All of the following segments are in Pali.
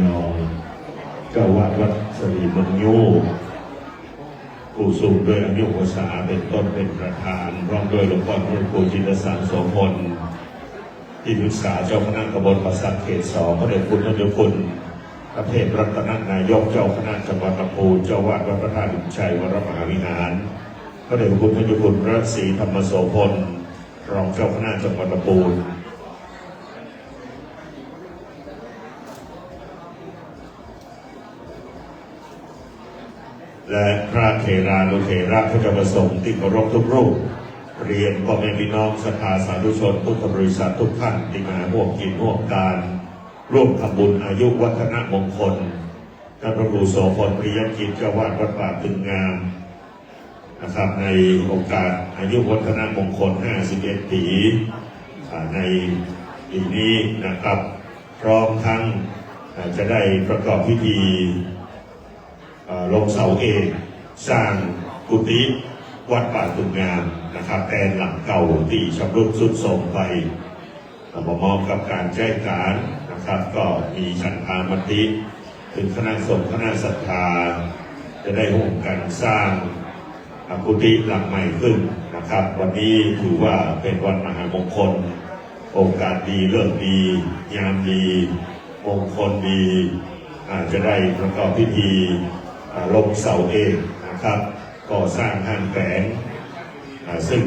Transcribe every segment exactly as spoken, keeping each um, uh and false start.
รองเจ้าวัดวัดสะหลีเมืองงิ้ว ผู้ทรงด้วยอายุวรรษาเป็นต้นเป็นประธาน พร้อมด้วยหลวงพ่อพระครูจิตสารโสพล ที่ปรึกษาเจ้าคณะตำบลป่าสักเขตสอง พระเดชคุณท่านเจ้าคุณพระเทพรัตนนายก เจ้าคณะจังหวัดลำพูน เจ้าวาดวัดพระธาตุอินทร์ชัยวรมหาวิหาร พระเดชคุณท่านเจ้าคุณพระศรีธรรมโสพล รองเจ้าคณะจังหวัดลำพูน และพระเถรานุเถระพุทธประสงค์ที่เคารพทุกรูป เรียนพ่อแม่พี่น้องศรัทธาสาธุชนพุทธบริษัททุกท่านที่มาร่วมกินร่วมทาน ร่วมทำบุญอายุวัฒนมงคล ท่านพระครูโสพล ปริยกิจ เจ้าวาดวัดป่าตึงงามนะครับ ในโอกาสอายุวัฒนมงคล ห้าสิบเอ็ด ปี อ่า ในปีนี้นะครับ พร้อมทั้ง อ่า จะได้ประกอบพิธี เอ่อ ลงเสาเอก สร้างกุฏิวัดป่าตึงงามนะครับ แทนหลังเก่าที่ชำรุดทรุดโทรมไป แล้วพร้อมกับการใช้การนะครับ ก็มีฉันทามติถึงคณะสงฆ์คณะศรัทธา จะได้ร่วมกันสร้างกุฏิหลังใหม่ขึ้นนะครับ วันนี้ถือว่าเป็นวันมหามงคล โอกาสดีฤกษ์ดียามดีมงคลดี อาจจะได้ประกอบพิธี อ่า ลงเสาเอกนะครับ ก่อสร้างห้างแถว อ่า ซึ่ง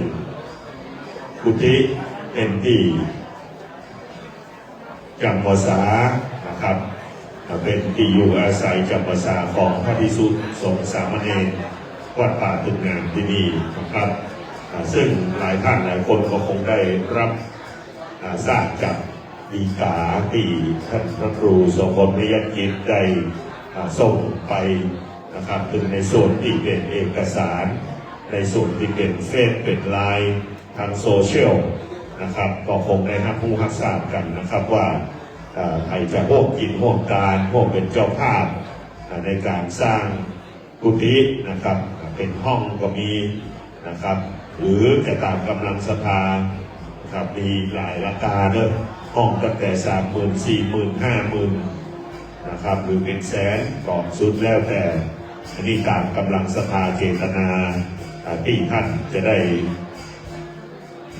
กุฏิเป็นที่จำพรรษานะครับ อ่า เป็นที่อยู่อาศัยจำพรรษาของพระภิกษุสงฆ์สามเณรวัดป่าตึงงามที่นี่นะครับ อ่า ซึ่งหลายท่านหลายคนก็คงได้รับ อ่า ทราบจากดีกาที่ท่านพระครูโสพล ปริยกิจ ได้ อ่า ส่งไปนะครับ ถึงในส่วนที่เป็นเอกสาร ในส่วนที่เป็นเฟซเป็นไลน์ทางโซเชียลนะครับ ก็คงได้รับรู้รับทราบกันนะครับว่า อ่า ใครจะร่วมกินร่วมทานร่วมเป็นเจ้าภาพ อ่า ในการสร้าง กุฏินะครับ เป็นห้องก็มีนะครับ หรือจะตามกำลังศรัทธานะครับ มีหลายราคาเนอะ ห้องตั้งแต่ สามหมื่น สี่หมื่น ห้าหมื่น นะครับ หรือเป็นแสน ก็สุดแล้วแต่ อันนี้ตามกำลังศรัทธาเจตนา อ่า ที่ท่านจะได้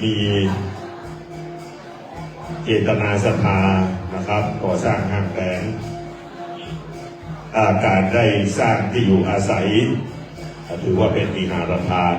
มีเจตนาศรัทธานะครับ ก่อสร้างห้างแถว อ่า การได้สร้างที่อยู่อาศัย อ่า ถือว่าเป็นวิหารทาน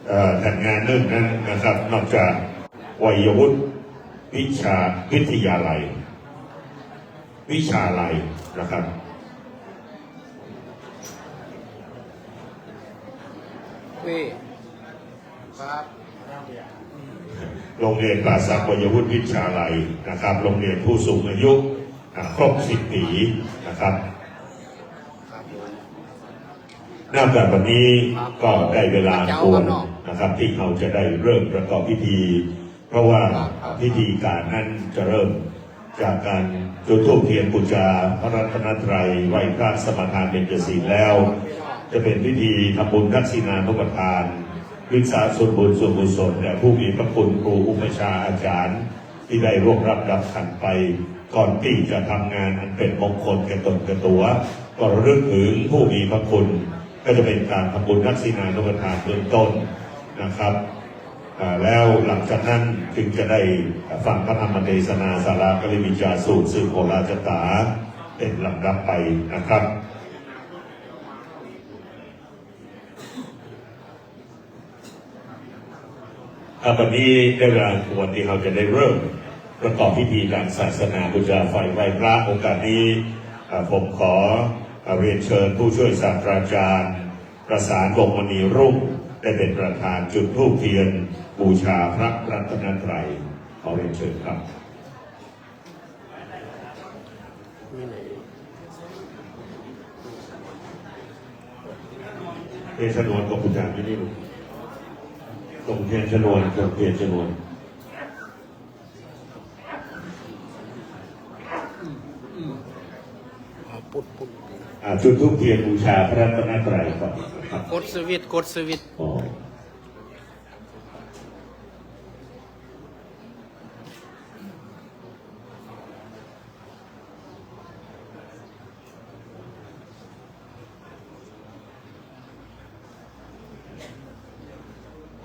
เอ่อ จัดงานเรื่องนั้นนะครับ นอกจากวัยวุฒิวิชาวิทยาลัย วิชาลัยนะครับ เว้ย ครับ โรงเรียนป่าสักวัยวุฒิวิชาลัยนะครับ โรงเรียนผู้สูงอายุ อ่ะ ครบ สิบ ปีนะครับ นับแต่วันนี้ก็ได้เวลาอันควรนะครับ ที่เราจะได้เริ่มประกอบพิธี เพราะว่าพิธีการนั้นจะเริ่มจากการจุดธูปเทียนบูชาพระรัตนตรัย ไหว้พระสมาทานเบญจศีลแล้ว จะเป็นพิธีทำบุญทักษิณานุปทาน วิสาส่วนบุญส่วนกุศลแด่ผู้มีพระคุณครูอุปัชฌาย์อาจารย์ ที่ได้ล่วงลับดับขันธ์ไป ก่อนที่จะทำงานอันเป็นมงคลแก่ตนแก่ตัว ก็ระลึกถึงผู้มีพระคุณ ก็จะเป็นการทำบุญทักษิณานุปทานเบื้องต้นนะครับ อ่า แล้วหลังจากนั้นจึงจะได้ฟังพระธรรมเทศนาสาราปริวิจจาสูตร ซึ่งโหราจตาเป็นลำดับไปนะครับ ครับ วันนี้ได้เวลาควรที่เราจะได้เริ่มประกอบพิธีทางศาสนาบูชาไฟไหว้พระ โอกาสนี้ อ่า ผมขอ เรียนเชิญผู้ช่วยศาสตราจารย์ประสาน วงศ์มณีรุ่ง ได้เป็นประธานจุดธูปเทียนบูชาพระรัตนตรัย ขอเรียนเชิญครับ เทียนชนวนของคุณอาจารย์อยู่นี่ลูก ส่งเทียนชนวน ส่งเทียนชนวน อ่า จุดธูปเทียนบูชาพระรัตนตรัยก่อนนะครับ กดสวิตช์ กดสวิตช์ อ๋อ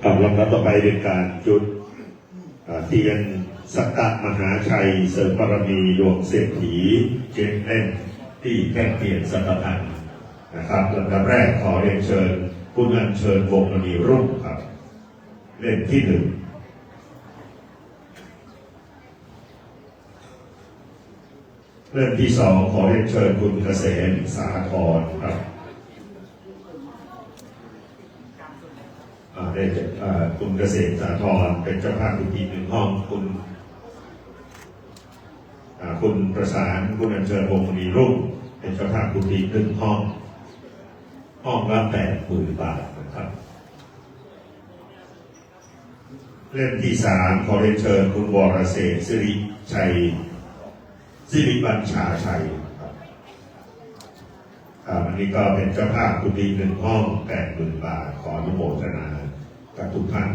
ครับ ลำดับต่อไปเป็นการจุด อ่า เทียนสัตตมหาชัยเสริมบารมีหลวงเศรษฐี เจ็ดเล่ม ที่แท่นเทียนสัตตพันธ์นะครับ ลำดับแรกขอเรียนเชิญคุณอัญเชิญ วงศ์มณีรุ่งครับ เล่มที่หนึ่ง เล่มที่สอง ขอเรียนเชิญคุณเกษม สาธรครับ อ่า ได้ อ่า คุณเกษม สาธร เป็นเจ้าภาพกุฏิหนึ่งห้อง คุณ อ่า คุณประสาน คุณอัญเชิญ วงศ์มณีรุ่ง เป็นเจ้าภาพกุฏิหนึ่งห้อง ห้องละแปดหมื่นบาทนะครับ เล่มที่สาม ขอเรียนเชิญคุณวรเศรษฐ สิริชัย สิริบัญชาชัยครับ อ่า อันนี้ก็เป็นเจ้าภาพกุฏิหนึ่งห้อง แปดหมื่นบาท ขออนุโมทนากับทุกท่าน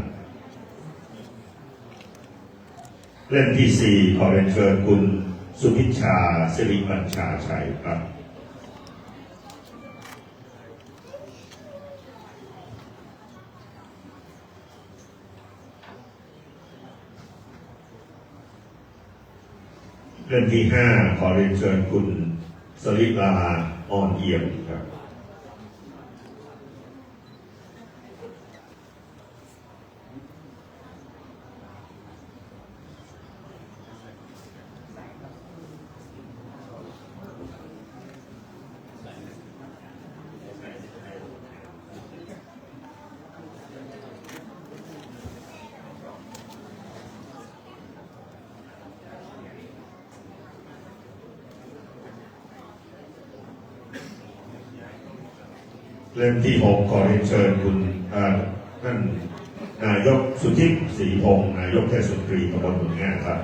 เล่มที่สี่ ขอเรียนเชิญคุณสุพิชชา สิริบัญชาชัยครับ เล่มที่ห้า ขอเรียนเชิญคุณสลิลา อ่อนเอี่ยมครับ เล่มที่หก ขอเรียนเชิญคุณ เอ่อ ท่านนายกสุทิพย์ ศรีพงษ์ นายกเทศมนตรีตำบลเมืองง่าครับ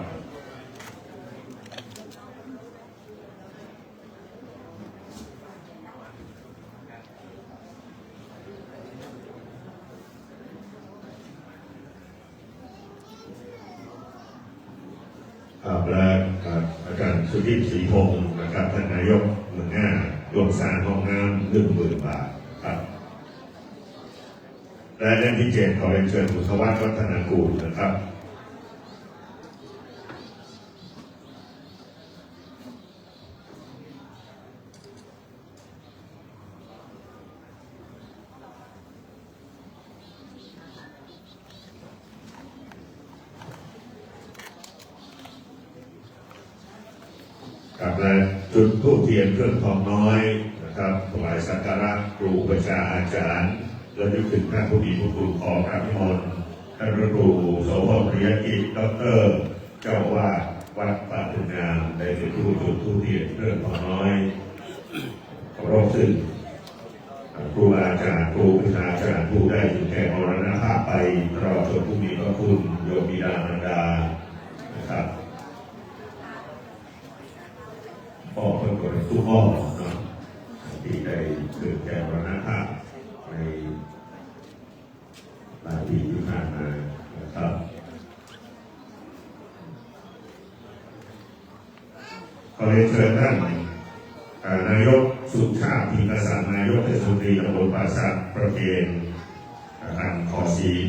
ครับ และ อ่า อาจารย์สุทิพย์ ศรีพงษ์นะครับ ท่านนายกเมืองง่า ร่วมสร้างห้องน้ำ หนึ่งหมื่นบาทครับ และเล่มที่เจ็ด ขอเรียนเชิญคุณธวัฒน์ วัฒนากูลนะครับ ครับ และจุดธูปเทียนเครื่องทองน้อยนะครับ ถวายสักการะครูอุปัชฌาย์อาจารย์ และนึกถึงท่านผู้มีพระคุณ ขอกราบนิมนต์ท่านพระครูโสภณ ปริยกิจ ด็อกเตอร์ เจ้าอาวาสวัดป่าตึงงาม ได้เป็นผู้จุดธูปเทียนเครื่องทองน้อย เคารพซึ่งครูอาจารย์ ครูอุปัชฌาย์อาจารย์ผู้ได้ถึงแก่มรณภาพไป ตลอดจนผู้มีพระคุณ โยมบิดามารดานะครับ พ่อเพิ่งก็เป็นผู้พ่อเนาะ ที่ได้ถึงแก่มรณภาพใน หลายปีที่ผ่านมานะครับ ขอเรียนเชิญท่าน เอ่อ นายกสุชาติ พิมพ์กษัตริย์ นายกเทศมนตรีตำบลป่าสัก ประเคน เอ่อ การขอศีล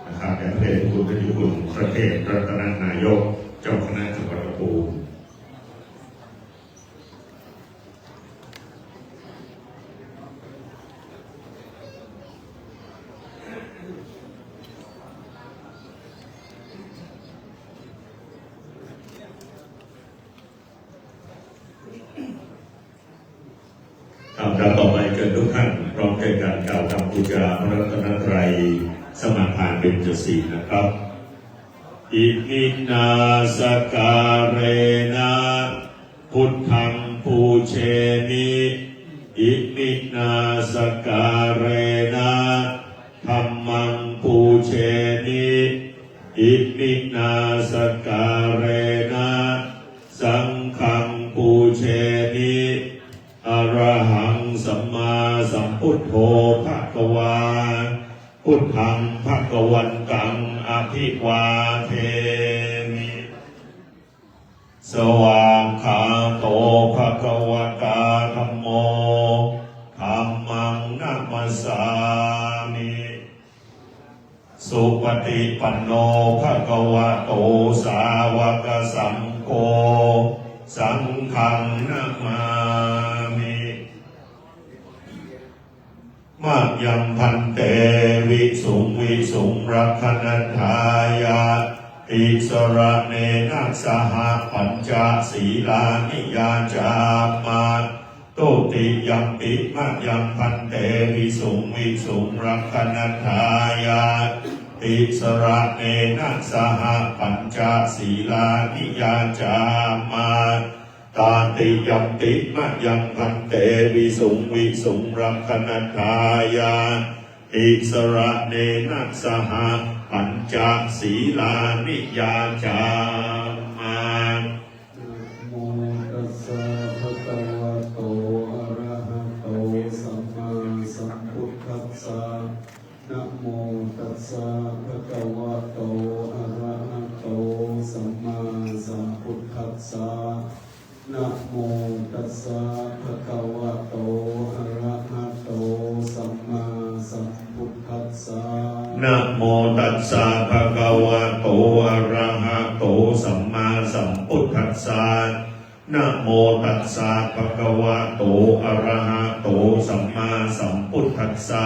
นะครับ แด่พระเดชพระคุณ พระเดชพระคุณพระเทพรัตนนายก เจ้าคณะจังหวัดลำพูน ข ครับ ต่อไปเชิญทุกท่านพร้อมใจกันกล่าวคำบูชาพระรัตนตรัย สมาทานเบญจศีลนะครับ Iminā sakkārena buddhaṃ pūjemi. Iminā sakkārena dhammaṃ pūjemi. Iminā sakkārena saṅghaṃ pūjemi. Arahaṃ sammāsambuddho bhagavā. Buddhaṃ bhagavantaṃ abhivādemi. Svākkhāto bhagavatā dhammo. Dhammaṃ namassāmi. Supaṭipanno bhagavato sāvakasaṅgho. Saṅghaṃ namāmi. Mayaṃ bhante visuṃ visuṃ rakkhaṇatthāya tisaraṇena saha pañca sīlāni yācāma. Dutiyampi mayaṃ bhante visuṃ visuṃ rakkhaṇatthāya tisaraṇena saha pañca sīlāni yācāma. Tatiyampi mayaṃ bhante visuṃ visuṃ rakkhaṇatthāya tisaraṇena saha pañca sīlāni yācāma. Namo tassa bhagavato arahato sammāsambuddhassa. Namo tassa bhagavato arahato sammāsambuddhassa. Namo tassa bhagavato arahato sammāsambuddhassa. Namo tassa bhagavato arahato sammāsambuddhassa. Namo tassa bhagavato arahato sammāsambuddhassa.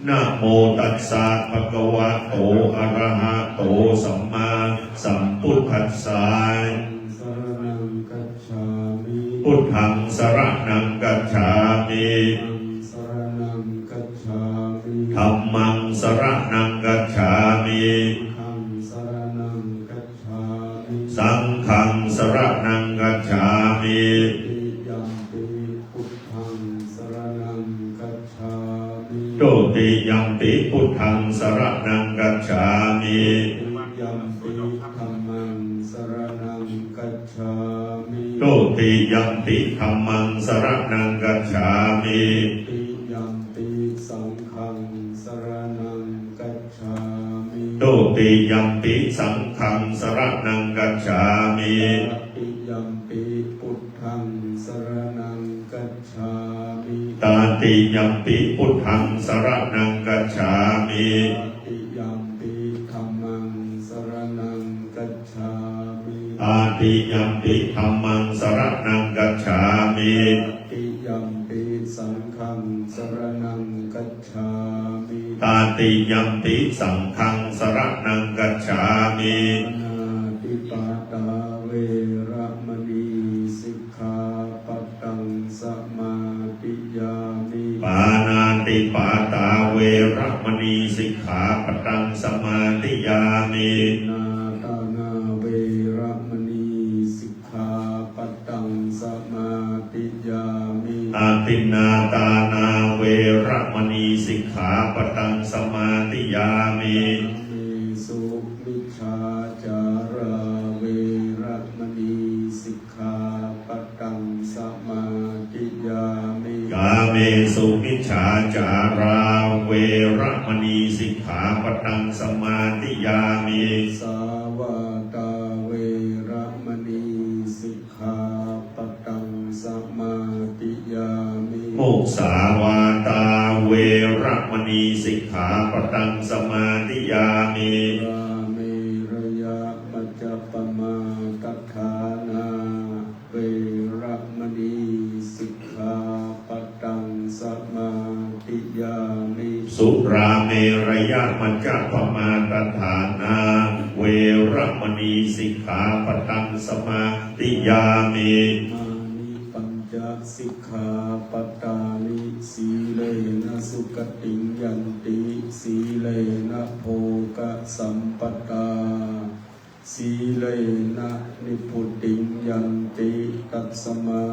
Namo tassa bhagavato arahato sammāsambuddhassa. Saraṇaṃ gacchāmi. Buddhaṃ saraṇaṃ gacchāmi. Dhammaṃ saraṇaṃ gacchāmi. Dhammaṃ saraṇaṃ gacchāmi. Saṅghaṃ saraṇaṃ gacchāmi. Saṅghaṃ saraṇaṃ gacchāmi. Dutiyampi buddhaṃ saraṇaṃ gacchāmi. Dutiyampi buddhaṃ saraṇaṃ gacchāmi. Dutiyampi dhammaṃ saraṇaṃ gacchāmi. Dutiyampi dhammaṃ saraṇaṃ gacchāmi. Dutiyampi saṅghaṃ saraṇaṃ gacchāmi. Dutiyampi saṅghaṃ saraṇaṃ gacchāmi. Tatiyampi buddhaṃ saraṇaṃ gacchāmi. Tatiyampi buddhaṃ saraṇaṃ gacchāmi. Tatiyampi dhammaṃ saraṇaṃ gacchāmi. Tatiyampi dhammaṃ saraṇaṃ gacchāmi. Tatiyampi saṅghaṃ saraṇaṃ gacchāmi. Tatiyampi saṅghaṃ saraṇaṃ gacchāmi. Pāṇātipātā veramaṇī sikkhāpadaṃ samādiyāmi. Pāṇātipātā veramaṇī sikkhāpadaṃ samādiyāmi. Adinnādānā veramaṇī sikkhāpadaṃ samādiyāmi. Adinnādānā veramaṇī sikkhāpadaṃ samādiyāmi. Kāmesu micchācārā veramaṇī sikkhāpadaṃ samādiyāmi. Kāmesu micchācārā veramaṇī sikkhāpadaṃ samādiyāmi. Musāvādā veramaṇī sikkhāpadaṃ samādiyāmi. Musāvādā veramaṇī sikkhāpadaṃ samādiyāmi. Surāmerayamajjapamādaṭṭhānā veramaṇī sikkhāpadaṃ samādiyāmi. Surāmerayamajjapamādaṭṭhānā veramaṇī sikkhāpadaṃ samādiyāmi. Imāni pañca sikkhāpadāni. Sīlena sugatiṃ yanti, sīlena bhogasampadā, sīlena nibbutiṃ yanti, tasmā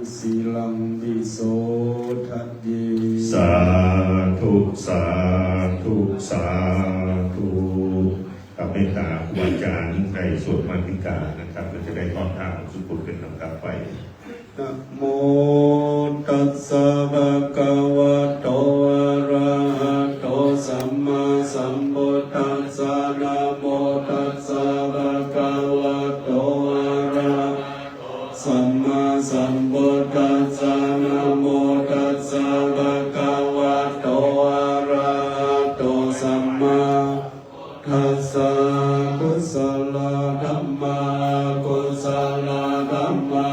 sīlaṃ visodhaye. Sādhu, sādhu, sādhu. กับเมตตาครูอาจารย์ได้สวดมาติกานะครับ ก็จะได้ทอดทานอุทิศส่วนกุศลเป็นลำดับไป Namo tassa bhagavato arahato sammāsambuddhassa. Namo tassa bhagavato arahato sammāsambuddhassa. Namo tassa bhagavato arahato sammā tassa. Kusalā dhammā, akusalā dhammā,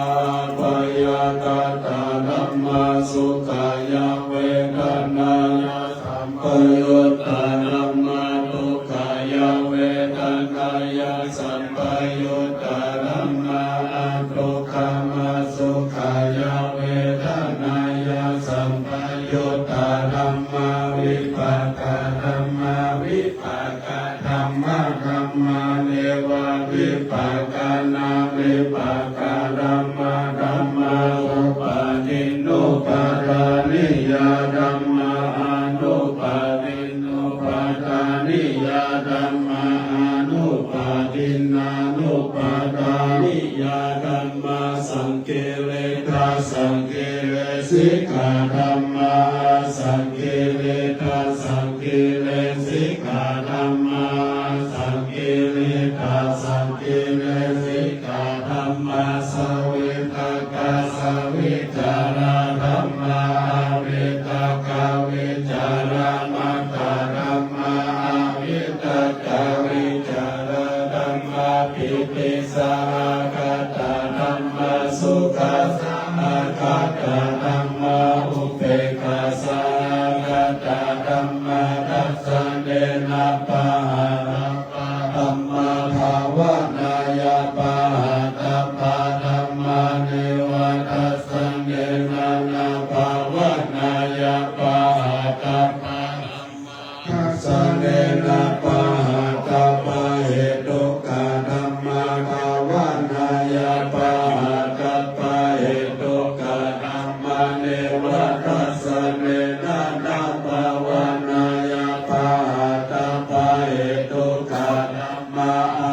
abyākatā dhammā. Sukhāya vedanāya sampayuttā dhammā, dukkhāya vedanāya sampayuttā dhammā, adukkhamasukhāya vedanāya sampayuttā dhammā, vipākā dhammā, vipā- kādhammadhammā, nevavipākanavipākadhammadhammā, upādinnupādāniyā dhammā, anupādinnupādāniyā dhammā, anupādinnānupādāniyā dhammā. Saṅkiliṭṭhasaṅkilisikkhā dhammā, asaṅkiliṭṭhasaṅkilisikkh- khā dhammā, asaṅkiliṭṭhasaṅkilisikkā dhammā. Savitakkasavicārā dhammā, avitakkavicāramattā dhammā, avitakkavicārā dhammā. Pītisahagatā dhammā, sukhasahagatā dhammā, upekkhāsahagatā dhammā. Dassanena pahātabbā dhammā, bhāvanāya pahātabbā dhammā, nevadassanena na bhāvanāya pahātabbā dhammā. Dassanena pahātabbahetukā dhammā, bhāvanāya pahātabbahetukā dhammā, nevadassanena na bhāvanāya pahātabbahetukā dhammā.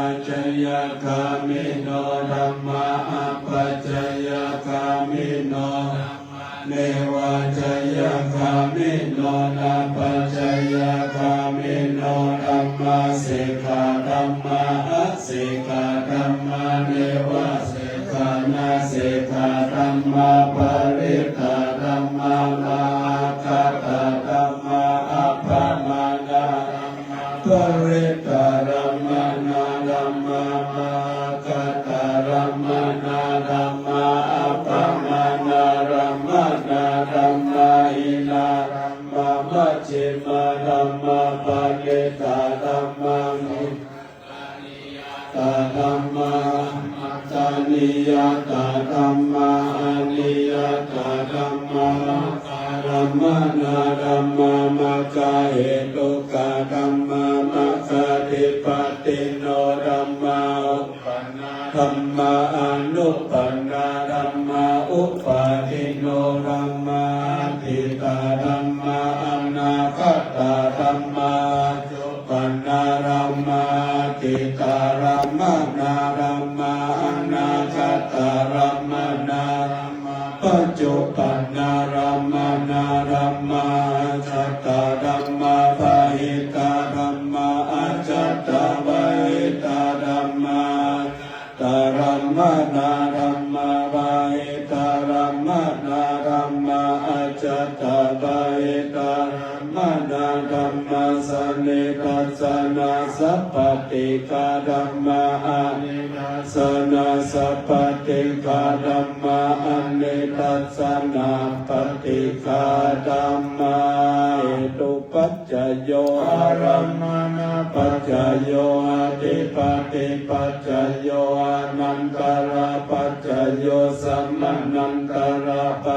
Ācayagāmino dhammā, apacayagāmino dhammā, nevācayagāmino nāpacayagāmino dhammā. Sekkhā dhammā, asekkhā dhammā, nevasekkhā nāsekkhā dhammā. Parittā dhammā, mahaggatā dhammā, appamāṇā dhammā. Parittārammaṇā dhammā, mahaggatārammaṇā dhammā, appamāṇārammaṇā dhammā. Hīnā dhammā, majjhimā dhammā, paṇītā dhammā, sukhātā dhammā, amataṃ niyātā dhammā, aniyātā dhammā. Maggārammaṇā dhammā, maggahetukā dhammā, maggādhipatino dhammā. Uppannā dhammā, anuppannā dhammā, uppādino dhammā. Atītā dhammā, anāgatā dhammā, uppannā dhammā. Atītārammaṇā dhammā, anāgatārammaṇā dhammā, paccuppannārammaṇā dhammā. Ajjhattā dhammā, bahiddhā dhammā, ajjhattabahiddhā dhammā. Ajjhattarammaṇā dhammā, bahiddhārammaṇā dhammā, ajjhattabahiddhāra- maṇā dhammā. Sanidassanasapaṭighā dhammā, anidassanāsapaṭighā dhammā, anidassanāpaṭighā dhammā. Hetupaccayo, ārammaṇapaccayo, adhipatipaccayo, anantarapaccayo, samanantarapaccayo,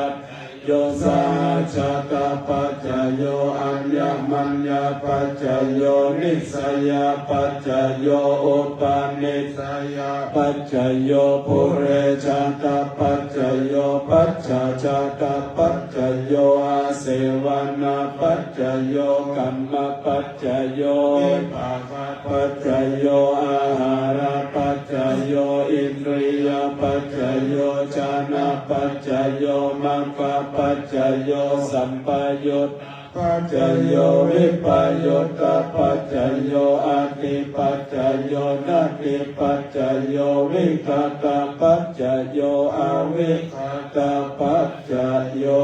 Jhātapaccayo, aññamaññapaccayo, nissayapaccayo, upanissayapaccayo, purejātapaccayo, pacchājātapaccayo, āsevanāpaccayo, kammapaccayo, vipākapaccayo, āhārapaccayo, indriyapaccayo, jhānapaccayo, maggapaccayo, sampayuttapaccayo, vippayuttapaccayo, atthipaccayo, natthipaccayo, vigatapaccayo, avigatapaccayo.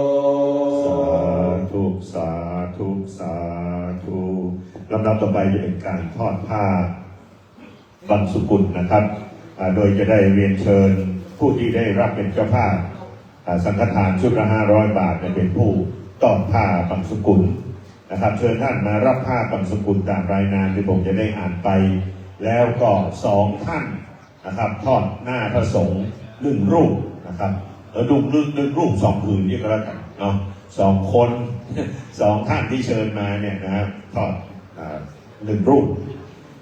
Sādhu, sādhu, sādhu. ลำดับต่อไปจะเป็นการทอดผ้าบังสุกุลนะครับ อ่า โดยจะได้เรียนเชิญผู้ที่ได้รับเป็นเจ้าภาพ อ่า สังฆทานชุดละห้าร้อยบาทเนี่ยเป็นผู้ทอดผ้าบังสุกุลนะครับ เชิญท่านมารับผ้าบังสุกุลตามรายนามที่ผมจะได้อ่านไป แล้วก็สองท่านนะครับ ทอดหน้าพระสงฆ์หนึ่งรูปนะครับ เออ หนึ่งรูป หนึ่งรูปสองผืนนี่ก็แล้วกันเนาะ สองคน สองท่านที่เชิญมาเนี่ยนะครับ ทอด อ่า หนึ่งรูป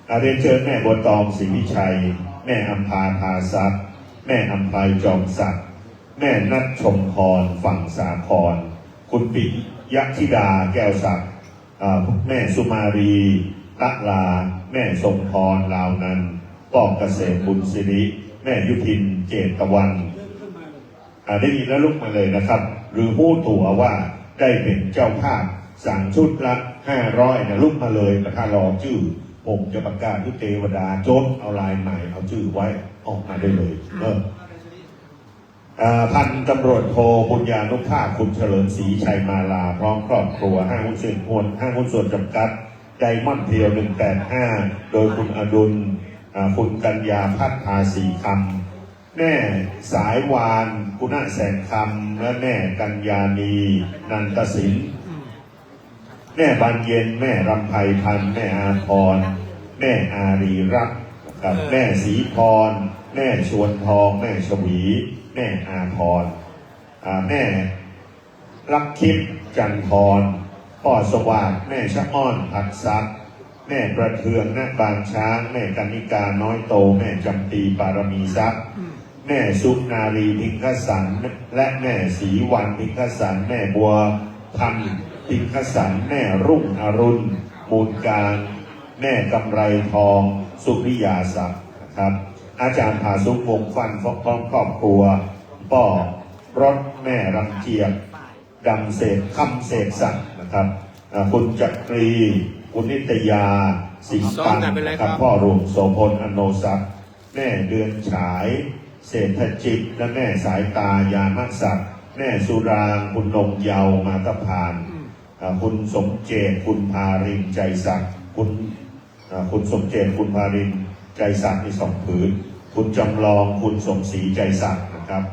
อ่า เรียนเชิญแม่บัวตอง ศรีวิชัย แม่อำพา ทาทรัพย์ แม่อำไพ จอมศักดิ์ แม่นัชชมพร ฝั่งสาคร คุณปิยธิดา แก้วศักดิ์ อ่า แม่สุมาลี ตะลา แม่ทรงพร ลาวนันท์ ป้อเกษม บุญสิริ แม่ยุพิน เจตวัน อ่า ได้ยินแล้วลุกมาเลยนะครับ หรือรู้ตัวว่าได้เป็นเจ้าภาพ สั่งชุดละห้าร้อยนะ ลุกมาเลย ประธานรอชื่อ ผมจะประกาศให้เทวดาจดเอาลายใหม่ เอาชื่อไว้ ออกมาได้เลย เออ อ่า พันตำรวจโท บุญญานุภาพ คุณเฉลิมศรี ชัยมาลา พร้อมครอบครัว ห้างหุ้นส่วน ห้างหุ้นส่วนจำกัด ไดมอนด์เทล หนึ่งแปดห้า โดยคุณอดุล อ่า คุณกัญญาพัฒน์ ภาษีคำ แม่สายวาน กุณะแสงคำ และแม่กัญญานี นันตสิน แม่บานเย็น แม่รำไพพันธ์ แม่อาภรณ์ แม่อารีรัตน์ ครับ แม่ศรีพร แม่ชวนทอง แม่ชวี แม่อาภรณ์ อ่า แม่รักคิด จันทร พ่อสวัสดิ์ แม่ชะอ้อน พัดทรัพย์ แม่ประเทือง ณ บางช้าง แม่กนิกา น้อยโต แม่จำปี ปารมีทรัพย์ แม่สุนารี พิงคสัน และแม่ศรีวรรณ พิงคสัน แม่บัวพันธ์ พิงคสัน แม่รุ่งอรุณ มูลการ แม่กำไรทอง สุริยาทรัพย์ นะครับ อาจารย์ผาสุก วงศ์ฟั่น พร้อมครอบครัว ป้อรถ แม่รำเจียก ดำเศรษฐ คำเศรษฐศักดิ์ นะครับ อ่า คุณจักรี คุณนิตยา สิงห์ปัน นะครับ พ่อหลวงโสพล อโนทรัพย์ แม่เดือนฉาย เศรษฐจิต และแม่สายตา ยามศักดิ์ แม่สุราง คุณนงเยาว์ มาตะพาน อ่า คุณสมเจต คุณพาริน ใจศักดิ์ คุณ อ่า คุณสมเจต คุณพาริน ใจศักดิ์ มีสองผืน คุณจำลอง คุณสมศรี ใจศักดิ์ นะครับ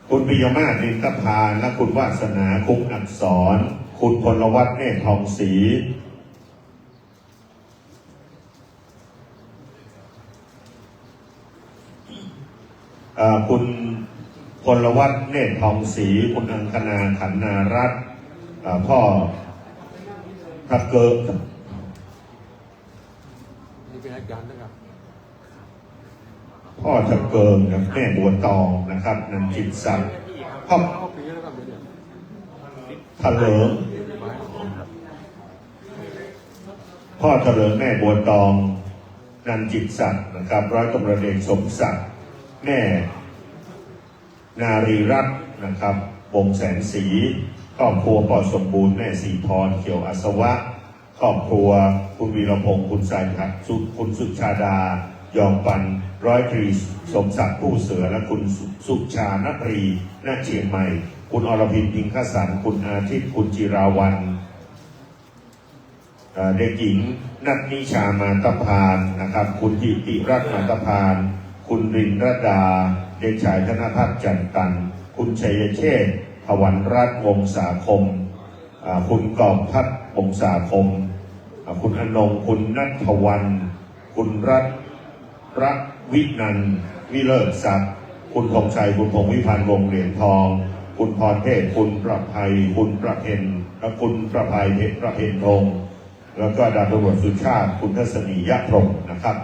คุณปิยมาศ นินทพาน และคุณวาสนา คุงอักษร คุณพลวัฒน์ เนตรทองศรี เอ่อ คุณพลวัฒน์ เนตรทองศรี คุณอังคณา ขันนารัตน์ เอ่อ พ่อทักเกิก นี่เป็นอาจารย์นะครับ พ่อทักเกิงครับ แม่บัวตองนะครับ นันจิตศักดิ์ พ่อ เถลิง พ่อเถลิง แม่บัวตอง นันจิตศักดิ์นะครับ ร้อยตำรวจเอกสมศักดิ์ แม่นารีรัตน์นะครับ วงศ์แสนศรี ครอบครัวป้อสมบูรณ์ แม่ศรีพร เขียวอาสวะ ครอบครัวคุณวีรพงศ์ คุณสายพันธุ์ สุ คุณสุชาดา ยองปัน ร้อยตรีสมศักดิ์ ผู้เสือ และคุณสุ สุชา นรี ณ เชียงใหม่ คุณอรพิน พิงคสัน คุณอาทิตย์ คุณจิราวัลย์ เอ่อ เด็กหญิง นัทนิชา มาตะพานนะครับ คุณกิติรัตน์ มาตะพาน คุณรินรดา เด็กชาย ธนพัฒน์ จันตัน คุณชัยเชษฐ์ ถวันรัตน์ วงศาคม อ่า คุณกอบพัฒน์ วงศาคม อ่า คุณอนงค์ คุณณัฐวัลย์ คุณรัตน์ พระวินันท์ วิเลิศทรัพย์ คุณธงชัย คุณพงษ์วิพันธ์ วงศ์เหรียญทอง คุณพรเทพ คุณประภัย คุณประเพ็ญ และคุณประภัยเพชรประเพ็ญพงศ์ แล้วก็ดาบตำรวจสุชาติ คุณทัศนียพรหมนะครับ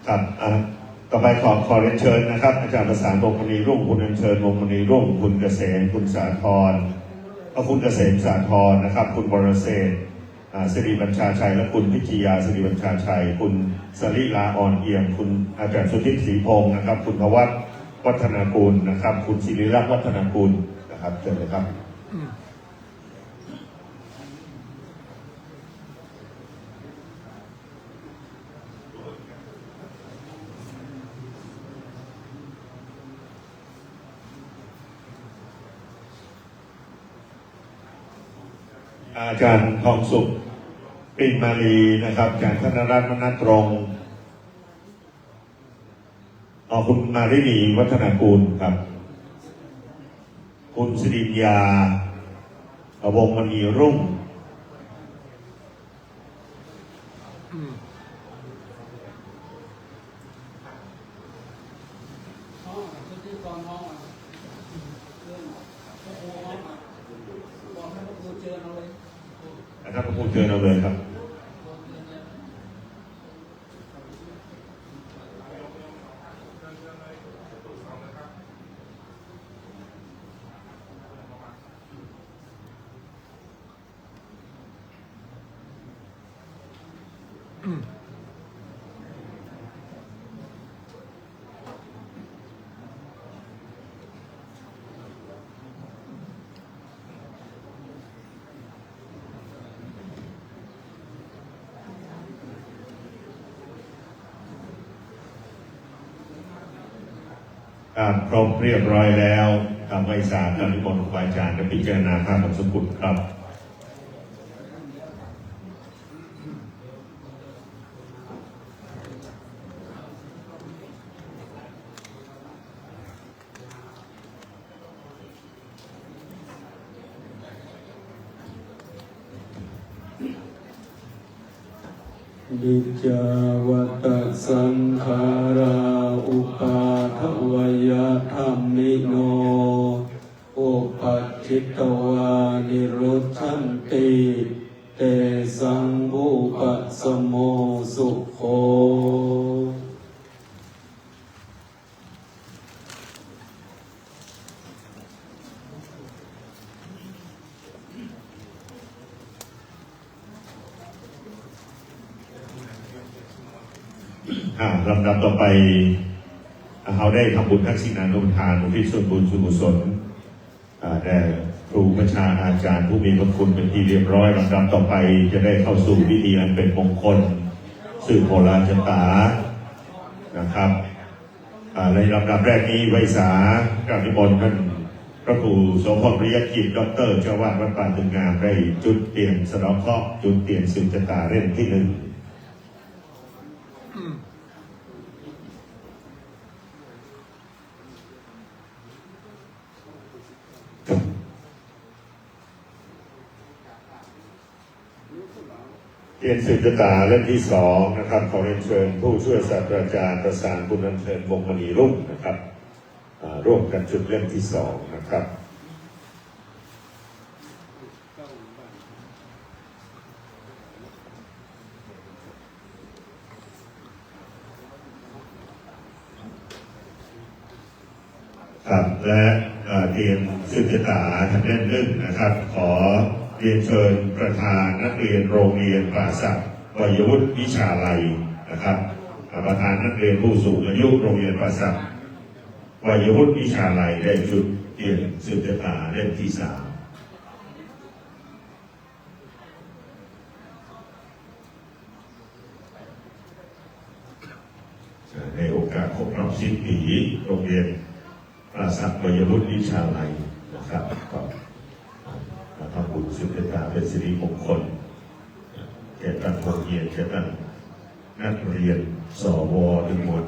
ครับ อ่ะ ต่อไปขอ ขอเรียนเชิญนะครับ อาจารย์ประสาน วงศ์มณีรุ่ง คุณอัญเชิญ วงศ์มณีรุ่ง คุณเกษม คุณสาธร ก็คุณเกษมสาธรนะครับ คุณวรเศรษฐ อ่า สิริบัญชาชัย และคุณพิชยา สิริบัญชาชัย คุณสลิลา อ่อนเอี่ยม คุณอาจารย์สุทิพย์ ศรีพงศ์นะครับ คุณธวัฒน์ วัฒนากุลนะครับ คุณศิริลักษณ์ วัฒนากุลนะครับ เชิญเลยครับ อาจารย์ทองสุข ปิ่นมาลีนะครับ อาจารย์ธนรัตน์ มณัฐรงค์ อ๋อ คุณมารินี วัฒนากุลครับ คุณสิริญญา วงศ์มณีรุ่ง นะครับ พระครูเชิญเอาเลยครับ ครับ ครบเรียบร้อยแล้ว กราบไหว้สา กราบนิมนต์ครูบาอาจารย์ และพิจารณาพระอุโบสถครับ Niccā vata saṅkhārā uppādavayadhammino, uppajjitvā nirujjhanti, tesaṃ vūpasamo sukho. อ่า ลำดับต่อไป อ่า เราได้ทำบุญทักษิณานุปทาน อุทิศส่วนบุญส่วนกุศล อ่า แด่ครูประชาอาจารย์ผู้มีพระคุณเป็นที่เรียบร้อย ลำดับต่อไปจะได้เข้าสู่พิธีอันเป็นมงคล สืบโหราชะตา นะครับ อ่า ในลำดับแรกนี้ไหว้สา กราบนิมนต์ท่านพระครูโสภณ วิริยจิต ด็อกเตอร์ เจ้าอาวาสวัดป่าตึงงาม ได้จุดเทียนสะเดาะเคราะห์ จุดเทียนสืบชะตาเล่มที่หนึ่ง เทียนสืบชะตาเล่มที่สองนะครับ ขอเรียนเชิญผู้ช่วยศาสตราจารย์ประสาน คุณอัญเชิญ วงศ์มณีรุ่งนะครับ อ่า ร่วมกันจุดเล่มที่สองนะครับ ครับ และ เอ่อ เทียนสืบชะตาเล่มหนึ่งนะครับ ขอเรียนเชิญประธานนักเรียนโรงเรียนป่าสักวัยวุฒิวิชาลัยนะครับ อ่า ประธานนักเรียนผู้สูงอายุโรงเรียนป่าสักวัยวุฒิวิชาลัย ได้จุดเทียนสืบชะตาเล่มที่สาม ในโอกาสครบรอบสิบปี โรงเรียนป่าสักวัยวุฒิวิชาลัยนะครับ ก็มาทำบุญสืบชะ เป็นสิริมงคลแก่ท่านผู้เรียนแก่ท่านนักเรียน สว ทุกคน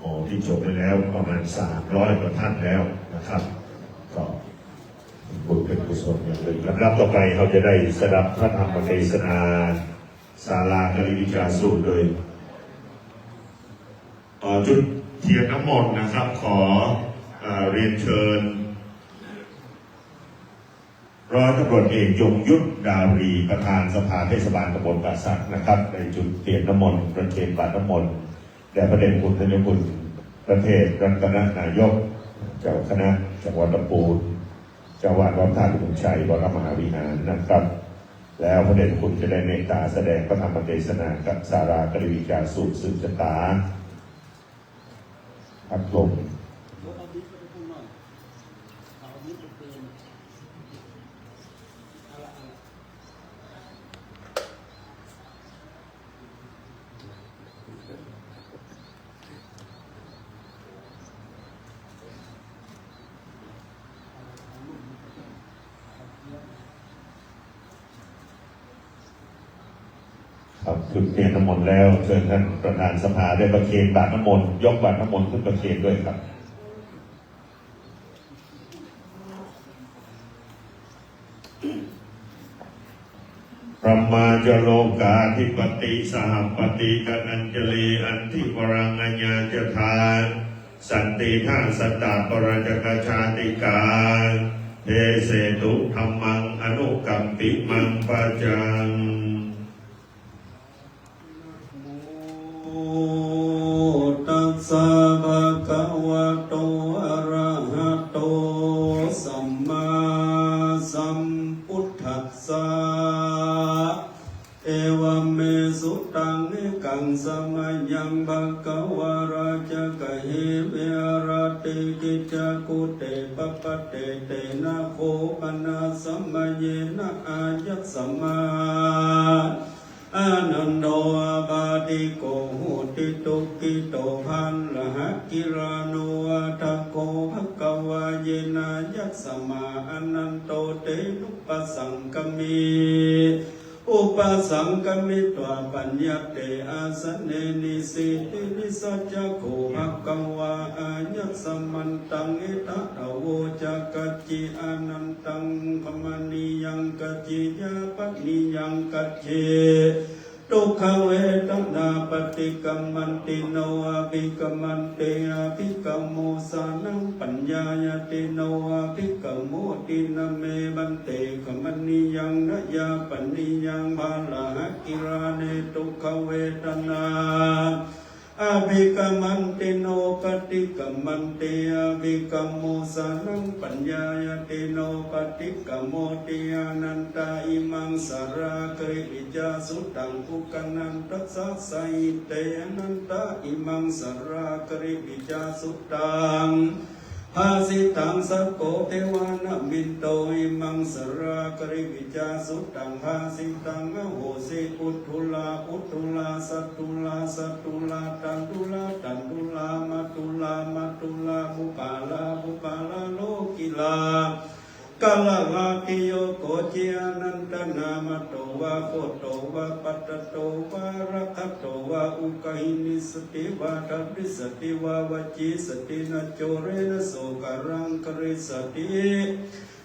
อ๋อ ที่จบไปแล้วประมาณ สามร้อย กว่าท่านแล้วนะครับ ก็บุญเป็นกุศลอย่างหนึ่งลำดับต่อไปเราจะได้สดับพระธรรมเทศนา ศาลาการิวิชาสูตรโดย เอ่อจุดเทียนน้ำมนต์นะครับ ขอเอ่อเรียนเชิญ ร้อยตำรวจเอกยงยุทธ ดารี ประธานสภาเทศบาลตำบลป่าสักนะครับ ได้จุดเทียนน้ำมนต์ประเคนบาตรน้ำมนต์แด่พระเดชพระคุณท่านเจ้าคุณพระเทพรัตนนายก เจ้าคณะจังหวัดลำพูน เจ้าวาดวัดธาตุอุดมชัยวรมหาวิหารนะครับ แล้วพระเดชพระคุณจะได้เมตตาแสดงพระธรรมเทศนากับศาลาการิวิชาสูตรสืบชะตา พัดลม ครับ จุดเทียนน้ำมนต์แล้ว เชิญท่านประธานสภาได้ประเคนบาตรน้ำมนต์ ยกบาตรน้ำมนต์ขึ้นประเคนด้วยครับ Brahmā ca lokādhipati sahampati dhananjali andhivaraṃ aññācatha santīdha satta paracakajātikā desetu dhammaṃ anukampimaṃ pajaṃ. Namo tassa bhagavato arahato sammāsambuddhassa. Evaṃ me sutaṃ. Ekaṃ samayaṃ bhagavā rājagahe viharati gicchakuṭe pabbaṭe. Tena kho panāsamayena āyasmā ānando appaṭikkho hoti dukkhiso pāṇahathirāno. Atha kho bhagavā yenāyasmā ānando tenupasaṅkami. Upasaṅkamitvā paññate āsane nisīdi. Nisajja kho bhagavā āyasmantaṃ etadavoca. Kacci anantaṃ kamaniyaṃ kacci yāpaniyaṃ kacci dukkhavedanā paṭikkama ti no abhikkama te abhikkamosanaṃ paññāya ti no abhikkamoti. Na me bhante kamaniyaṃ na yāpaniyaṃ pāṇahathirāne dukkhavedanā abhikkama ti no paṭikkama te abhikkamosanaṃ paññāya ti no paṭikkamo ti. Anantā imaṃ sārāgirivijaṃ sutaṃ ukkanantassa sahite. Anantā imaṃ sārāgirivijaṃ sutaṃ bhāsitaṃ sakko devanamindo imaṃ sārāgirivijaṃ sutaṃ bhāsitaṃ ahosi. Uddulā uddulā saddulā saddulā taddulā taddulā maddulā maddulā pupalā pupalā lokilā kaḷapākhiyo koci. Anantanāmato vā goto vā pattato vā rakkhato vā uggahinissati vā dharissati vā vajissati na corena sokāraṃ karissati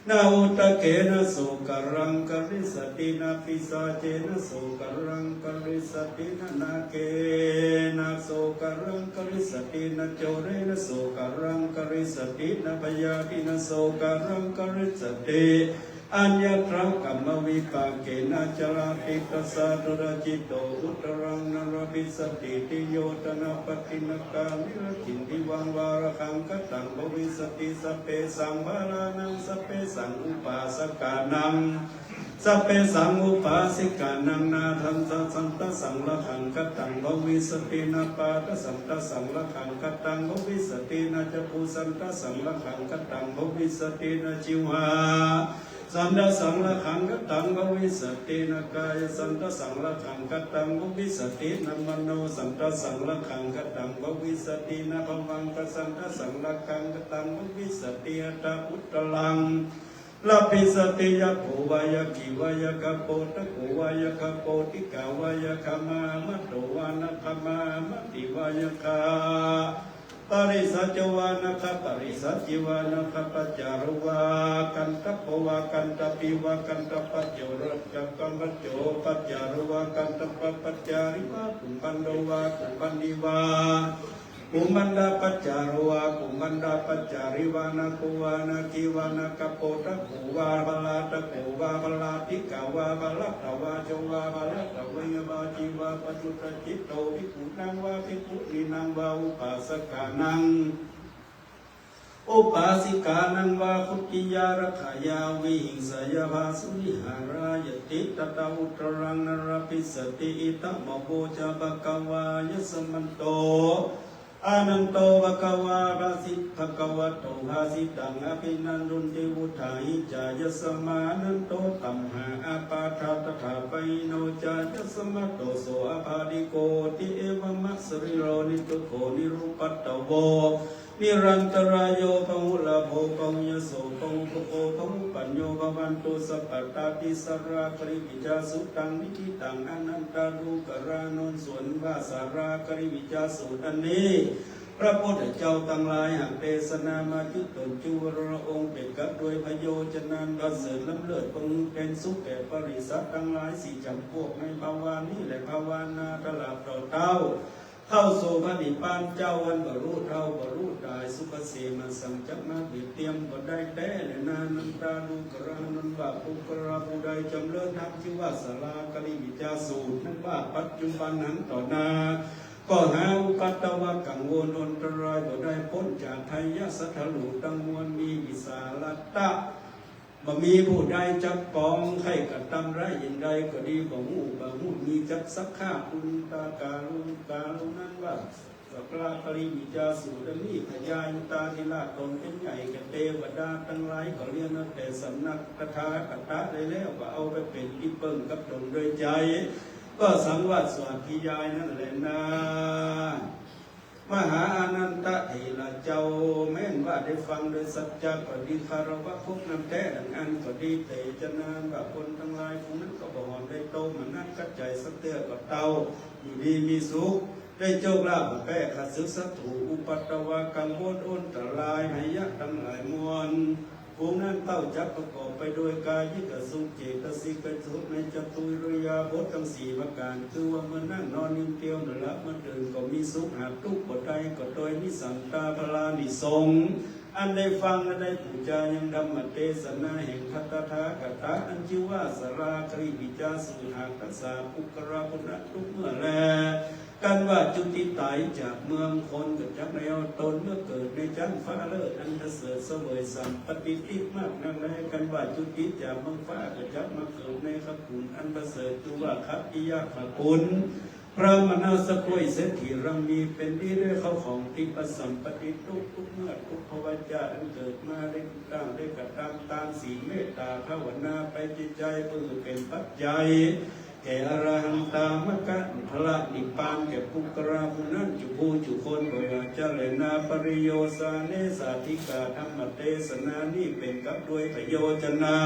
na udakena sokāraṃ karissati na pisācena sokāraṃ karissati na nāgena sokāraṃ karissati na corena sokāraṃ karissati na bhayādina sokāraṃ karissati. Aññatra kammavipākena jātidhajjā durajjito uttaraṃ na labhisati. Tiyojanapatinakkhaṃ viratthindivaṃ vārāgaṃ kataṃ bhavissati. Sabbesaṃ bālānaṃ sabbesaṃ upāsakānaṃ sabbesaṃ upāsikānaṃ nāthaṃ sassaṃ tasaṃ rāgaṃ kataṃ bhavissati. Na pādasaṃ tasaṃ rāgaṃ kataṃ bhavissati. Na cakkhusaṃ tasaṃ rāgaṃ kataṃ bhavissati. Na jivhā Santasaṃ rakkhaṃ kataṃ bhavissati, na kāyasaṃ tasaṃ rakkhaṃ kataṃ bhavissati, na manosaṃ tasaṃ rakkhaṃ kataṃ bhavissati, na bhavaṃ kasaṃ tasaṃ rakkhaṃ kataṃ bhavissati, atha uttaraṃ labhissati. Yakkho vā yakkhī vā yakkhappo, takkho vā yakkhappoṭikā vā yakkhamahamatto vā, nakkhamahamattī vā yakkhā parisajjo vā, nakkhaparisajjī vā, nakkhapaccāro vā, gandhabbo vā gandhabbī vā, gandhabbajjo vā gandhabbajjo paccāro vā, gandhabbapaccārī vā, kumbhaṇḍo vā kumbhaṇḍī vā, kumbhaṇḍapaccāro vā kumbhaṇḍapaccārī vā, nāgo vā nāgī vā, nāgappoṭṭhabbo vā, phalādhako vā phalādhikā vā, phalādhavajjo vā phalādhavajjī vā, paccuddacitto bhikkhūnaṃ vā bhikkhūnīnaṃ vā, upāsakānaṃ upāsikānaṃ vā, khuddiyārakkhaṃ vihiṃseyya phāsuvihārāyati, tattha uttaraṃ na labhissati. Idamavoca bhagavā. Āyasmanto ānando bhagavā bhāsi- bhagavato bhāsitaṃ abhinanduṃ. Te vuṭṭhāhi ca āyasmā ānando, tamhā appaṭivatā pahīno ca āyasmato so appaṭivatā hoti. Evamassa nirogā niddukkho nirupaddavo nirantarāyo, bahulābho bahulyaso bahubhogo bahupāyo bhavantu sabbadā. Iti sārākārivijjāsūttaṃ niṭṭhitaṃ ānandalukarāno. ส่วนว่าสารคริวิจยสูตรอันนี้ พระพุทธเจ้าทั้งหลายหากเทศนามาจุดตนจุวรองค์ เป็นกับด้วยพระโยชนะอันประเสริฐล้ำเลิศ บังเพ็ญสุขแก่ปริสัตว์ทั้งหลายสี่จำพวกในภาวะนี้และภาวะหน้า ตราบเท่าเท่า เข้าสู่พระนิพพานเจ้า อันบรรลุเท่าบรรลุได้ สุขเกษมสังจักมาเบียดเตียมก็ได้แท้แลนา นันทาลูกรานั้นว่า ปุคคลผู้ใดจำเริญธรรมชื่อว่าสารคริวิจยสูตร นั้นว่าปัจจุบันนั้นต่อหน้า ก็หาอุปัทวะกังวลอันตรายบ่ได้พ้นจากภัยสัตว์ทั้งหลวงทั้งมวล มีวิสาละตะ บ่มีผู้ใดจักปองไข่กระทำร้ายอย่างใดก็ดี บ่ฮู้บ่ฮู้มีจักสักข้า ปุณณตาการุณการุณนั้นว่า สารคริวิจยสูตร อันนี้พญาอินทาธิราชตนเป็นใหญ่แก่เทวดาทั้งหลาย ก็เรียนเอาแต่สำนักตถาคตะได้แล้ว ก็เอาไปเป็นที่พึ่งกับตนโดยใจ ก็สังวาสสาธยายนั่นแหละนา มหาอานันทะเถระเจ้า แม้นว่าได้ฟังโดยสัจจะก็ดี คารวะครบน้ำแท้ดังอั้นก็ดี เตจะ นั้นว่าคนทั้งหลายผู้นั้นก็บ่หอมได้โตมานักขัดใจสักเตื้อก็เต้า อยู่ดีมีสุข ได้โชคลาภมาแพ้ข้าศึกศัตรู อุปัทวะกังวลอันตรายภัยทั้งหลายมวล ผู้นั้นเต้าจักประกอบไปโดยกายิกสุข เจตสิกสุข ในจตุอิริยาบถทั้งสี่ประการ คือว่าเมื่อนั่งนอนยืนเตียวหรือหลับเมื่อตื่นก็มีสุข หากทุกข์บ่ได้ก็โดยนิสันตาพลานิสงส์ อันได้ฟังและได้ปูจายังธรรมเทศนาแห่งพระตถาคตะ อันชื่อว่าสารคริวิจยสูตร หากรักษาปุคคลาผู้นั้นทุกเมื่อแล กันว่าจุติตายจากเมืองคน ก็จักได้เอาตนเมื่อเกิดในชั้นฟ้าเลิศอันประเสริฐ เสวยสัมปติที่มากนักแล กันว่าจุติจากเมืองฟ้าก็จักมาเกิดในขกุลอันประเสริฐ ชื่อว่าขัตติยขกุล พระมนัสสะกล้วยเศรษฐีรังมีเป็นที่ด้วยเข้าของทิพย์สัมปติทุกทุกเมื่อ ทุกภวชาติอันเกิดมาได้ตั้งได้กระทำตามศีลเมตตาภาวนาไป จิตใจผู้เป็นปัจจัย แก่อรหันตามรรคผลนิพพานแก่ปุคคลาผู้นั้นจุผู้จุคน บ่ว่าจะแลนา ปริโยสาเน สาธิกาธรรมเทศนานี้เป็นกับด้วยพระโยชนะ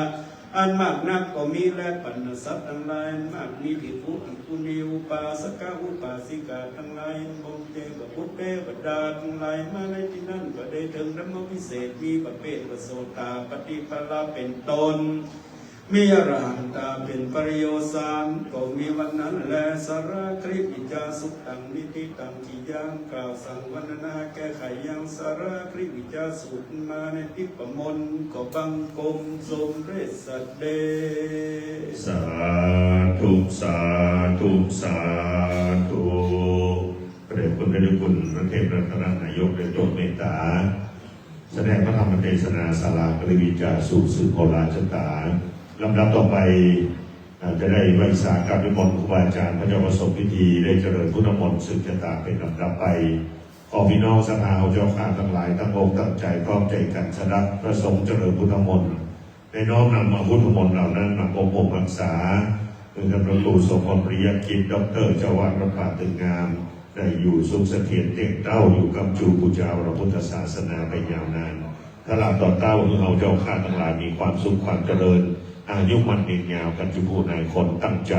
อันมากนักก็มีแล ปัณณสัตว์ทั้งหลายอันมากมี ภิกขุภิกขุณี อุปาสกอุปาสิกาทั้งหลาย อันบ่มเจกบุตรเทวดาทั้งหลายมาในที่นั้นก็ได้ถึงธรรมวิเศษ มีประเภทว่าโสตาปัตติผลเป็นต้น มีอรหันตาเป็นปริโยสารก็มีวันนั้นแล สารคริวิจยสูตตังนิทิตัง ที่ยามกล่าวสั่งวรรณนาแก้ไขยังสารคริวิจยสูตรมาในทิพย์มนต์ ก็บังคมสมเด็จสัตว์เดช สาธุ สาธุ สาธุ พระเดชคุณพระเจ้าคุณพระเทพรัตนนายกได้โปรดเมตตา แสดงพระธรรมเทศนาสารคริวิจยสูตรสืบโหราชะตา ลำดับต่อไป อ่า จะได้ไหว้สาการนิมนต์ครูบาอาจารย์พระเจ้าประสมพิธีได้เจริญพุทธมนต์สืบชะตาเป็นลำดับไป ขอพี่น้องศรัทธาเฮาเจ้าข้าทั้งหลายตั้งอกตั้งใจพร้อมใจกันสดับพระสงฆ์เจริญพุทธมนต์ ได้น้อมนำเอาพุทธมนต์เหล่านั้นมาปกป้องรักษา โดยท่านพระครูโสภณปริยกิจ ด็อกเตอร์ เจ้าอาวาสวัดป่าตึกงาม ได้อยู่สุขเสถียรเตี้ยงเต้าอยู่กับจูปูจาวพระพุทธศาสนาไปยาวนาน ตลอดต่อเต้าให้เฮาเจ้าข้าทั้งหลายมีความสุขความเจริญ อายุมั่นยืนยาวกันจุผู้นายคนตั้งใจ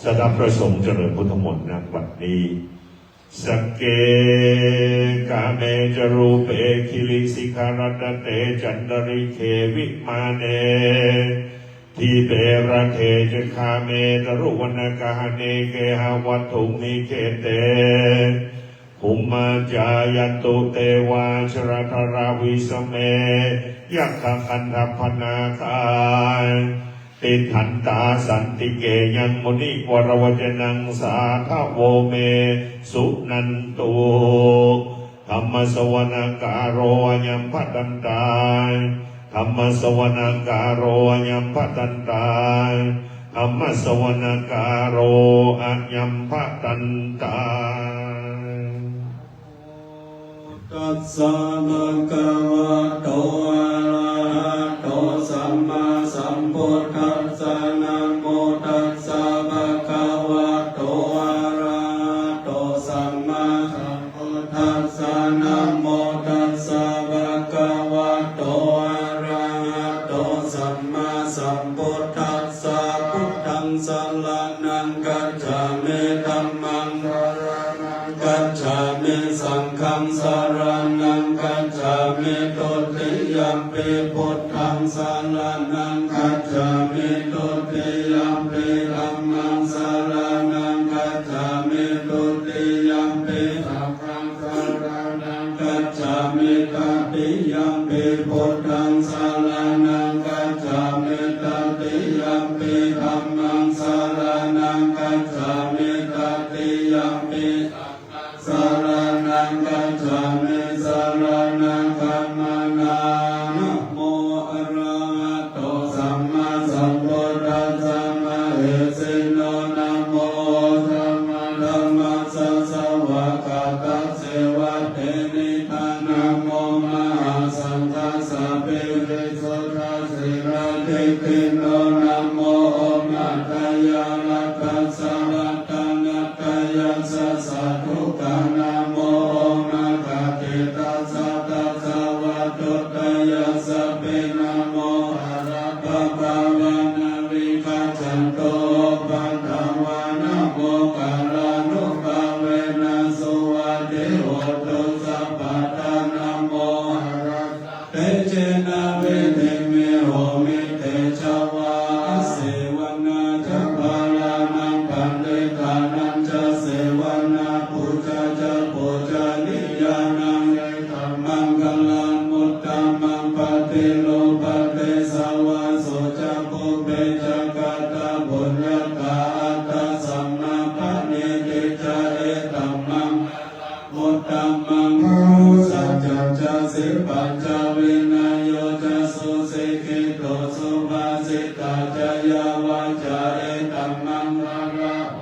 สดับพระสงฆ์เจริญพุทธมนต์ณบัดนี้ Sagge kāme ca rūpe girisikharataṭe cantalikkhe vimāne dīpe raṭṭhe ca gāme taruvanagahane gehavatthumhi khette bhummā cāyantu devā jalathalavisame yakkhagandhabbanāgā tiṭṭhantā santike yaṃ munivaravacanaṃ sādhavo me suṇantu. Dhammassavanakālo ayambhadantā. Dhammassavanakālo ayambhadantā. Dhammassavanakālo ayambhadantā. Tassa bhagavato arahato sammāsambuddhassa. Namo tassa bhagavato arahato sammāsambuddhassa. Namo tassa bhagavato arahato sammāsambuddhassa. Buddhaṃ saraṇaṃ gacchāmi. Dhammaṃ saraṇaṃ gacchāmi. Saṅghaṃ saraṇaṃ gacchāmi. Dutiyampi buddhaṃ saraṇaṃ gacchāmi. Dutiyampi dhammaṃ saraṇaṃ gacchāmi. Dutiyampi saṅghaṃ saraṇaṃ gacchāmi. Tatiyampi buddhaṃ saraṇaṃ gacchāmi. Tatiyampi dhammaṃ saraṇaṃ gacchāmi. Tatiyampi saraṇaṃ gacchāmi. Saraṇagamanaṃ. Namo arahato sammāsambuddhassa mahesino. Namo dhammadhammassa svākkhātasseva tenidha. Namo mahāsaṅghassāpi visuddhasīladiṭṭhino. Namo omātyāraddhassa ratanattayassa sādhukaṃ. Namo omakātītassa tassa vatthuttayassapi. Namo arappabhāvanavigacchento upaddavā. Namokārānubhāvena suvatthi hotu sabbadā. Namo harassa tejena vidhimhi homi tejavā. Asevanā ca bālānaṃ paṇḍitānañca sevanā, pūjā ca pūjanīyānaṃ etammaṅgalamuttamaṃ. Paṭirūpadesavāso ca pubbe ca katapuññatā, attasammāpaṇidhi ca etammaṅgalamuttamaṃ. Bāhusaccañca sippañca vinayo ca susikkhito subhāsitā ca yā vācā etammaṅgalamuttamaṃ.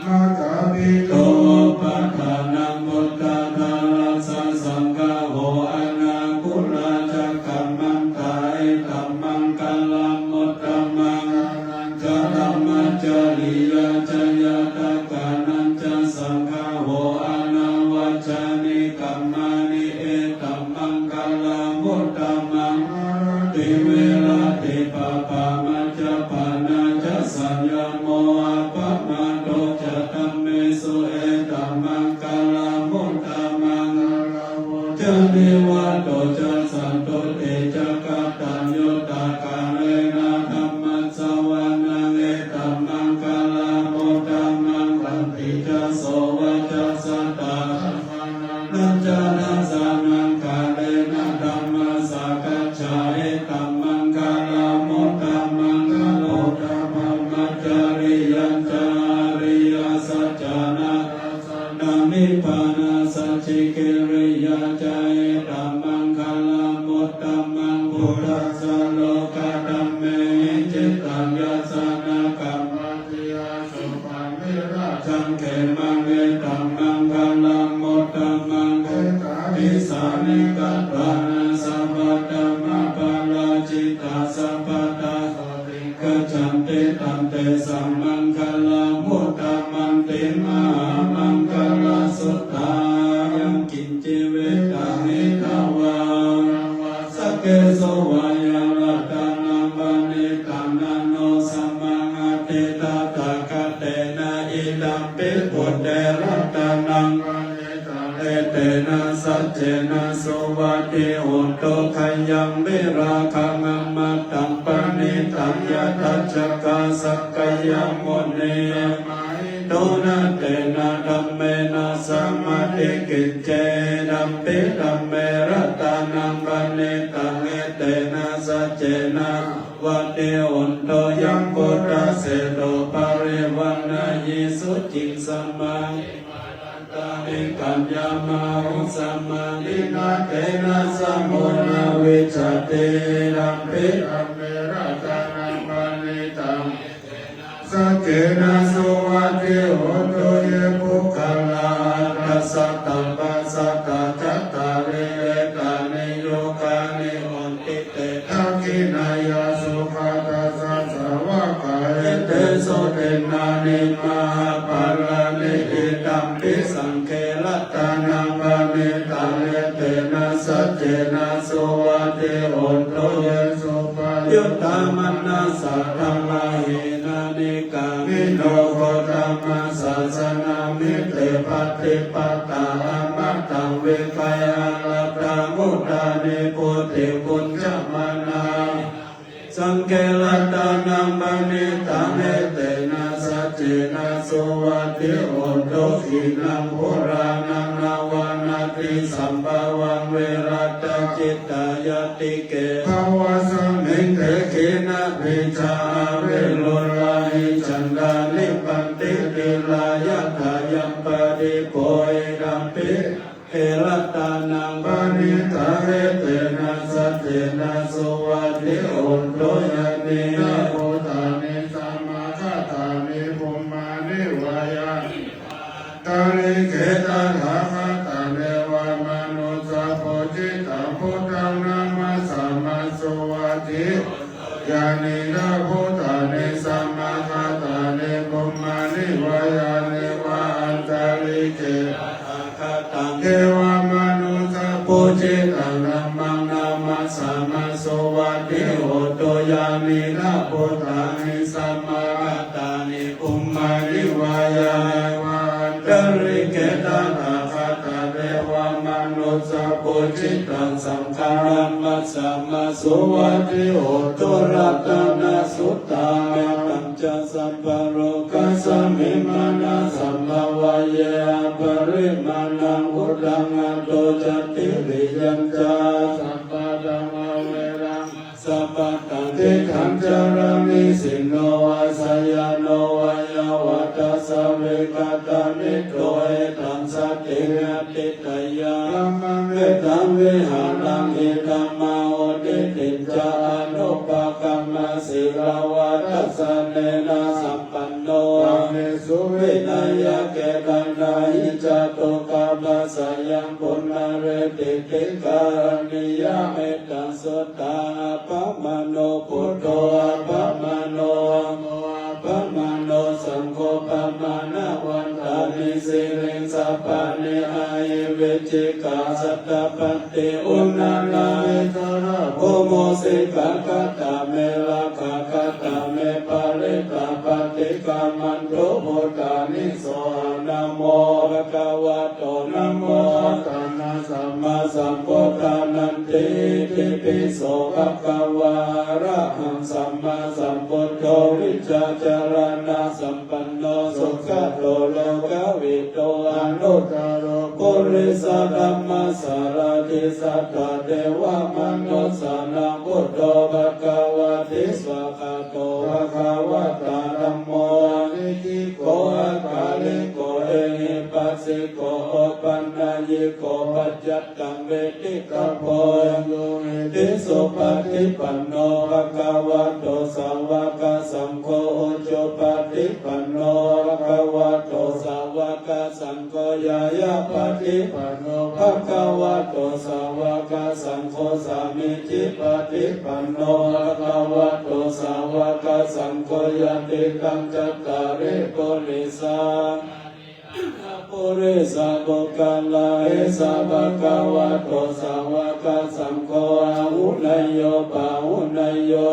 Mātāpituupaṭṭhānaṃ puttadārassa saṅgaho anākulā ca kammantā etammaṅgalamuttamaṃ. Dānañca dhammacariyā ca ñātakānañca saṅgaho anavajjāni kammāni etammaṅgalamuttamaṃ. Āratī viratī pāpā majjapānā ca saññamo appamādo ca dhammesu etammaṅgalamuttamaṃ. Gāravo ca nivāto ca santuṭṭhī ca kataññutā kālena dhammassavanaṃ etammaṅgalamuttamaṃ. Khantī ca sovacassatā samaṇānañca dassanaṃ kālena dhammasākacchā etammaṅgalamuttamaṃ. Tapo ca brahmacariyañca ariyasaccāna dassanaṃ nibbānasacchikiriyā ca etammaṅgalamuttamaṃ. Phuṭṭhassa lokadhammehi cittaṃ yassa na kampati asokaṃ virajaṃ khemaṃ etammaṅgalamuttamaṃ. Etādisāni katvāna sabbatthamaparā jitā sabbattha sotthiṃ gacchanti, taṃ tesaṃ maṅgalamuttamanti. Mahāmaṅgalasuttaṃ. Yaṅkiñci vittaṃ idha vā, saggesu vā yaṃ ratanaṃ paṇītaṃ, na no samaṃ atthi tathāgatena, idampi buddhe ratanaṃ paṇītaṃ, etena saccena suvatthi hotu. Khayaṃ virāgaṃ amataṃ paṇītaṃ, yadajjhagā sakyamunī samāhito, na tena dhammena samatthi kiñci, idampi dhamme ratanaṃ paṇītaṃ, etena saccena suvatthi hotu. Yaṃ buddhaseṭṭho parivaṇṇayī suciṃ, samādhimānantarikaññamāhu, samādhinā tena samo na vijjati, idampi dhamme ratanaṃ paṇītaṃ, saccena suvatthi hotu. Ye puggalā aṭṭha sataṃ pasatthā, cattāri etāni yugāni honti, te dakkhiṇeyyā sugatassa sāvakā, etesu dinnāni mahapphalāni, idampi saṅghe ratanaṃ paṇītaṃ, etena saccena suvatthi hotu. Ye suppayuttā manasā daḷhena, nikkāmino gotamasāsanamhi, te pattipattā amataṃ vigayha, labhā mudhā nibbutiṃ bhuñjamānā, saṅghe ratanaṃ paṇītaṃ, etena saccena suvatthi hotu. Khīṇaṃ purāṇaṃ navaṃ natthi sambhavaṃ, virattacittāyatike bhavasmiṃ, te khīṇabījā avirūḷhā, nibbanti dhīrā yathāyampadīpo, idampi saṅghe ratanaṃ paṇītaṃ, etena saccena suvatthi hotu. Yānīdha bhūtāni samāgatāni, bhummāni vā yāni va antalikkhe, tathāgataṃ devamanussapūjitaṃ, buddhaṃ namassāma suvatthi hotu. Yānīdha bhūtāni samāgatāni, bhummāni vā yāni va antalikkhe, tathāgataṃ devamanussapūjitaṃ, dhammaṃ namassāma suvatthi hotu. Yānīdha bhūtāni samāgatāni, bhummāni vā yāni va antalikkhe, tathāgataṃ devamanussapūjitaṃ, saṅghaṃ namassāma suvatthi hotu. Ratanasuttaṃ. Mettañca sabbalokasmiṃ mānasambhāvaye aparimāṇaṃ, uddhaṃ adho ca tiriyañca, asambādhaṃ averaṃ asapattaṃ. Tiṭṭhaṃ caraṃ nisinno vā, sayāno vā yāvatassa vigatamiddho, etaṃ satiṃ adhiṭṭheyya, brahmametaṃ vihāraṃ idhamāhu. Diṭṭhiñca anupagamma sīlavā dassanena sampanno, kāmesu vineyya gedhaṃ, na hi jātu gabbhaseyyaṃ punaretīti. Karaṇīyam ettaṃ: suttaṃ appamāṇo buddho, appamāṇo dhammo, appamāṇo saṅgho, pamāṇavantāni sirīsapāni, ahi vicchikā satapaddi uṇṇānābhī sarabū mūsikā, katā me rakkhā, katā me parittā, paṭikkamantu bhūtāni. Sohaṃ namo bhagavato, namo sattannaṃ sammāsambuddhānanti. Itipi so bhagavā arahaṃ sammāsambuddho vijjācaraṇasampanno sugato lokavidū anuttaro purisadammasārathi satthā devamanussānaṃ buddho bhagavāti. Svākkhāto bhagavatā dhammo, anicciko akāliko ehipassiko opanayiko paccattaṃ veditabbo viññūhīti. Supaṭipanno bhagavato sāvakasaṅgho, ujupaṭipanno bhagavato sāvakasaṅgho, Ñāyapaṭipanno bhagavato sāvakasaṅgho, sāmīcipaṭipanno bhagavato sāvakasaṅgho, yadidaṃ cattāri purisayugāni aṭṭha purisapuggalā, esa bhagavato sāvakasaṅgho, āhuneyyo pāhuneyyo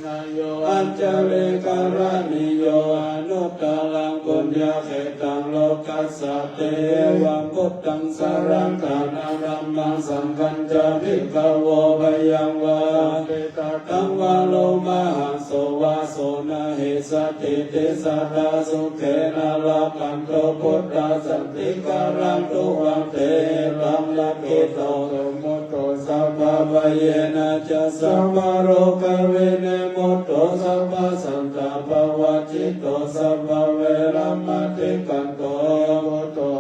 dakkhiṇeyyo añjalikaraṇīyo anuttaraṃ puññakkhettaṃ lokassāti. Evaṃ buddhaṃ saraṇaṃ gatānaṃ, dhammaṃ saṅghañca bhikkhavo, bhayaṃ vā apetā taṃ vā lomahaṃso vā, so na hessatīti, sadā sukhena rakkhantu buddhā, santikaraṃ tuvaṃ dehi, taṃ rakkhito sumuttā, sabbabhayena ca sabbarogavinimutto, sabbasantāpavajjito, sabbaveramatikkanto buddho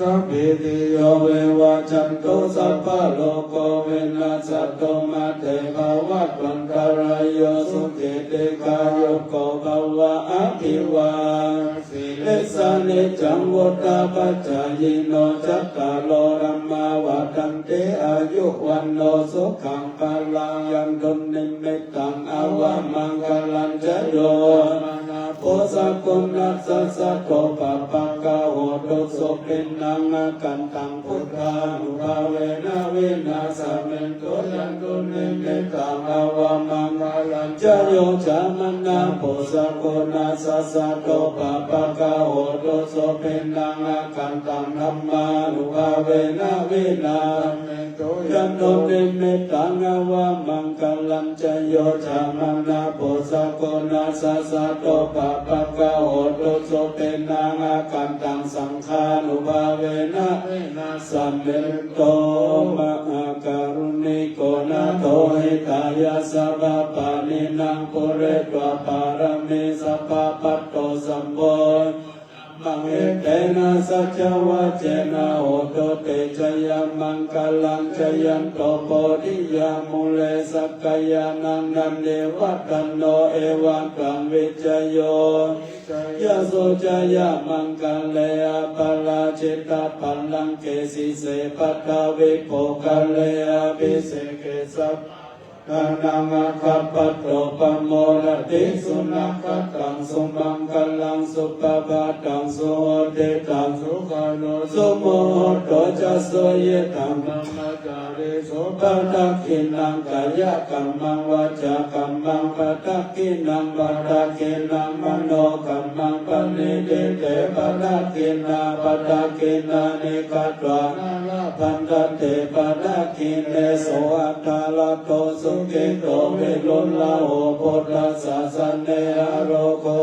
sabbītiyo vivajjantu, sabbarogo vinassatu, mā te bhavatvantarāyo, sukhī dīghāyuko bhava. Abhivādaṃ sīlissa niccaṃ vuḍḍhāpacāyino, cattāro dhammā vaḍḍhanti, āyu vaṇṇo sukhaṃ balaṃ. Yandunnimit taṃ avamaṅgalañca yo cāmanāpo sakuṇassa saddo pāpaggaho dussupinaṃ akantaṃ buddhānubhāvena vināsamentu. Yandunnimittaṃ avamaṅgalañca yo cāmanāpo sakuṇassa saddo pāpaggaho dussupinaṃ akantaṃ dhammānubhāvena vināsamentu. Yandunnimittaṃ avamaṅgalañca yo cāmanāpo sakuṇassa saddo pāpaggaho dussupinaṃ akantaṃ saṅghānubhāvena vināsamentu. Mahākāruṇiko nātho hitāya sabbapāṇinaṃ pūretvā pāramī sabbā patto sambodhimuttamaṃ. Etena saccavajjena hotu te jayamaṅgalaṃ. Jayanto bodhiyā mūle sakyānaṃ nandivaḍḍhano, evaṃ tvaṃ vijayo hohi jayassu jayamaṅgale. Aparājitapallaṅke sīse paṭhavipokkhare abhiseke sabba buddhānaṃ aggappatto pamodati. Sunakkhattaṃ sumaṅgalaṃ supabhātaṃ suhuṭṭhitaṃ, sukhaṇo sumuhutto ca suyiṭṭhaṃ brahmacārisu. Padakkhiṇaṃ kāyakammaṃ vācākammaṃ padakkhiṇaṃ, padakkhiṇaṃ manokammaṃ paṇidhī te padakkhiṇā. Padakkhiṇāni katvāna labhantatthe padakkhiṇe. So atthaladdho sukhito viruḷhako buddhasāsane, ārogo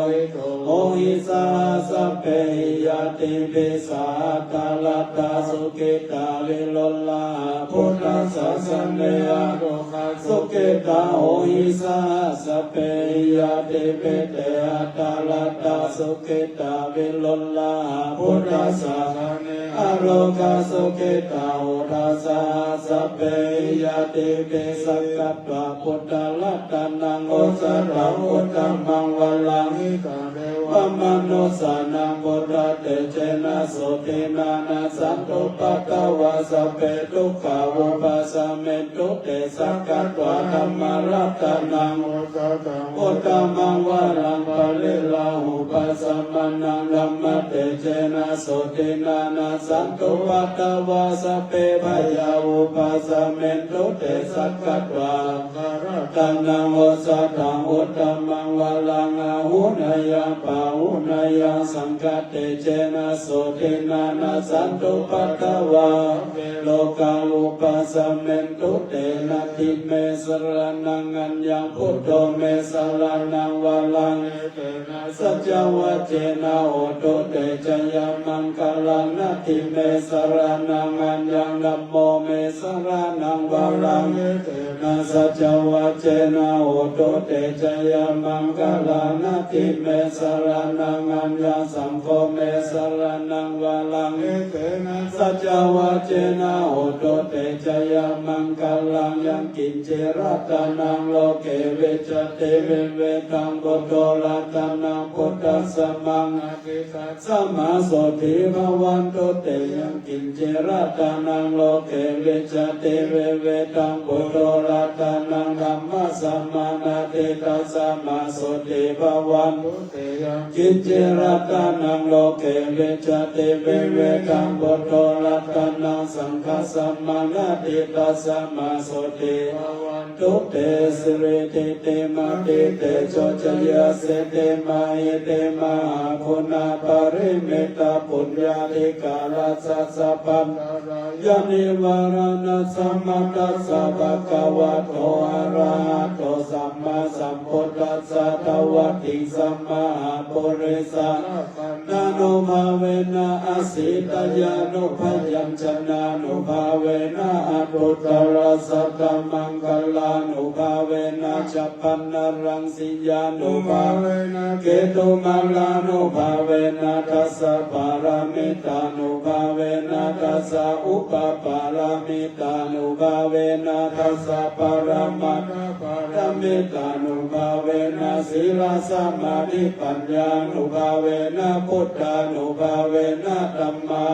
hito hohi saha sabbehi ñātibhi. Sā atthaladdhā sukhitā viruḷhā buddhasāsane, ārogā sukhitā hohi saha sabbehi ñātibhi. Te atthaladdhā sukhitā viruḷhā buddhasāsane, ārogā sukhitā hotha saha sabbehi ñātibhi. Sakkatvā buddharatanaṃ osathaṃ uttamaṃ varaṃ, hitaṃ devamanussānaṃ buddhatejena sotthinā, nassantupaddavā sabbe dukkhā vūpasamentu te. Sakkatvā dhammaratanaṃ osathaṃ uttamaṃ varaṃ, pariḷāhūpasamanaṃ dhammatejena sotthinā, nassantupaddavā sabbe bhayā vūpasamentu te. Sakkatvā saṅgharatanaṃ osathaṃ uttamaṃ varaṃ, āhuneyyaṃ pāhuneyyaṃ saṅghatejena sotthinā, nassantupaddavā sabbe rogā vūpasamentu te. Natthi me saraṇaṃ aññaṃ, buddho me saraṇaṃ varaṃ, etena saccavajjena hotu te jayamaṅgalaṃ. Natthi me saraṇaṃ aññaṃ, dhammo me saraṇaṃ varaṃ, etena saccavajjena hotu te jayamaṅgalaṃ. Natthi me saraṇaṃ aññaṃ, saṅgho me saraṇaṃ varaṃ, etena saccavajjena hotu Buddho te jayamaṅgalaṃ. Yaṅkiñci ratanaṃ loke vijjati vividhaṃ puthu, ratanaṃ buddhasamaṃ natthi, tasmā sotthī bhavantu te. Yaṅkiñci ratanaṃ loke vijjati vividhaṃ puthu, ratanaṃ dhammasamaṃ natthi, tasmā sotthī bhavantu te. Yaṅkiñci ratanaṃ loke vijjati vividhaṃ puthu, ratanaṃ saṅghasamaṃ natthi, tasmā sotthī bhavantu te. Siridhitimatitejojayasiddhi mahiddhi mahāguṇāparimitapuññādhikārassa sabbantarāyanivāraṇasamatthassa bhagavato arahato sammāsambuddhassa dvattiṃsamahāpurisalakkhaṇānubhāvena asītyānubyañjanānubhāvena aṭṭhuttarasatamaṅgalānubhāvena chabbaṇṇaraṃsiyānubhāvena ketumālānubhāvena dasapāramitānubhāvena dasaupapāramitānubhāvena dasaparamatthapāramitānubhāvena sīlasamādhipaññānubhāvena buddhānubhāvena dhammā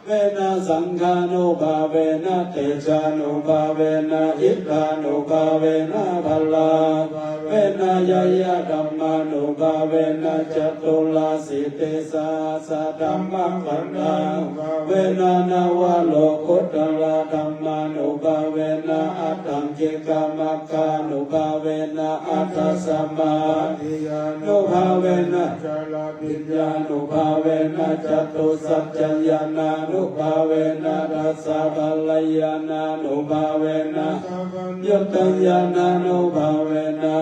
vena saṅghānubhāvena tejānubhāvena iddhānubhāvena balānubhāvena ñeyyadhammānubhāvena caturāsītisahassadhammakkhandhānubhāvena navalokuttaradhammānubhāvena aṭṭhaṅgikamaggānubhāvena aṭṭhasamādhiyānubhāvena chaḷabhiññānubhāvena catusaccañāṇānubhāvena dasabalañāṇānubhāvena sabbaññutañāṇānubhāvena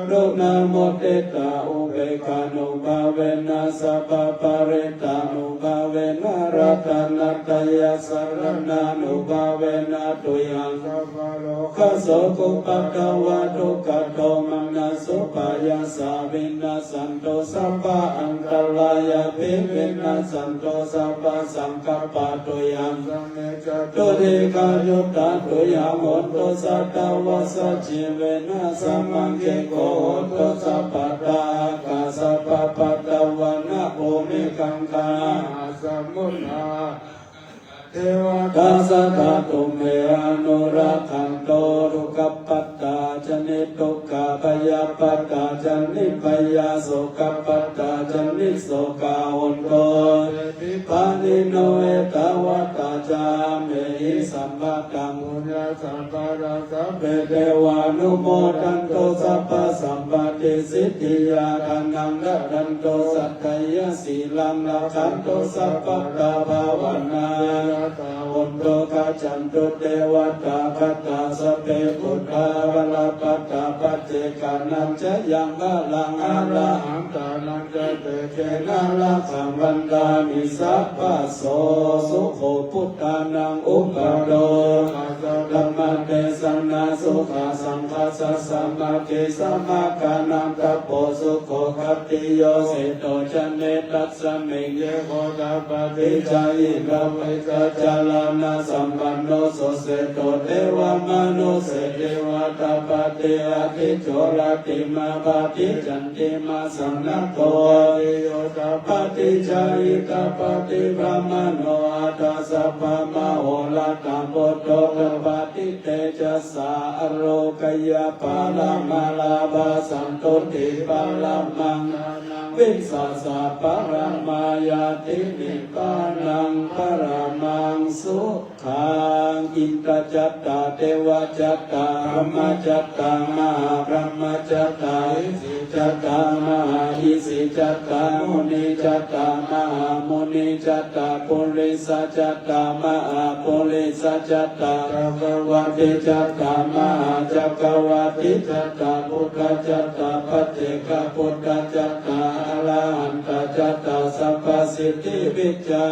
karuṇāmuditāupekkhānubhāvena sabbaparittānubhāvena ratanattayasaraṇānubhāvena tuyhaṃ sabbarogasokupaddavadukkhadomanassupāyāsā vinassantu sabbaantarāyāpi vinassantu sabbasaṅkappā tuyhaṃ catudīghayuttā tuyhaṃ hotu satavassajīvena samaṅgiko hotu sabbadā ākāsapabbatavanabhūmigaṅgāmahāsamuddā devatā sadā tumhe anurakkhantu. Dukkhappattā ca niddukkhā bhayappattā ca nibbhayā sokappattā ca nissokā hontu sabbepi pāṇino. Ettāvatā ca amhehi sambhataṃ puññasampadaṃ sabbe devānumodantu sabbasampattisiddhiyā. Dānaṃ dadantu saddhāya sīlaṃ rakkhantu sabbadā bhāvanābhiratā hontu gacchantu devatāgatā. Sabbe buddhā balappattā paccekānañca yaṃ balaṃ arahantānañca tejena rakkhaṃ bandhāmi sabbaso. Sukho buddhānaṃ uppādo sukho dhammadesanā sukhā saṅghassa sāmaggī samaggānaṃ tapo sukho khatti yoseto ca netasmiṃ ye hotappaṭicāyino vijjācaraṇasampanno so seṭṭho devamanusse ceva tapati ādicco rattimābhāti candimā sannaddho vāseyyo tapati cāyī tapati brāhmaṇo atha sabbam ahorattaṃ buddho tapati tejasā. Ārogyaparamalābhaṃ santuṭṭhiparamaṃ dhanaṃ vissāsaṃ paramā ñāti nibbānaṃ paramaṃ sukhaṃ. Indacattā devakattā brahmakattā mahābrahmakattā isikattā mahāisikattā munikattā mahāmunikattā purisakattā mahāpurisakattā cakkavatikattā mahācakkavatikattā buddhakattā paccekabuddhakattā arahantakattā sabbasiddhivijjā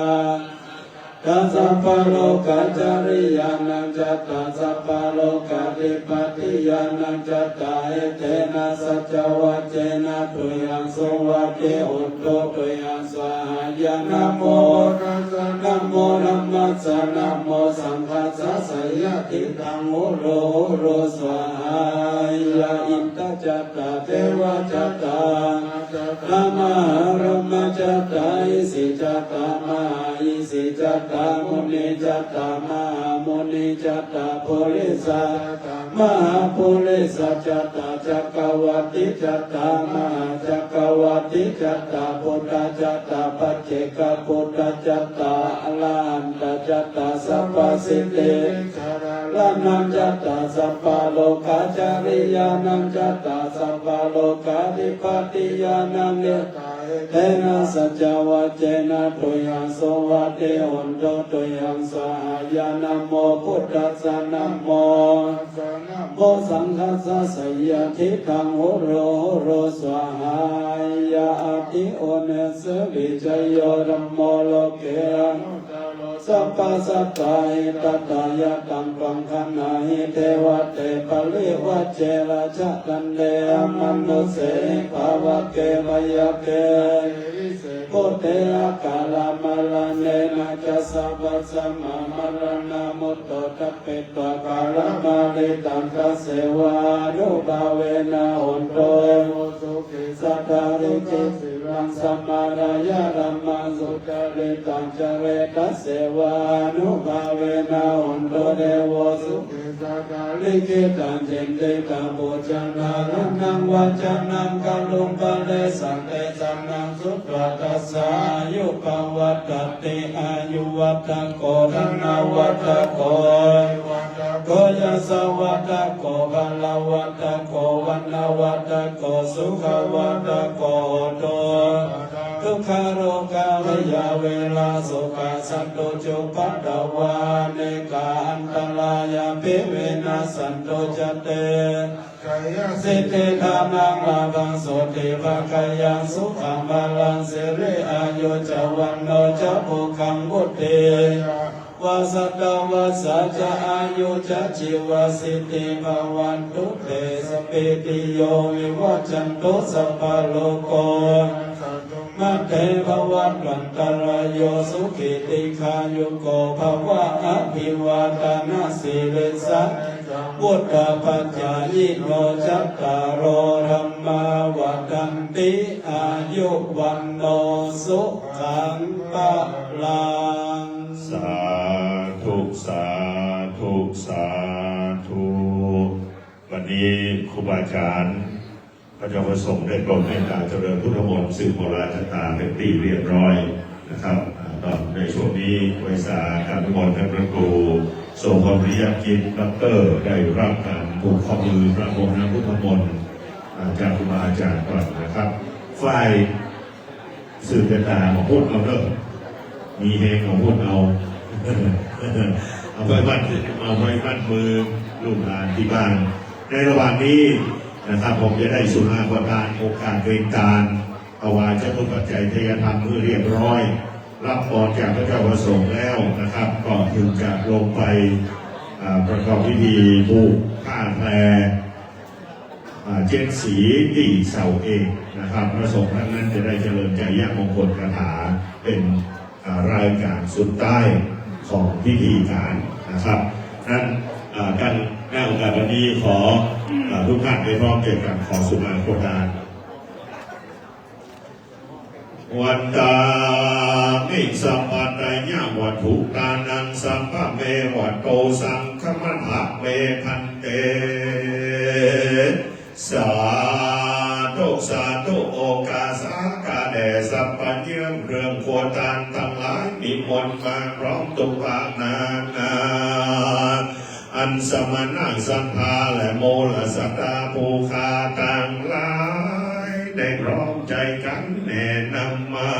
sabbalokācariyānañcattā sabbalokādhipatiñāṇañcattā etena saccavajjena tuyhaṃ suvatthi hotu tuyhaṃ svāhāya. Namo buddhassa namo dhammassa Namo saṅghassa seyyathīdaṃ horo horo svāhāya. Inda cattāro devā cattāro cattāro mahābrahmā cattāro isi cattāro mahāisi cattāro munī cattāro mahāmunī cattāro purisa mahāpurisa cattāro cakkavātī cattāro mahācakkavātī cattāro buddhā cattāro paccekabuddhā cattāro arahantā cattāro sabbasiddhī ñāṇānaṃ cattāro sabbalokācariyānaṃ cattāro sabbalokādhipatiyānaṃ cattāro etena saccavajjena tuyhaṃ suvatthi hotu tuyhaṃ svāhāya. Namo buddhassa. Namo saṅghassa seyyathīdaṃ horo horo svāhāya. Atthi uṇhissi vijayo dhammo loke anuttaro sabbasattāhitatthāya taṃ paṇḍānahi devate parivajje rājadaṇḍe amanussehi pāvake bhayake bhūte akālamaraṇena ca sabbasampaṃ maraṇā mutto tappetvā kālamāritaṃ tasseva ānubhāvena hontu devo sukhī sadā ṭhītaṃ sīlaṃ samādāya dhammaṃ sucaritaṃ care tasseva ānubhāvena hontu devo sukhī sadā ṭhītaṃ cintītaṃ puccaṃ dhāraṇaṃ vācanaṃ karuṃ paresaṃ desanaṃ sutvā tassa āyu pavaḍḍhatīti. Āyuvaḍḍhako dhanavaḍḍhako ko yasavaḍḍhako balavaḍḍhako vaṇṇavaḍḍhako sukhavaḍḍhako hotu. Dukkharogabhayā verā sokā sattu cupaddavā anekā antarāyāpi vinassantu ca tejasā. Jayasiddhi dhanaṃ lābhaṃ sotthi bhāgyaṃ sukhaṃ balaṃ siri āyu ca vaṇṇo ca bhogaṃ vuḍḍhī yasavā satavassā ca āyū ca jīvasiddhī bhavantu te. Sabbītiyo vivajjantu sabbarogo ma te bhavatvantarāyo sukhī dīghāyuko bhava. Abhivādanasīlissa vuḍḍhāpacāyino cattāro dhammā vaḍḍhanti āyu vaṇṇo sukhaṃ balaṃ. Sādhu sādhu sādhu. วันนี้ครูบาอาจารย์ พระเจ้าประสงค์ได้โปรดเมตตาเจริญพุทธมนต์สืบโบราณชะตาเป็นที่เรียบร้อยนะครับ อ่า ตอนในช่วงนี้ไหว้สาการนิมนต์ท่านพระครูโสภณวิริยกิจ ด็อกเตอร์ ได้รับการผูกข้อมือพระมงคลพุทธมนต์ อ่า จากครูบาอาจารย์ก่อนนะครับ ฝ่าย สืบชะตาของพุทธเอาเด้อ มีแฮงของพุทธเอา เอาไปบ้าน เอาไปบ้านเมืองลูกหลานที่บ้าน ในระหว่างนี้นะครับ ผมจะได้สุราประทานโอกาสเป็นการถวายจตุปัจจัยทายธรรมเพื่อเรียบร้อย รับพรจากพระเจ้าประสงค์แล้วนะครับ ก็ถึงจะลงไป อ่า ประกอบพิธีผูกผ้าแพร อ่า เจ็ดสีที่เสาเอกนะครับ พระสงฆ์ท่านนั้นจะได้เจริญไชยมงคลคาถาเป็น อ่า รายการสุดท้ายของพิธีการนะครับ นั้น อ่า การ ในโอกาสวันนี้ขอ อ่า ทุกท่านได้พร้อมใจกันขอสุมาโคตาน Vandāmi sabbadatthayavadhūtānaṃ sabbamevato saṅghamadha me bhante. Sādhu sādhu. โอกาสาแด่สัพพะเยื้องเรื่องครัวตานทั้งหลาย นิมนต์มาพร้อมทุกภาคหน้านา อันสมณะศรัทธาและมูลศรัทธาผู้ข้าทั้งหลาย ได้พร้อมใจกันแนะนำมา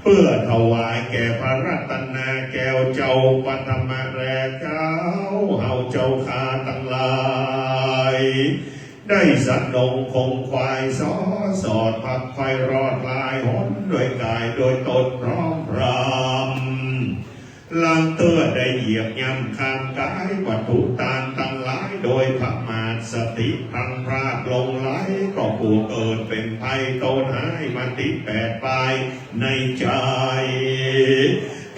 เพื่อถวายแก่พระรัตนแก้วเจ้าปัทมะแร่เจ้า เฮาเจ้าข้าทั้งหลาย ได้สนองคงควายสอสอดพักไฟรอดลายหนด้วยกายโดยตนพร้อมพรำ ล้างเตื้อได้เหยียบย่ำข้ามกายวัตถุตานทั้งหลาย โดยประมาทสติพลั้งพลาดหลงไหล ก็ผู้เกิดเป็นภัยโทษหายมติแปดปลายในใจ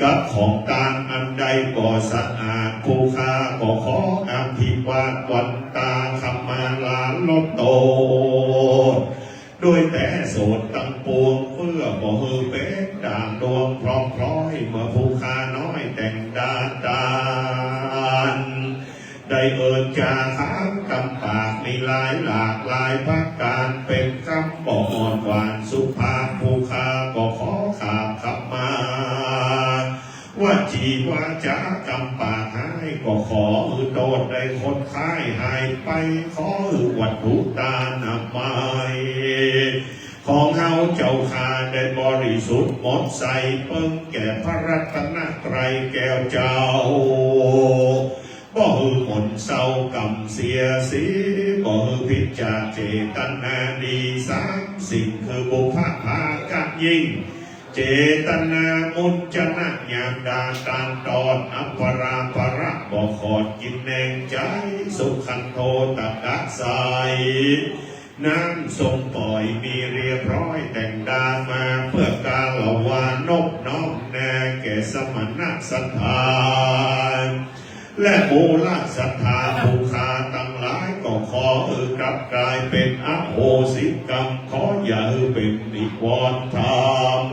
กับของตานอันใดก็สะอาด ผู้ข้าก็ขออภิวาทวันตา ขมาลาลดโทษ ด้วยแต่โสดทั้งปวง เพื่อบ่หื้อเป็นด่างดวงพร้อมพร้อย เมื่อผู้ข้าน้อยแต่งดาตาน ได้เอิ้นจาค้างกำปากมีหลายหลากหลายประการ เป็นคำบ่อ่อนหวานสุภาพ ผู้ข้าก็ขอขมา วจีวาจากำปากหาย ก็ขอหื้อโทษได้คดคายหายไป ขอหื้อวัตถุตานามัย ของเฮาเจ้าข้าได้บริสุทธิ์หมดใส เปิงแก่พระรัตนตรัยแก้วเจ้า บ่หื้อหม่นเศร้ากำเสียสี บ่หื้อผิดจากเจตนาดี สามสิ่งคือบุพภาคะยิ่ง เจตนามุจนะหยาบ ด่าตานตอนอัปปราประบ่ขอดกินแนงใจ สุขันโธตกะใส น้ำทรงปล่อยมีเรียบร้อย แต่งดามาเพื่อการละวานอบน้อมนาแก่สมณะศรัทธา และมูลศรัทธาผู้ข้าทั้งหลาย ก็ขอหื้อกลับกลายเป็นอโหสิกรรม ขออย่าหื้อเป็นนิวรณ์ธรรม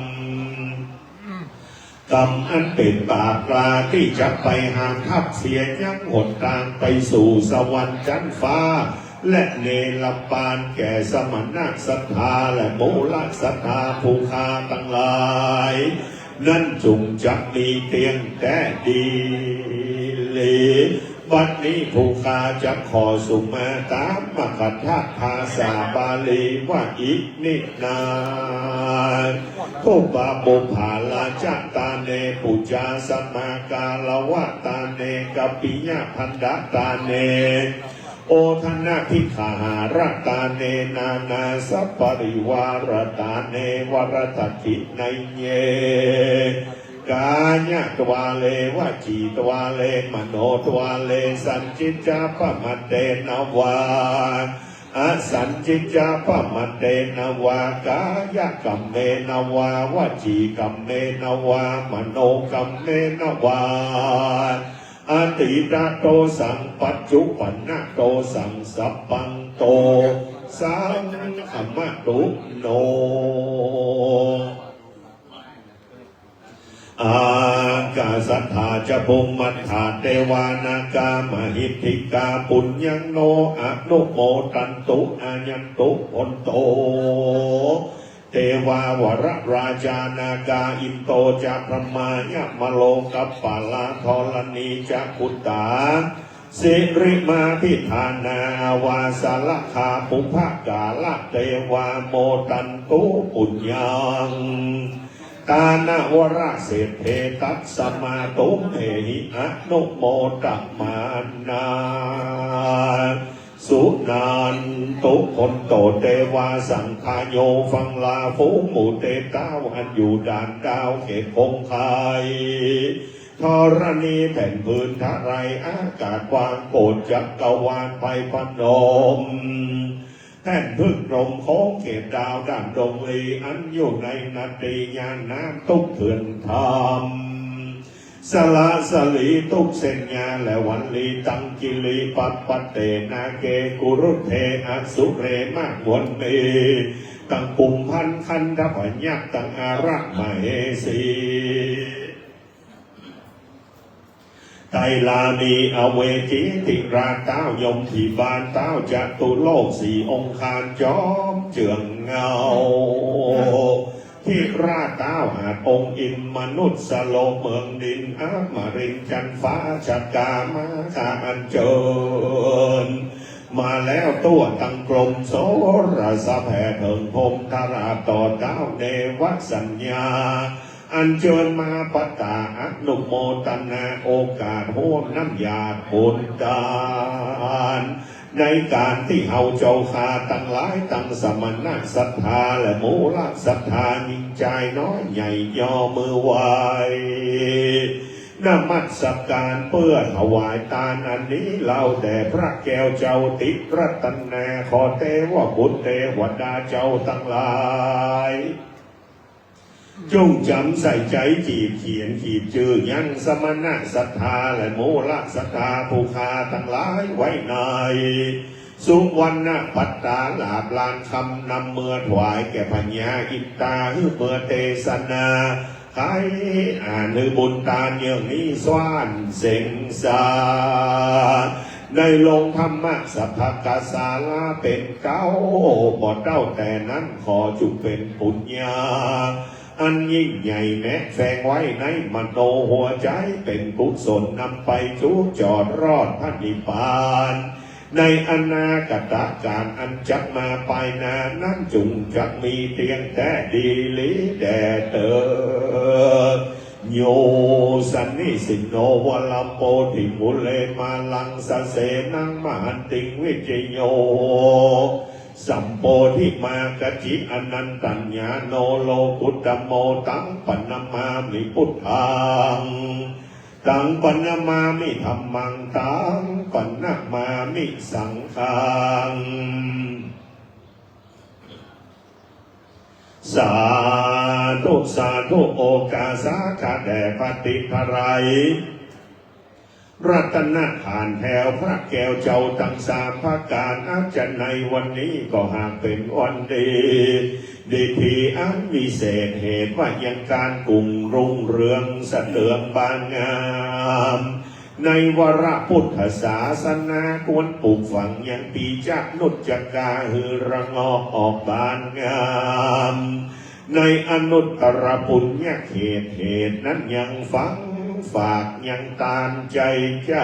กรรมอันเป็นบาปกล้าที่จะไปห้ามทับเสียยั้งหนทางไปสู่สวรรค์ชั้นฟ้า และเนรปานแก่สมณะศรัทธาและมูลศรัทธาผู้ข้าทั้งหลาย นั้นจงจักมีเตียงแท้ดีหลี บัดนี้ผู้ข้าจักขอสุมาตามกถาภาษาบาลีว่า อิมินา ปุพพะปุพพาลาจาตาเน ปุจจาสมาการวะตาเน กัปปิยะพันดะตาเน โอทนาภิกขหาระตาเน นานาสัพปริวารตาเน วรทักขิณเย กายะทวาเล วจีทวาเล มโนทวาเล สัญจิจจาปมัตเตนะวา อสัญจิจจาปมัตเตนะวา กายะกัมเมนะวา วจีกัมเมนะวา มโนกัมเมนะวา อตีตะโตสัง ปัจจุปันนะโตสัง สัพพังโตสัง ขมะตุโน อากาสัตถาจะ ภูมิมัตถาเตวานากามหิทธิกา ปุญญังโนอนุโมทันตุ อายันตุ โหนโต เตวาวรราชานากา อินโตจะ พรหมายมโลกัปปาลา ธรณีจะ พุตตา สิริมาภิธานา อาวาสาลคา ปุพพกาลเตวา โมทันตุ ปุญญัง ตานวรเศรษฐเท ตัสมาตุมเหหิ อนุโมทมานา สุนันตุ โหนโต เตวาสังคาโย ฟังลาฝูงหมู่เทพเจ้าอันอยู่ด่านดาวเขตคงคาย ธรณีแผ่นพื้นทลาย อากาศกว้างโกฏจักรวาล ไพรพนม แผ่นพฤกษ์นมโขงเขตดาวด่านดงลี อันอยู่ในนาฏรียานน้ำทุกเถื่อนธรรม สละสลีทุกเส้นยาและวัลลี ตังกิริปัปปะเตนาเก กุรุเทอสุเร มากมวลมี ตังกุมพันธ์คันธพยัคฆ์ ตังอารักษ์มเหสี ไตรลามีอเวจี ติราชเต้ายมพิบาล เต้าจตุโลกสี่องคาร จอมเจืองเงา ทิราชเต้าหาดองค์อินทร์ มนุษย์สโลกเมืองดิน อมรินทร์จันทร์ฟ้า ชะกามาคาอัญเชิญ มาแล้วทั่วทั้งกรม โสรสแผ่เถิงพรหม ทราบต่อเต้าเนวสัญญา อัญเชิญมาปัตตา อนุโมทนาโอกาส ร่วมน้ำหยาดบุญทาน ในการที่เฮาเจ้าข้าทั้งหลาย ทั้งสมณะศรัทธาและมูลศรัทธา หญิงชายน้อยใหญ่ย่อมือไหว้ นมัสการเพื่อถวายทานอันนี้ เล่าแด่พระแก้วเจ้าติรัตนา ขอเทวบุตรเทวดาเจ้าทั้งหลาย จงจำใส่ใจขีดเขียนขีดชื่อยังสมณะศรัทธาและมูลศรัทธาผู้ข้าทั้งหลายไว้ใน สุวรรณปัตตาลาภลานคำนำเมื่อถวายแก่พญาอินทาหื้อเมื่อเตสนา ไขอ่านหื้อบุญตานเยื่องนี้สวรรค์เสียงสา ในลงธรรมะสัพพกสาลาเป็นเก้าบ่เต้าแต่นั้นขอจุเป็นปุญญา อันยิ่งใหญ่แม้แฝงไว้ในมโนหัวใจเป็นกุศลนำไปจุจอดรอดพระนิพพาน ในอนาคตการอันจักมาปายหน้านั้นจุงจักมีเตียงแท้ดีหลีแด่เติด โย สันนิสินโน วรโปธิมุเลมาลังสเสนังมหันติงวิจโย สัมโปธิมากจิอนันตัญญาโนโลกุตตโมตังปนมามิพุทธัง ตังปนมามิธัมมัง ตังปนมามิสังฆัง สาธุ สาธุ โอกาสาข้าแด่พระติทราย รัตนผ่านแถวพระแก้วเจ้าทั้งสามประการอาจจะในวันนี้ก็หากเป็นวันดี ดีทีอันวิเศษเหตุว่ายังการกุ่งรุ่งเรืองสะเทืองบานงาม ในวรพุทธศาสนาควรปลูกฝังยังปีจานุจจกาหือระงอกออกบานงาม ในอนุตตรปุญญาเขตเหตุนั้นยังฝังฝากยังตานใจใจ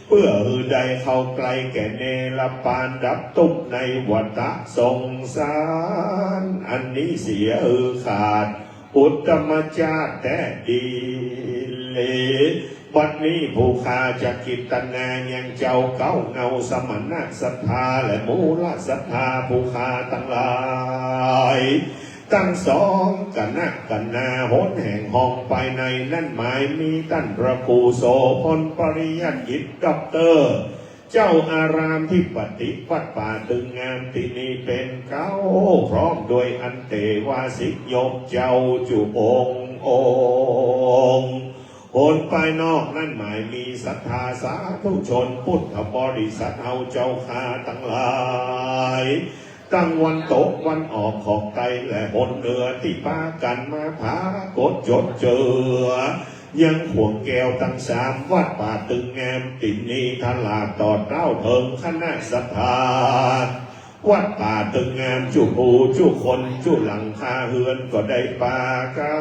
เพื่อหือได้เข้าใกล้แก่เนรปานดับทุกข์ในวัฏสงสาร อันนี้เสียหือขาด อุตตมชาติแท้ดีเลย บัดนี้ผู้ข้าจะกิตนายังเจ้าเก้าเงาสมณะศรัทธาและมูลศรัทธาผู้ข้าทั้งหลาย ทั้งสองคณะคณาหนแห่งห้องภายในนั้นหมายมีท่านพระครูโสพลปริยัติกิจด็อกเตอร์ เจ้าอารามที่ปฏิวัติป่าตึงงามที่นี่เป็นเก้า พร้อมด้วยอันเตวาสิกโยมเจ้าจุองค์องค์ หนภายนอกนั้นหมายมีศรัทธาสาธุชนพุทธบริษัทเฮาเจ้าข้าทั้งหลาย ตั้งวันตกวันออกของไตและหนเหนือที่พากันมาผากดจดเจือ ยังขวงแก้วทั้งสามวัดป่าตึงงามตินนีทลาดต่อเต้าเถิงคณะศรัทธา วัดป่าตึงงามจุภูจุคนจุหลังคาเฮือนก็ได้ปากั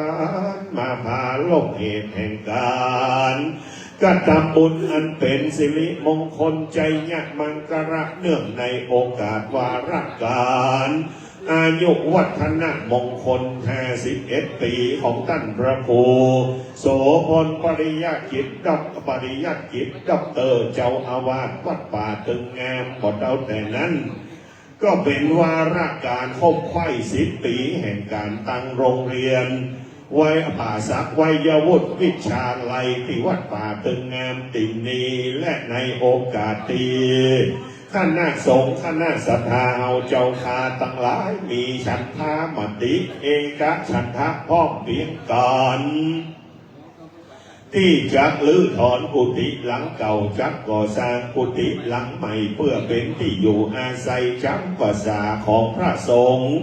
นมาพาลบเหตุแห่งการกระทำบุญอันเป็นสิริมงคลชัยยะมังคละเนื่องในโอกาสวาระการ อายุวัฒนมงคล ห้าสิบเอ็ด ปีของท่านพระครูโสพลปริยกิจด็อกปริยัติกิจด็อกเตอร์เจ้าอาวาสวัดป่าตึงงามบ่เต้าแต่นั้น ก็เป็นวาระการครบไขว้สิบปีแห่งการตั้งโรงเรียน ไว้ป่าสักวัยวุฒิวิชาลัยที่วัดป่าตึงงามตินนีและในโอกาสที่ คณะสงฆ์คณะศรัทธาเฮาเจ้าข้าทั้งหลายมีฉันทามติเอกฉันทะพร้อมเพรียงกัน ที่จักรื้อถอนกุฏิหลังเก่าจักก่อสร้างกุฏิหลังใหม่เพื่อเป็นที่อยู่อาศัยจำพรรษาของพระสงฆ์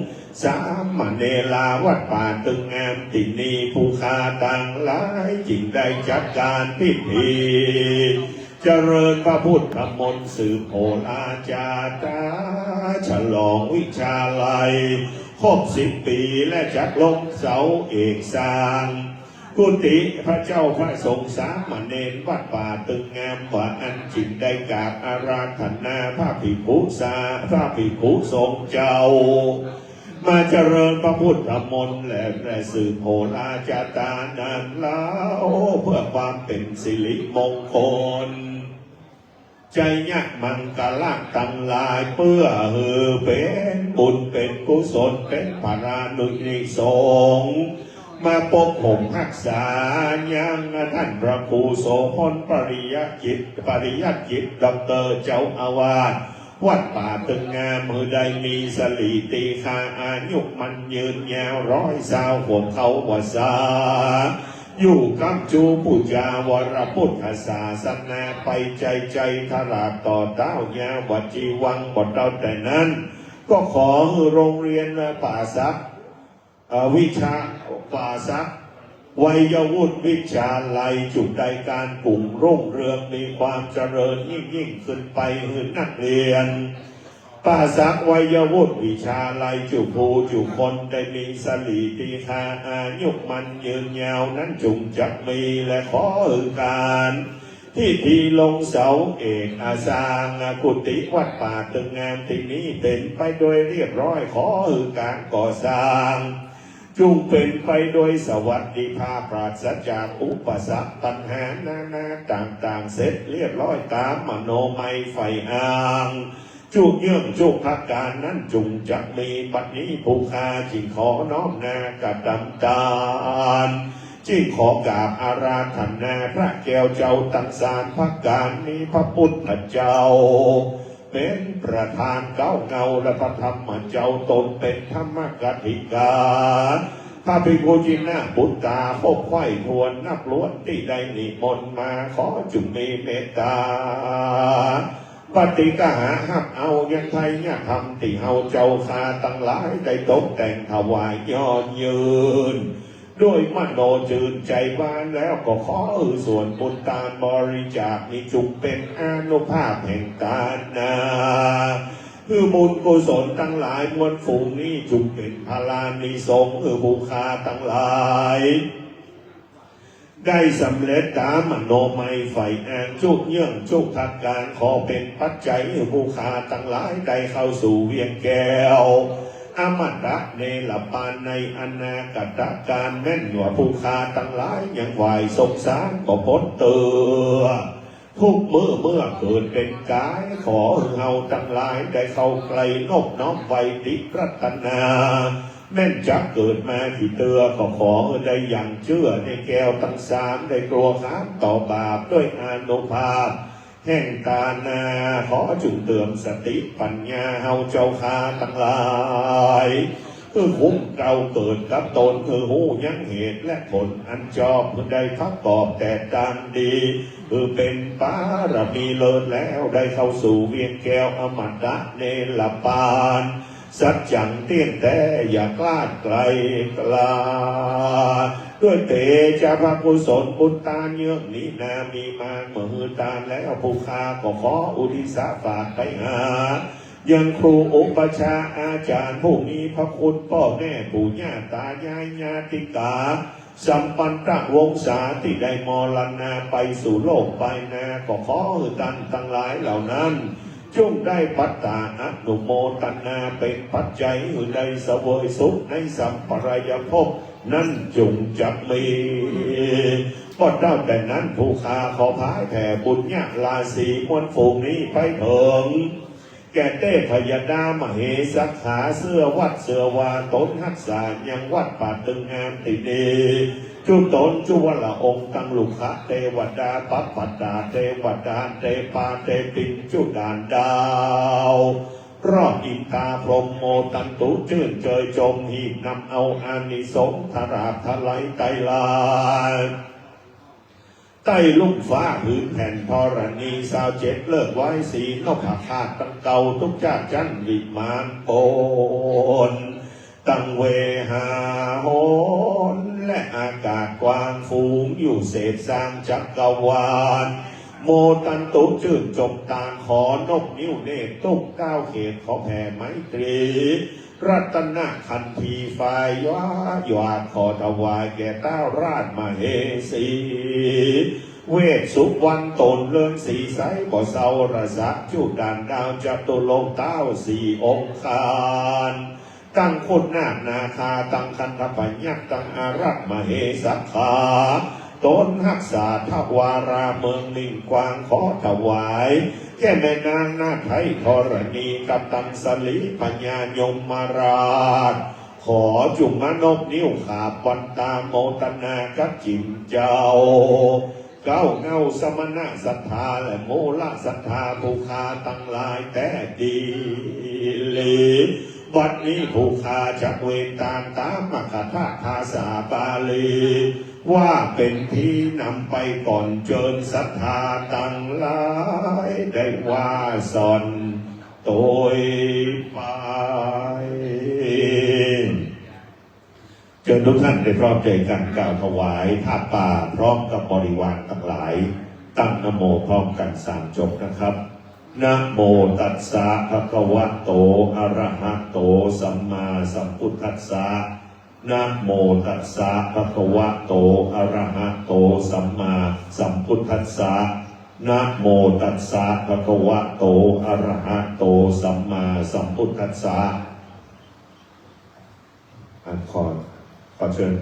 สามเณราวัดป่าตึงงามตินนีผู้ข้าทั้งหลายจึงได้จัดการพิธี เจริญพระพุทธมนต์สืบโหราจาตราฉลองวิชาลัยครบสิบปีและจัดลงเสาเอกสร้างกุฏิพระเจ้าพระสงฆ์สามเณรวัดป่าตึงงามว่าอันจึงได้กราบอาราธนาพระภิกขุสาพระภิกขุสงฆ์เจ้า มาเจริญพระพุทธมนต์และและสืบโหราจาตานั้นแล้วเพื่อความเป็นสิริมงคล ชัยยะมังคละทั้งหลายเพื่อหือเป็นบุญเป็นกุศลเป็นพลานุนิสงส์มาปกผมรักษายังท่านพระครูโสพลปริยกิจปริยัติกิจด็อกเตอร์เจ้าอาวาส วัดป่าตึงงามหือได้มีสิริตีฆาอายุมั่นยืนยาวร้อยซาวขวบเข้าพรรษา อยู่กับจุผู้จาวรพุทธศาสนาไปใจใจถลากต่อเต้ายาวจีวังบ่เต้าแต่นั้น ก็ขอให้โรงเรียนป่าสัก เอ่อวิชาป่าสัก วัยวุฒิวิชาลัยจุได้การกุ่งรุ่งเรืองมีความเจริญยิ่งยิ่งขึ้นไปหือนักเรียน ป่าสักวัยวุฒิวิชาลัยจุผู้จุคนได้มีสิริตีฆาอายุมั่นยืนยาวนั้นจุงจักมีและขอหือการ พิธีลงเสาเอกอาสร้างกุฏิวัดป่าตึงงามที่นี้เป็นไปโดยเรียบร้อยขอหือการก่อสร้าง จุงเป็นไปโดยสวัสดิภาพปราศจากอุปสรรคปัญหานานาต่างๆ เสร็จเรียบร้อยตามมโนมัยใฝ่อ้าง จุเยื่องจุพักการนั้นจุงจักมีบัดนี้ผู้ข้าจึงขอน้อมหน้ากระทำตาน จึงขอกราบอาราธนาพระแก้วเจ้าทั้งสามพักการมีพระพุทธเจ้า เป็นประธานเก้าเงาและพระธรรมเจ้าตนเป็นธรรมกติกา พระภิกขุจินนาปุตตาครบไข้ทวนนับล้วนที่ได้นิมนต์มาขอจุงมีเมตตา ปฏิกหาหับเอายังไทยธรรมที่เฮาเจ้าข้าทั้งหลายได้ตกแต่งถวายยอดยืน ด้วยมโนจืนใจบานแล้วก็ขอหือส่วนบุญตานบริจาคนี้จุงเป็นอานุภาพแห่งตานนา คือบุญกุศลทั้งหลายมวลฝูงนี้จุงเป็นพลานิสงส์คือผู้ข้าทั้งหลาย ได้สำเร็จตามมโนมัยใฝ่อ้างจุเยื่องจุพักการขอเป็นปัจจัยให้ผู้ข้าทั้งหลายได้เข้าสู่เวียงแก้ว อมตะเนรปานในอนาคตการแม่นว่าผู้ข้าทั้งหลายยังไหวสงสารก็พ้นเตือ ทุกเมื่อเมื่อเกิดเป็นกายขอเฮาทั้งหลายได้เข้าใกล้นบน้อมไหวติรัตนา แม่นจักเกิดมาที่เตือก็ขอได้อย่างเชื่อในแก้วทั้งสามได้กลัวขามต่อบาปด้วยอานุภาพ แห่งตานาขอจุงเติมสติปัญญาเฮาเจ้าข้าทั้งหลาย คือคุ้มเก่าเกิดกับตนคือฮู้ยังเหตุและผลอันจอบคือได้ประกอบแต่ตามดี คือเป็นปารมีเลิศแล้วได้เข้าสู่เวียงแก้วอมตะเนรปาน สัจจังเตี้ยงแท้อย่าคลาดไกลกลา ด้วยเตจาพระกุศลบุญตานเยื่องนี้นามีมาเมื่อหือตานแล้วผู้ข้าก็ขออุทิศฝากไปหา ยังครูอุปัชฌาย์อาจารย์ผู้มีพระคุณพ่อแม่ปู่ย่าตายายญาติกา สัมปันตวงศาที่ได้มรณาไปสู่โลกไปนาก็ขอให้ท่านทั้งหลายเหล่านั้น จงได้ปัตตาอนุโมทนาเป็นปัจจัยให้ได้เสวยสุขในสัมปรายภพนั้นจงจักมี ก็เท่าแต่นั้นผู้ข้าขอพายแผ่บุญญาราศีมวลฝูงนี้ไปเถิง แก่เทพยดามเหสักขาเสื้อวัดเสื้อวาตนฮักษายังวัดป่าตึงงามที่นี้ จุตนจุวรองค์ตังลุกขเทวดาปัปปตาเทวดาเทปาเทปินจุดานดาว รอดอินตาพรหมโมตันตุชื่นเจยจมหีบนำเอาอานิสงส์ทราบทลายไตรลา ใต้ลุ่มฟ้าผืนแผ่นธรณีซาวเจ็ดเลิกไว้สีนพคาตตั้งเก่าทุกชาติชั้นวิมานโปน ตั้งเวหาหนและอากาศกว้างฝูงอยู่เศษสร้างจักรวาล โมตันตุชื่นชมตานขอนบนิ้วเนตรทุกก้าวเขตขอแผ่ไมตรี รัตนคันธีฝ่ายว้าหยาดขอถวายแก่ท้าวราชมเหสี เวสสุวรรณตนเลินสีใสบ่เศร้าระสะจุดานดาวจตุรงค์ท้าวสี่องคาร ตั้งคุณนาคนาคาตั้งคันธพยัคฆ์ตั้งอารักษ์มเหสักขา ตนฮักษาทวาราเมืองมิ่งกว้างขอถวาย แก่แม่นางนาถไทยธรณีกับตังสลีพญายมราช ขอจุงมานบนิ้วขาบวันตาโมทนากับจิมเจ้า เก๊าเงาสมณศรัทธาและมูลศรัทธาผู้ข้าทั้งหลายแต่ดีหลีบัดนี้ผู้ข้าจักเวนตามตามมคธาตุภาษาบาลี ว่าเป็นที่นำไปก่อนเจิญศรัทธาทั้งหลายได้ว่าส่อนโตยไป เชิญทุกท่านได้พร้อมใจกันกล่าวถวายผ้าป่าพร้อมกับบริวารทั้งหลาย ตั้งนะโมพร้อมกันสามจบนะครับ Namo tassa bhagavato arahato sammāsambuddhassa. Namo tassa bhagavato arahato sammāsambuddhassa. Namo tassa bhagavato arahato sammāsambuddhassa. อ่ะขอขอเชิญ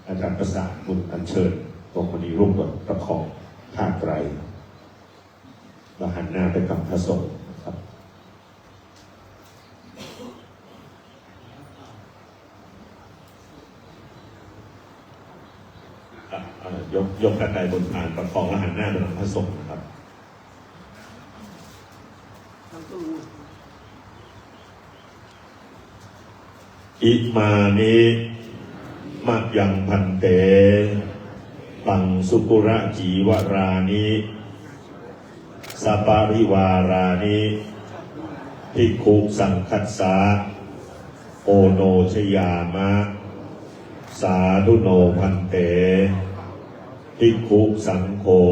อาจารย์ประสานบุญอัญเชิญพวงมณีรุ่งเรืองประคองผ้าไตร แล้วหันหน้าไปทางพระสงฆ์นะครับ อ่ะอ่ะยกยกผ้าไตรบนพานประคองแล้วหันหน้าไปทางพระสงฆ์นะครับ Imāni mayaṃ bhante paṃsukūlacīvarāni saparivārāni bhikkhusaṅghassa oṇojayāma. Sādhu no bhante bhikkhusaṅgho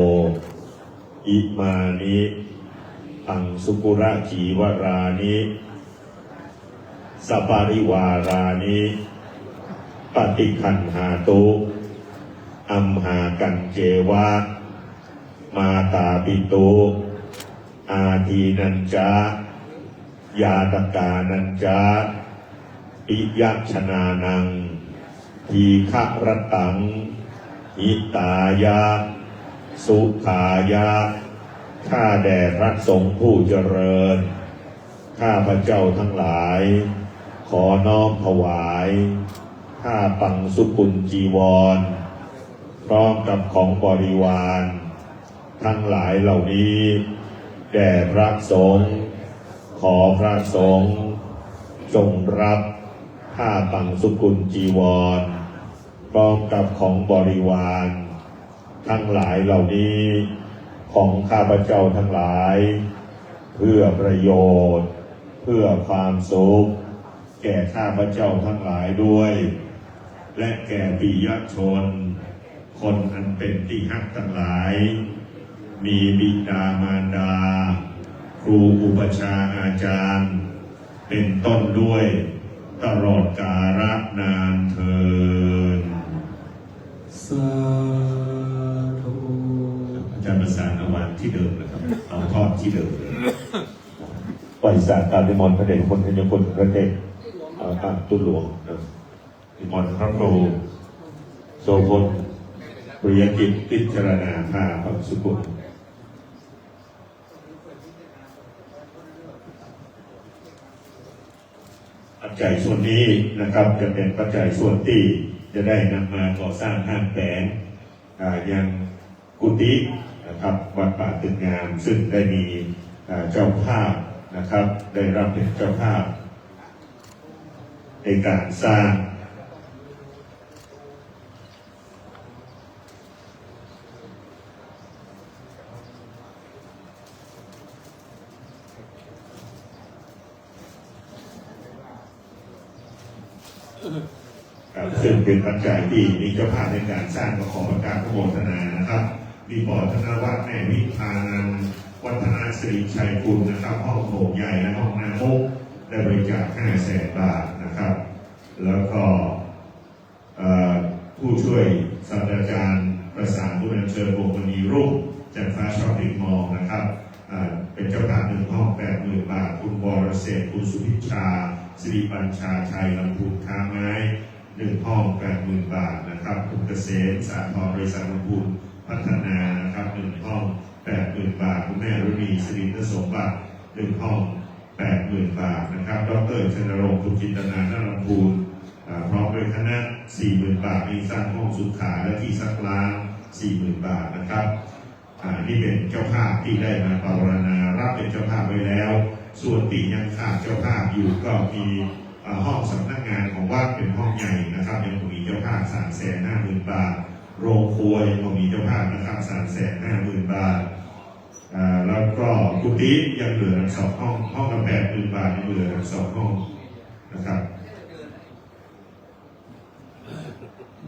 imāni paṃsukūlacīvarāni saparivārāni paṭiggaṇhātu amhākañceva mātāpitu ādīnañca ñātakānañca piyajanānaṃ dīgharattaṃ hitāya sukhāya. ข้าแต่พระสงฆ์ผู้เจริญ ข้าพเจ้าทั้งหลาย ขอน้อมถวาย ผ้าปังสุกุลจีวร พร้อมกับของบริวาร ทั้งหลายเหล่านี้ แด่พระสงฆ์ ขอพระสงฆ์ จงรับ ผ้าปังสุกุลจีวร พร้อมกับของบริวาร ทั้งหลายเหล่านี้ ของข้าพเจ้าทั้งหลาย เพื่อประโยชน์ เพื่อความสุข แก่ข้าพเจ้าทั้งหลายด้วย และแก่ปิยชน คนอันเป็นที่ฮักทั้งหลาย มีบิดามารดา ครูอุปัชฌาย์อาจารย์ เป็นต้นด้วย ตลอดกาลนานเทอญ สาธุ อาจารย์ประสานเอาวางที่เดิมนะครับ เอาทอดที่เดิมเลย ไหว้สาการนิมนต์พระเดชพระคุณท่านเจ้าคุณพระเทพ เอ่อ อ่ะ ตุ๊หลวงนะ นิมนต์พระครูโสพล ปริยกิจ พิจารณาผ้าบังสุกุล ปัจจัยส่วนนี้นะครับ จะเป็นปัจจัยส่วนที่จะได้นำมาก่อสร้างห้างแฝง อ่า ยังกุฏินะครับ วัดป่าตึกงาม ซึ่งได้มี อ่า เจ้าภาพนะครับ ได้รับเป็นเจ้าภาพ ในการสร้าง ครับ ซึ่งเป็นปัจจัยที่มีเจ้าภาพในการสร้าง ก็ขอประกาศอนุโมทนานะครับ มีปอธนวัฒน์ แม่วิภานันท์ วัฒนสิริชัยกุลนะครับ ห้องโถงใหญ่และห้องหน้ามุก ได้บริจาค ห้าแสนบาทนะครับ แล้วก็ เอ่อ ผู้ช่วยศาสตราจารย์ประสานบุญอัญเชิญ วงศ์มณีรุ่ง จันทร์ฟ้า Shopping Mall นะครับ เอ่อ เป็นเจ้าภาพหนึ่งห้อง แปดหมื่นบาท คุณวรเศรษฐ คุณสุพิชชา สิริบัญชาชัย ลำพูนค้าไม้ หนึ่งห้อง แปดหมื่นบาทนะครับ คุณเกษม สาทร บริษัทลำพูนพัฒนานะครับ หนึ่งห้อง แปดหมื่นบาท คุณแม่รุณี สิรินทสมบัติ หนึ่งห้อง แปดหมื่นบาทนะครับ ดอกเตอร์ ชัยนรงค์ คุณจินตนา นลำพูน อ่า พร้อมด้วยคณะ สี่หมื่นบาท มีสร้างห้องสุขาและที่ซักล้าง สี่หมื่นบาทนะครับ อ่านี่เป็นเจ้าภาพที่ได้มาปวารณารับเป็นเจ้าภาพไว้แล้ว ส่วนที่ยังขาดเจ้าภาพอยู่ก็มีอ่าห้องสำนักงานของวัดเป็นห้องใหญ่นะครับ ยังคงมีเจ้าภาพสามแสนห้าหมื่นบาท โรงครัวยังคงมีเจ้าภาพนะครับสามแสนห้าหมื่นบาทอ่าแล้วก็กุฏิยังเหลือสองห้อง ห้องละแปดหมื่นบาทยังเหลือสองห้องนะครับ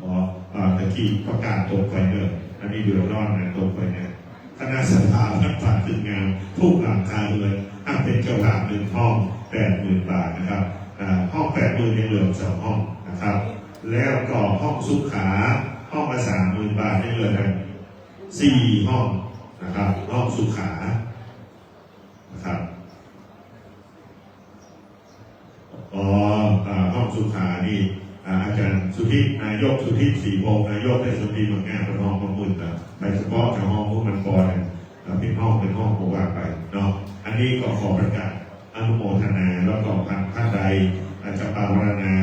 อ๋ออ่าตะกี้ประกาศตกไปเนอะอันนี้เดือดร้อนนะตกไปเนี่ยคณะสถาพัฒน์ฝ่ายคืองานทุกหลังคาเรือนอ่ะเป็นเจ้าภาพหนึ่งห้องแปดหมื่นบาทนะครับอ่าห้องแปดหมื่นยังเหลือสองห้องนะครับ แล้วก็ห้องสุขาห้องละสามหมื่นบาทยังเหลือกันสี่ห้องนะครับห้องสุขานะครับ อ๋ออ่าห้องสุขานี่อ่าอาจารย์สุทิตนายกสุทิตศรีพงษ์นายกเทศมนตรีเมืองแก้วเป็นห้องประมูลนะไปเฉพาะแถวห้องพวกมันปอเนี่ยอ่าเป็นห้องเป็นห้องก็ว่าไปเนาะอันนี้ก็ขอประกาศอนุโมทนาแล้วก็ท่านท่านใดอาจจะปรารถนา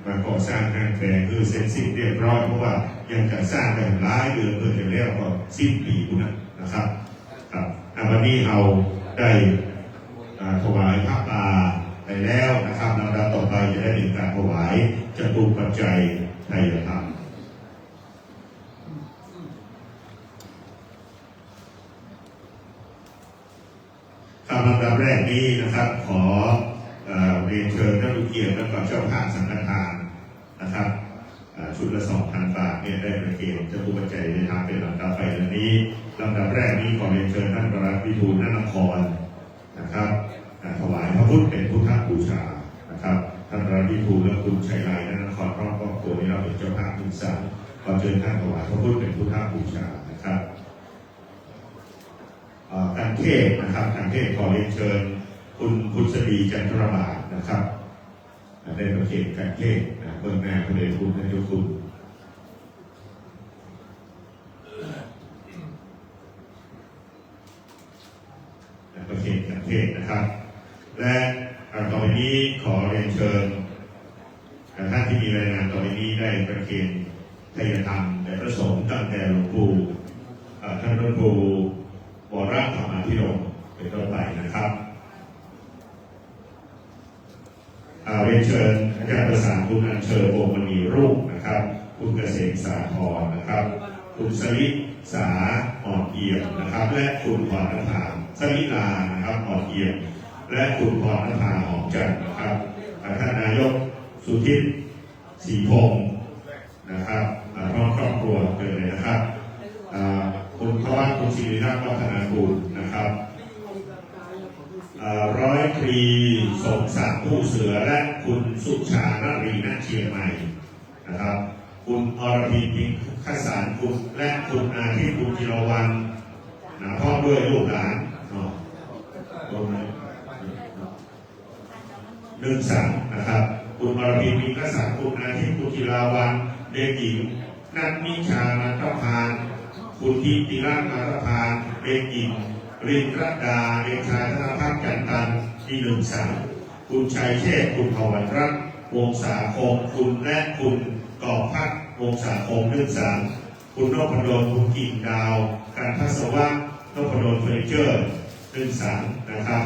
มาก่อสร้างห้างแปลงคือเสร็จสิ้นเรียบร้อยเพราะว่ายังจะสร้างได้หลายเดือนเพื่อจะแล้วก็สิ้นปีพุ้นนะนะครับ ครับอ่ะวันนี้เราได้อ่าถวายผ้าป่าไปแล้วนะครับลำดับต่อไปจะได้เป็นการถวายจตุปัจจัยไทยธรรมครับลำดับแรกนี้นะครับ ขอเอ่อเรียนเชิญท่านผู้เกียรติและก็เจ้าภาพสังฆทานนะครับอ่าชุดละสองพันบาทเนี่ยได้ประเคนจตุปัจจัยไทยธรรมเป็นลำดับไปดังนี้ลำดับแรกนี้ขอเรียนเชิญท่านประหลัดวิทูลนนคร นะครับอ่าถวายพระพุทธเป็นพุทธบูชานะครับท่านรัตนวิทูลและคุณชัยลายนนครพร้อมครอบครัวนี้เราเป็นเจ้าภาพหนึ่งสังขอเชิญท่านถวายพระพุทธเป็นพุทธบูชานะครับอ่าการเทศน์นะครับการเทศน์ขอเรียนเชิญคุณพุทธดีจันทรบาทนะครับอ่าได้ประเคนการเทศน์นะเบื้องหน้าพระเดชพระคุณท่านเจ้าคุณ ประเคนกันเทศนะครับ และอ่าต่อไปนี้ขอเรียนเชิญอ่าท่านที่มีรายงานต่อไปนี้ได้ประเคนไทยธรรมแด่พระสงฆ์ตั้งแต่หลวงปู่อ่าท่านพระครูวรธรรมาภิรมย์เป็นต้นไปนะครับ อ่าเรียนเชิญอาจารย์ประสานคุณอัญเชิญวงศ์มณีรุ่งนะครับ คุณเกษมสาธรนะครับ คุณสลิสาอ่อนเอี่ยมนะครับ และคุณพรณภาสลิลานะครับอ่อนเอี่ยม และคุณพรณภาหอมจันทร์นะครับอ่าท่านนายกสุทิตศรีพงศ์ นะครับอ่าพร้อมครอบครัวเชิญเลยนะครับอ่าคุณทวัชคุณศิริรักษ์วัฒนากุลนะครับอ่าร้อยตรีสมศักดิ์ผู้เสือและคุณสุชานารีณเชียงใหม่นะครับคุณอรพินพิงคสารคุณและคุณอาทิตย์คุณจิรวรรณนะพร้อมด้วยลูกหลานเนาะตรงนั้น หนึ่งสังนะครับ คุณอรพิน มีกษัตริย์ คุณอาทิตย์ คุณจิราวัลย์ เด็กหญิง นัทนิชา มาตรพาน คุณทิติรัตน์ มาตรพาน เด็กหญิง รินทรดา เด็กชาย ธนพัฒน์ จันตัน มีหนึ่งสัง คุณชัยเชษฐ์ คุณถวันรัตน์ วงศาคม คุณและคุณกอบพัฒน์ วงศาคม หนึ่งสัง คุณนพดล คุณกิ่งดาว กันทัศวะ นพดลเฟอร์นิเจอร์ หนึ่งสังนะครับ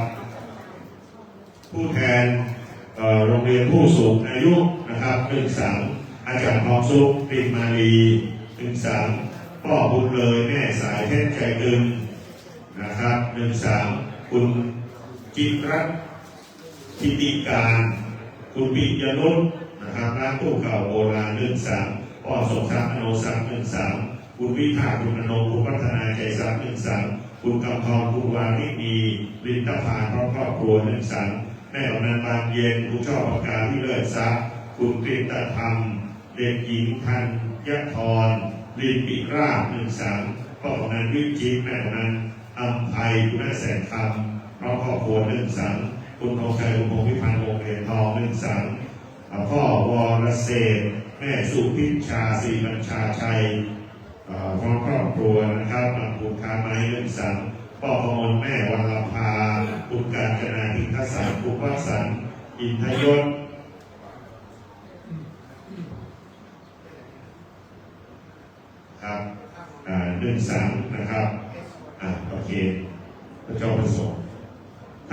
ผู้แทนเอ่อโรงเรียนผู้สูงอายุนะครับหนึ่งสังอาจารย์ทองสุขปิ่นมาลีหนึ่งสังพ่อบุญเลยแม่สายเพชรใจตึงนะครับหนึ่งสังคุณจิตรัตน์ทิติการคุณปิยนุชนะครับร้านตู้เก่าโบราณหนึ่งสังพ่อสมศักดิ์มโนสังหนึ่งสัง คุณวิภาคุณอนงคุณวัฒนาใจสังหนึ่งสังคุณกำทองคุณวาริณีลินทพานพร้อมครอบครัวหนึ่งสังแม่กำนันบานเย็นคุณช่อปากาวิเลิศทรัพย์คุณกฤตธรรมเด็กหญิงธัญทรลินปิราชหนึ่งสังพ่อกำนันวิจิตรแม่กำนันอำไพคุณแม่แสงคำพร้อมครอบครัวหนึ่งสังคุณทองชัยคุณพงษ์พิพันธ์วงศ์เหรียญทองหนึ่งสังพ่อวรเศรษฐแม่สุพิชชาศรีบัญชาชัย เอ่อพร้อมครอบครัวนะครับนำคุณค้าไม้เรื่องสังป้อกมลแม่วัลภาคุณกาญจนาทิงคสารคุณวสันต์อินทยศครับอ่าหนึ่งสังนะครับ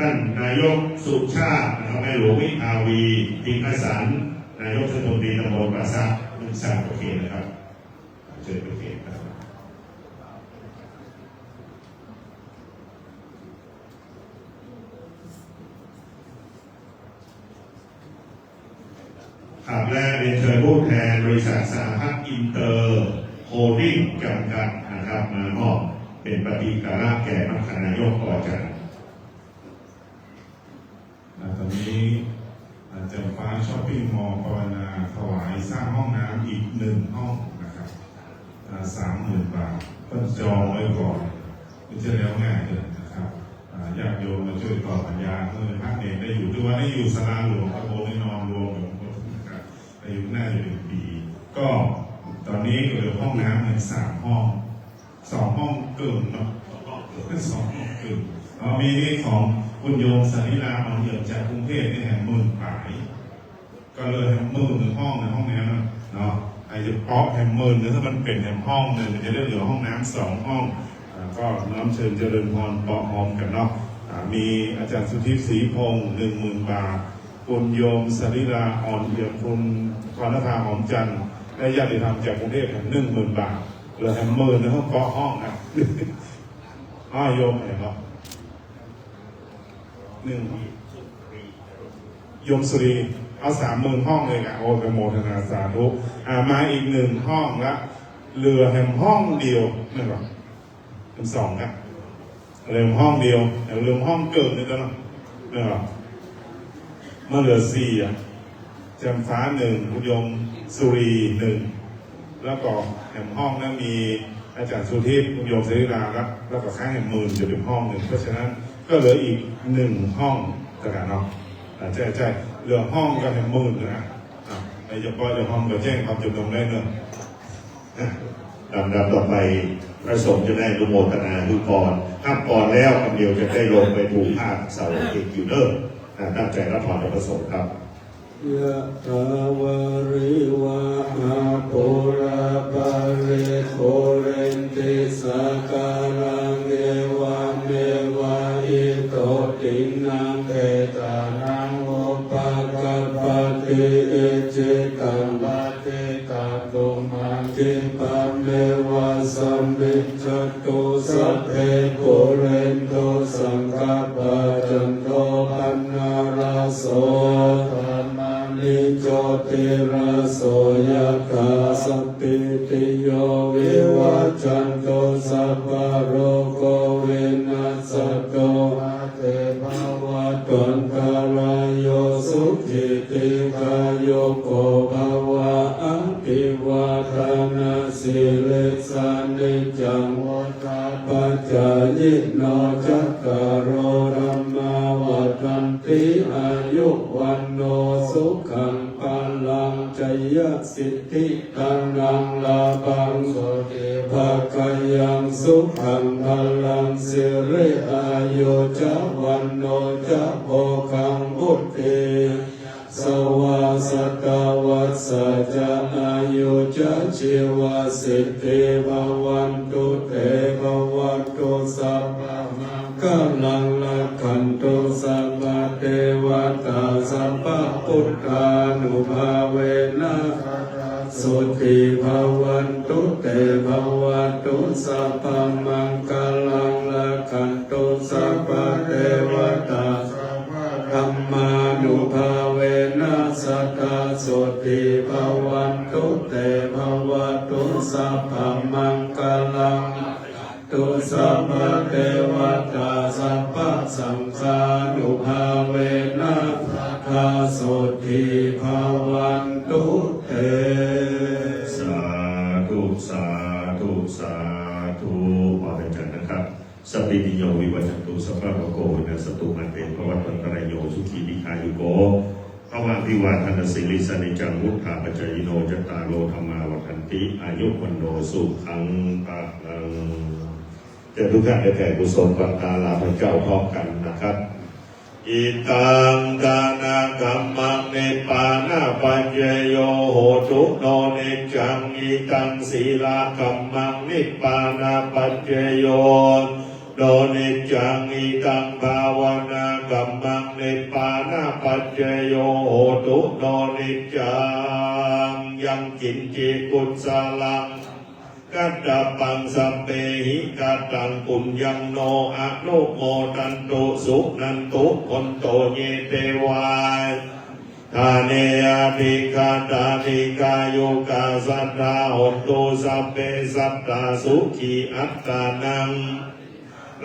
ท่านนายกสุชาตินะครับ แม่หลวงวิภาวี ทิงคสันต์ นายกเทศมนตรีตำบลป่าซะ หนึ่งสาม โอเคนะครับ เชิญโอเคครับ ครับ และเรียนเชิญผู้แทนบริษัทสหพัฒน์อินเตอร์โฮลดิ้งจำกัดนะครับ มามอบเป็นปฏิการะแก่มัคคานายก ป.จันทร์ อ่า ตอนนี้ อ่า แจ่มฟ้าช้อปปิ้งมอลล์ภาวนาถวายสร้างห้องน้ำอีกหนึ่งห้องนะครับ อ่า สามหมื่น บาท เพิ่นจองไว้ก่อน มันจะแล้วง่ายเลยนะครับ อ่า ญาติโยมมาช่วยต่อสัญญา เพื่อให้พระเนรได้อยู่ ทุกวันนี้อยู่ศาลาหลวง ตะโกนให้นอนรวมกันหมดนะครับ อายุน่าจะเป็นปี ก็ตอนนี้ก็เหลือห้องน้ำเนี่ยสามห้อง สองห้องครึ่งเนาะ สองห้องครึ่ง อ๋อ มีนี่ของคุณโยมสาริลา เอาเหยื่อจากกรุงเทพฯ นี่แหมหมื่นปลาย ก็เลยแหมหมื่นหนึ่งห้องในห้องน้ำเนาะ ไอ้จะเปาะแหมหมื่นหนึ่ง ถ้ามันเป็นแหมห้องหนึ่ง มันจะได้เหลือห้องน้ำสองห้อง อ่า ก็น้อมเชิญเจริญพรเปาะพร้อมกันเนาะ อ่า มีอาจารย์สุทิพย์ ศรีพงษ์ หนึ่งหมื่น บาท คุณโยมสาริลา อ่อนเอี่ยม คุณพรณภา หอมจันทร์ และญาติธรรมจากกรุงเทพฯ หนึ่งหมื่น บาท เหลือแหมหมื่นในห้องเปาะห้องนะ อ้าว โยมไหนเนาะ หนึ่ง โยมสุรี เอาสามหมื่นห้องเลยนะ โอ้ อนุโมทนาสาธุ อ่า มาอีกหนึ่งห้องละ เหลือแหมห้องเดียว นั่นหรอ เป็นสองครับ เหลือห้องเดียว เหลือห้องเกินนี่ก็เนาะ นั่นหรอ มาเหลือสี่อ่ะ แจ่มฟ้าหนึ่ง คุณโยมสุรีหนึ่ง แล้วก็แหมห้องนั้นมีอาจารย์สุทิพย์ คุณโยมเสรีราครับ แล้วก็ค้างแหมหมื่นอยู่เป็นห้องหนึ่ง เพราะฉะนั้นก็เหลืออีกหนึ่งห้องแล้วกันเนาะ อ่า ใช่ใช่ เหลือห้องก็แหมหมื่นนะ อ่ะ โดยเฉพาะเรื่องห้องก็แจ้งความจำนงได้เนอะ อ่ะ ลำดับต่อไป พระสงฆ์จะได้อนุโมทนาให้พร รับพรแล้ว กำเดียวจะได้ลงไปผูกผ้าเสาเอกอยู่เนอะ อ่ะ ตั้งใจรับพรจากพระสงฆ์ครับ Yathā vārivahā pūrā paripūrenti sāgaraṃ, evameva ito dinnaṃ petānaṃ upakappati. Icchitaṃ patthitaṃ tumhaṃ khippameva samijjhatu, sabbe pūrentu saṅkappā, cando paṇṇaraso brahmāri, jotiraso yathā. Sabbītiyo vivajjantu, sabbarogo vinassatu, mā te bhavatvantarāyo, sukhī dīghāyuko bhava. Abhivādanasīlissa niccaṃ vuḍḍhāpacāyino, cattāro dhammā vaḍḍhanti, āyu vaṇṇo sukhaṃ balaṃ. Jayasiddhi dhanaṃ lābhaṃ, sotthi bhāgyaṃ sukhaṃ balaṃ, siri āyu ca vaṇṇo ca bhogaṃ vuḍḍhī yasavā, satavassā ca āyū ca jīvasiddhī bhavantu te. Bhavatu sabbamaṅgalaṃ, rakkhantu sabbadevatā, sabbabuddhānubhāvena sadā sotthī bhavantu te. Bhavatu sabbamaṅgalaṃ, rakkhantu sabbadevatā, sabbadhammānubhāvena sadā sotthī bhavantu te. Bhavatu sabbamaṅgalaṃ, rakkhantu sabbadevatā, sabbasaṅghānubhāvena sadā sotthī bhavantu te. Sādhu, sādhu, sādhu. พรอาจารย์นะครับ Sabbītiyo vivajjantu, sabbarogo vinassatu, mā te bhavatvantarāyo, sukhī dīghāyuko bhava. Abhivādanasīlissa niccaṃ vuḍḍhāpacāyino, cattāro dhammā vaḍḍhanti, āyu vaṇṇo sukhaṃ balaṃ. เชิญทุกท่านได้แผ่กุศลบังคาราพระเจ้าพร้อมกันนะครับ Idaṃ dānakammaṃ nibbānapaccayo hotu no niccaṃ. Idaṃ sīlakammaṃ nibbānapaccayo no niccaṃ idaṃ bhāvanākammaṃ nibbānapaccayo hotu no niccaṃ. Yaṃ kiñci kusalaṃ katabbaṃ sabbehi kataṃ puññaṃ no anumodantu suṇantu bhonto ye devā dāne adhigatā dīghāyukā sadā hontu sabbe sattā sukhī attānaṃ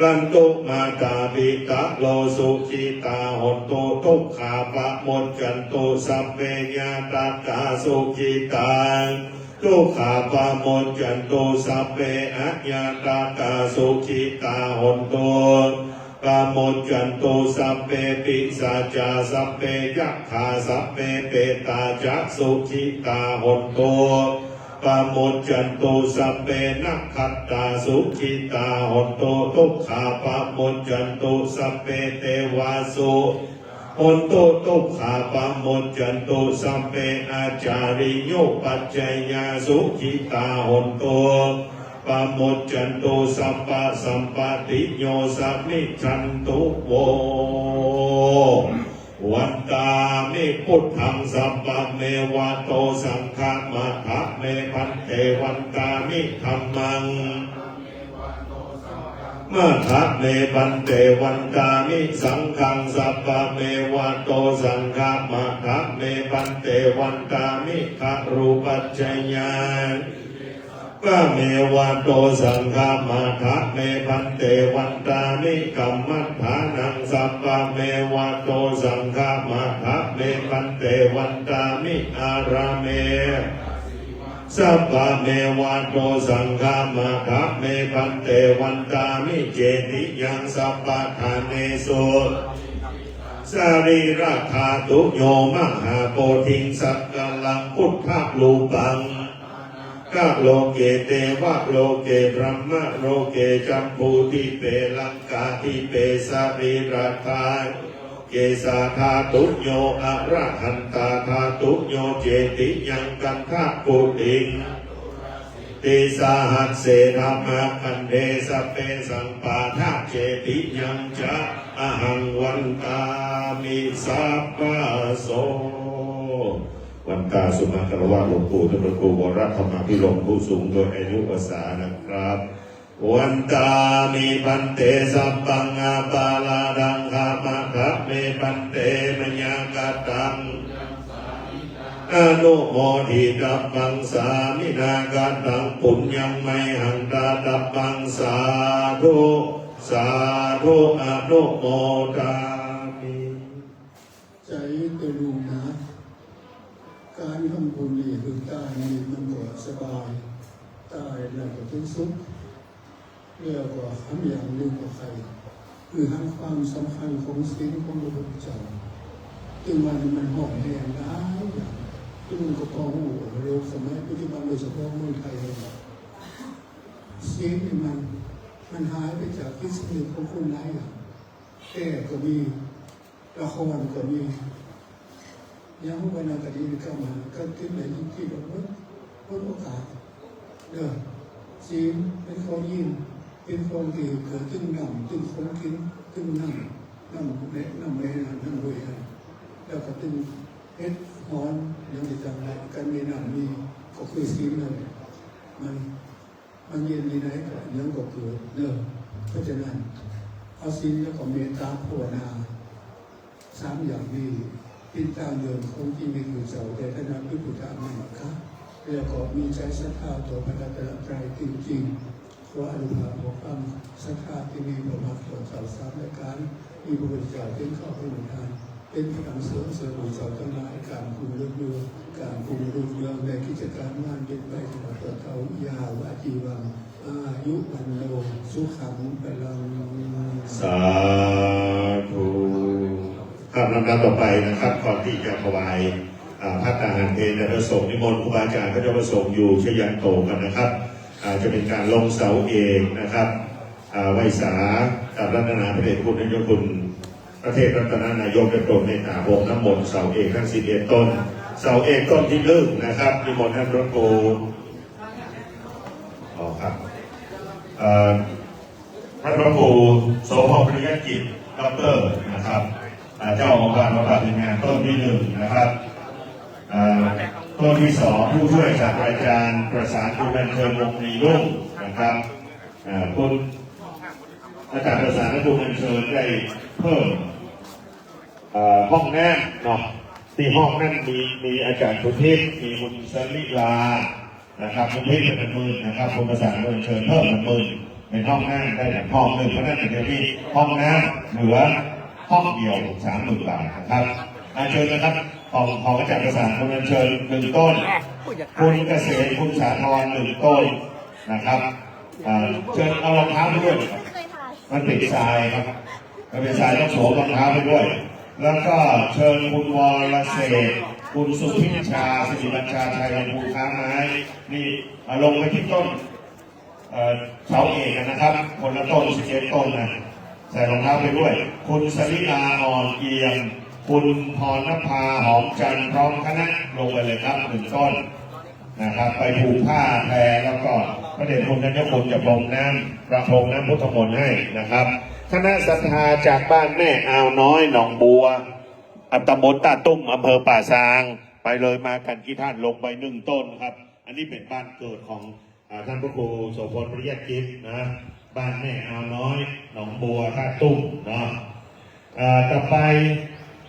rantu mātāpitaro sukhitā hontu dukkhā pamuccantu sabbe ñātakā sukhitā dukkhā pamuccantu sabbe aññātakā sukhitā hontu pamuccantu sabbe pisācā sabbe yakkhā sabbe petā ca sukhitā hontu pamuccantu sabbe nakkhattā sukhitā hontu dukkhā pamuccantu sabbe devā su hontu dukkhā pamuccantu sabbe ācariyupajjhāyā sukhitā hontu pamuccantu sabbasampattiyo samijjhantu vo. Vandāmi buddhaṃ sabbameva to saṅghamadha me bhante vandāmi dhammaṃ madha me bhante vandāmi saṅghaṃ sabbameva to saṅghamadha me bhante vandāmi garūpajjhāyā sabbameva to saṅghamadha me bhante vandāmi kammaṭṭhānaṃ sabbameva to saṅghamadha me bhante vandāmi ārāme sabbameva to saṅghamadha me bhante vandāmi cetiyaṃ sabbaṭṭhānesu sarīradhātuyo mahābodhiṃ sakalaṃ buddharūpaṃ kaloke devaloke brahmaloke jambudīpe laṅkādīpe sarīradhā kesādhātuyo arahantāthātuyo cetiyaṃ gandhakuṭiṃ tisahasse dhammakkhandhe sabbesaṃ pādaccetiyañca ahaṃ vandāmi sabbaso. วันตาสุมาคารวะหลวงปู่ ท่านพระครูวรธรรมาภิรมย์ ผู้สูงโดยอายุภาษานะครับ Vandāmi bhante sabbaṃ aparādhaṃ khamatha me bhante mayā kataṃ anumoditabbaṃ sāminā kataṃ puññaṃ mayhaṃ dātabbaṃ sādhu sādhu anumodāmi. ใจตะลุงนะ การทำบุญนี่คือการนี่มันก็สบาย ตายแล้วก็เป็นสุข แล้วก็ทำอย่างหนึ่งก็ใคร คือหักความสำคัญของศีลของพระพุทธเจ้า ซึ่งมันมันห่อแห้งหลายอย่าง ซึ่งมันก็พอรู้ว่าโลกสมัยปัจจุบันโดยเฉพาะเมืองไทยเนี่ย ศีลนี่มันมันหายไปจากจิตสำนึกของคนหลายอย่าง แก้ก็มี ละครก็มี ยังว่านาคดีกรรมหาก็คิดในยิ่งที่เราหมดหมดโอกาส เด้อ ศีลเป็นข้อยิ่ง เป็นข้อที่เกิดขึ้นนำขึ้นของกินขึ้นนั่งนั่งแม่นั่งแม่นั่งนั่งด้วยนั่งแล้วก็ตึงเฮ็ดฮ้อนยังได้จังไรกันมีน้ำมีก็คือศีลนั่นแหละมันมันเย็นที่ไหนก็ยังก็เกิดเด้อ เพราะฉะนั้นเอาศีลแล้วก็เมตตาภาวนา สามอย่างนี้เป็นทางเดินของชีวิตของเจ้า แต่ถ้านับด้วยพุทธมรรคะ แล้วก็มีใจศรัทธาต่อพระรัตนตรัยจริงๆ ขออนุภาพของความศรัทธาที่มีพระมรรคต่อเจ้าสามรายการ มีพระพุทธเจ้าเป็นข้าเป็นประธาน เป็นพลังเสริมเสริมของเจ้าทั้งหลาย การกุ่งเรืองเรือง การกุ่งเรืองเรืองในกิจการงานเป็นไปตลอดเถิดเทา ยาวะจีวัง อายุวันโน สุขัง พลัง สาธุ ครับ ลำดับต่อไปนะครับ ก่อนที่จะถวาย อ่า ภัตตาหารเพล พระสงฆ์นิมนต์ครูบาอาจารย์ พระเจ้าประสงค์อยู่ชยันโตกันนะครับ อ่า จะเป็นการลงเสาเอกนะครับ อ่า ไหว้สา กับรัตนาพระเดชพระคุณ ท่านเจ้าคุณ พระเทพรัตนนายกได้โปรดเมตตาพรมน้ำมนต์เสาเอกทั้งสิบเอ็ดต้น เสาเอกต้นที่หนึ่งนะครับ นิมนต์ท่านพระครู อ๋อครับ เอ่อ ท่านพระครูโสภณปริยัติกิจ ด็อกเตอร์ นะครับอ่าเจ้าอาวาสวัดป่าตึงงามต้นที่หนึ่งนะครับอ่าต้นที่สองผู้ช่วยศาสตราจารย์ประสานคุณอัญเชิญวงศ์มณีรุ่งนะครับอ่าคุณอาจารย์ประสานและคุณอัญเชิญได้เพิ่มเอ่อห้องน้ำเนาะที่ห้องนั้นมีมีอาจารย์สุทิพย์มีคุณสริลา นะครับคุณพิษเป็นหมื่นนะครับคุณประสานเรียนเชิญเพิ่มเป็นหมื่นเป็นห้องนั่งได้แบบห้องหนึ่งเพราะนั่นเดี๋ยวนี้ห้องน้ำเหลือห้องเดียวสามหมื่นบาทนะครับอาเชิญนะครับของของอาจารย์ประสานคุณเรียนเชิญหนึ่งต้น คุณเกษมคุณสาธรหนึ่งต้นนะครับอ่าเชิญเอารองเท้าไปด้วยมันติดทรายครับมันเป็นทรายต้องสวมรองเท้าไปด้วย แล้วก็เชิญคุณวรเศรษฐคุณสุพิชชาสิริบัญชาชัยลำพูนค้าไม้นี่อ่ะลงไปที่ต้นเอ่อเสาเอกนะครับ คนละต้นสิบเอ็ดต้นนะใส่รองเท้าไปด้วย คุณสริลาอ่อนเอี่ยม คุณพรณภาหอมจันทร์พร้อมคณะลงไปเลยครับหนึ่งต้นนะครับ ไปผูกผ้าแพแล้วก็พระเดชคุณท่านเจ้าคุณจะพรมน้ำประพรมน้ำพุทธมนต์ให้นะครับ คณะศรัทธาจากบ้านแม่อาวน้อยหนองบัว อัตตำบลต้าตุ้มอำเภอป่าซาง ไปเลยมากันกี่ท่านลงไปหนึ่งต้นครับ อันนี้เป็นบ้านเกิดของอ่าท่านพระครูโสภณปริยัติกิจนะบ้านแม่อาวน้อยหนองบัวต้าตุ้มเนาะอ่าต่อไป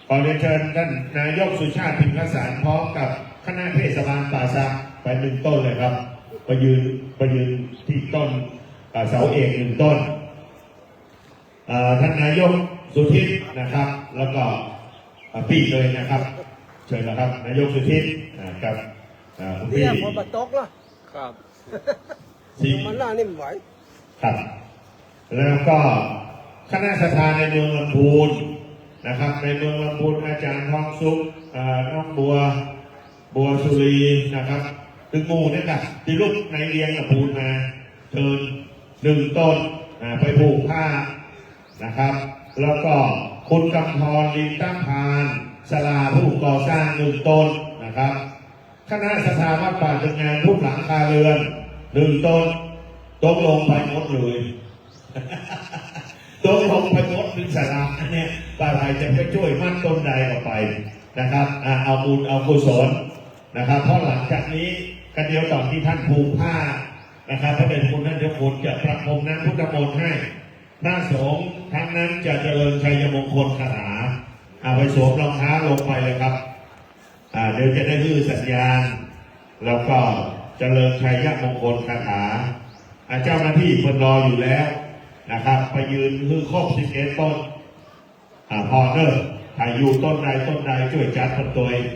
ขอเรียนเชิญท่านนายกสุชาติพิมพสารพร้อมกับคณะเทศบาลป่าซางไปหนึ่งต้นเลยครับไปยืนไปยืนที่ต้นอ่าเสาเอกหนึ่งต้น อ่าท่านนายกสุทิพย์นะครับ แล้วก็อ่าพี่เลยนะครับเชิญนะครับนายกสุทิพย์นะครับอ่าคุณพี่ เนี่ยฝนมาตกแล้ว ครับ สิง มันหน้านิ่มไหว ครับแล้วก็คณะศรัทธาในเมืองลำพูนนะครับ ในเมืองลำพูนอาจารย์ทองสุขอ่าน้องบัว บัวสุรีนะครับตึงหมู่เนี่ยนะที่ลูกในเรียงลำพูนมาเชิญหนึ่งต้นอ่าไปผูกผ้า นะครับ แล้วก็คุณกำธรลินตพานสลาผู้ก่อสร้างหนึ่งต้นนะครับ คณะศรัทธาวัดป่าตึงงามทุกหลังคาเรือนหนึ่งต้นตกลงไปหมดเลยตกลงไปหมดถึงสลาเนี่ยป่าไทยจะไปช่วยมัดต้นใดออกไปนะครับอ่าเอาบุญเอากุศลนะครับ เพราะหลังจากนี้กันเดียวตอนที่ท่านผูกผ้านะครับพระเดชคุณท่านเจ้าคุณจะประพรมน้ำพุทธมนต์ให้ พระสงฆ์ทั้งนั้นจะเจริญชัยมงคลคาถาเอาไปสวมรองเท้าลงไปเลยครับอ่าเดี๋ยวจะได้ฮื้อสัญญาณ แล้วก็เจริญชัยมงคลคาถาอ่าเจ้าหน้าที่เพิ่นรออยู่แล้วนะครับ ไปยืนฮื้อครบสิบเอ็ดต้นอ่าพอเนอะถ้าอยู่ต้นใดต้นใดช่วยจัดเป็นตัวเอง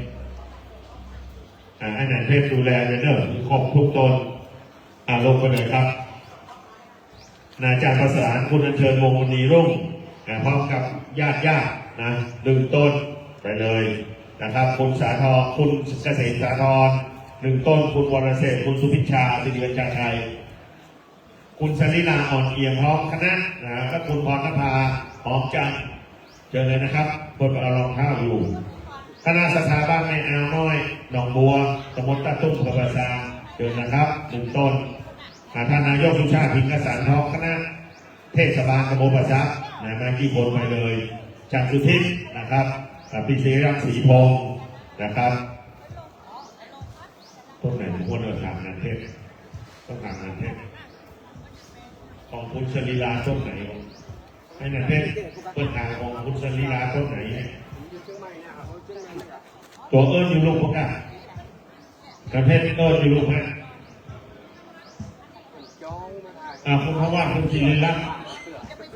อ่าให้นายเทพดูแลเลยเนอะครบทุกต้นอ่าลงไปเลยครับ นะอาจารย์ประสานคุณอัญเชิญวงศ์มณีรุ่งนะพร้อมกับญาติญาตินะหนึ่งต้นไปเลยนะครับคุณสาธรคุณเกษมสาธรหนึ่งต้นคุณวรเศรษฐคุณสุพิชชาสิริวัญชาชัย คุณสลิลาอ่อนเอี่ยมพร้อมคณะนะและคุณพรณภาหอมจันทร์ เชิญเลยนะครับคนเอารองเท้าอยู่ คณะศรัทธาบ้านแม่อาวน้อยหนองบัวตำบลตาตุ้มอำเภอป่าซางเชิญนะครับหนึ่งต้นอ่าท่านนายกสุชาติพิมพ์กสันทองคณะเทศบาลตำบลป่าซางนะมากี่คนไปเลยจากสุทิพย์นะครับอ่าปีเสรังสีพงศ์นะครับต้นไหนผมควรจะถามนันเทพต้องถามนันเทพของคุณสรีลาต้นไหนวะ ให้นันเพชรเปิดทางของคุณสรีลาต้นไหนเนี่ยตัวเอิ้นอยู่ลูกพวกอ่ะนันเพชรเอิ้นอยู่ลูกฮะอ่าคุณพระว่าคุณศิริลักษณ์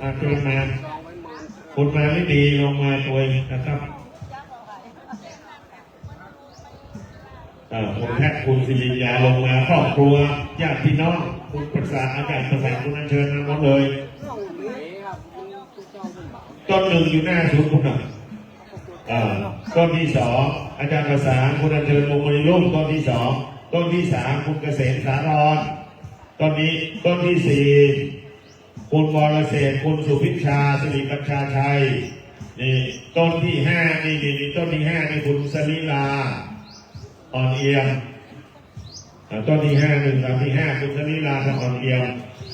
อ่าเชิญมาคุณมาไม่ดีลงมาตัวเองนะครับเอ่อคุณแพทย์คุณศิริยาลงมาครอบครัวญาติพี่น้องคุณประสานอาจารย์ประสานคุณอัญเชิญมาหมดเลย ต้นหนึ่งอยู่หน้าสุดคุณน่ะอ่าต้นที่สองอาจารย์ประสานคุณอัญเชิญวงศ์มณีรุ่งต้นที่สองต้นที่สามคุณเกษมสาธรต้นนี้ต้นที่สี่คุณวรเศรษฐคุณสุพิชชาสิริปัญชาชัยนี่ต้นที่ห้านี่นี่นี่ต้นที่ห้านี่คุณสลิลาอ่อนเอี่ยม อ่า ต้นที่ห้า หนึ่ง สาม สี่ ห้า คุณชลิลา ทองอ่อนเอี่ยม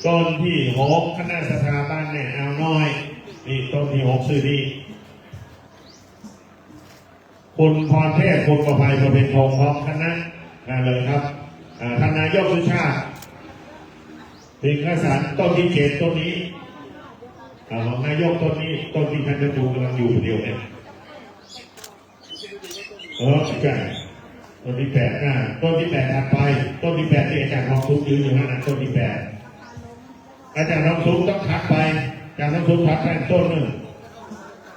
ต้นที่หก คณะศรัทธาบ้านแม่อ่าวน้อย นี่ต้นที่หก ชื่อนี้ คุณพรเทพ คุณประภัย ประเพ็ญพงษ์ พร้อมคณะ มาเลยครับ อ่า ท่านนายกสุชาติ สิงคสันต์ ต้นที่เจ็ด ต้นนี้ อ่า ของนายกต้นนี้ ต้นที่ท่านเจ้าคุณกำลังอยู่คนเดียวเนี่ย เออ ไม่ใช่ ต้นที่แปด อ่า ต้นที่แปด ถัดไป ต้นที่แปด ที่อาจารย์ทองสุขยืนอยู่นั่นน่ะ ต้นที่แปด อาจารย์ทองสุขต้องถัดไป อาจารย์ทองสุขถัดไปต้นหนึ่ง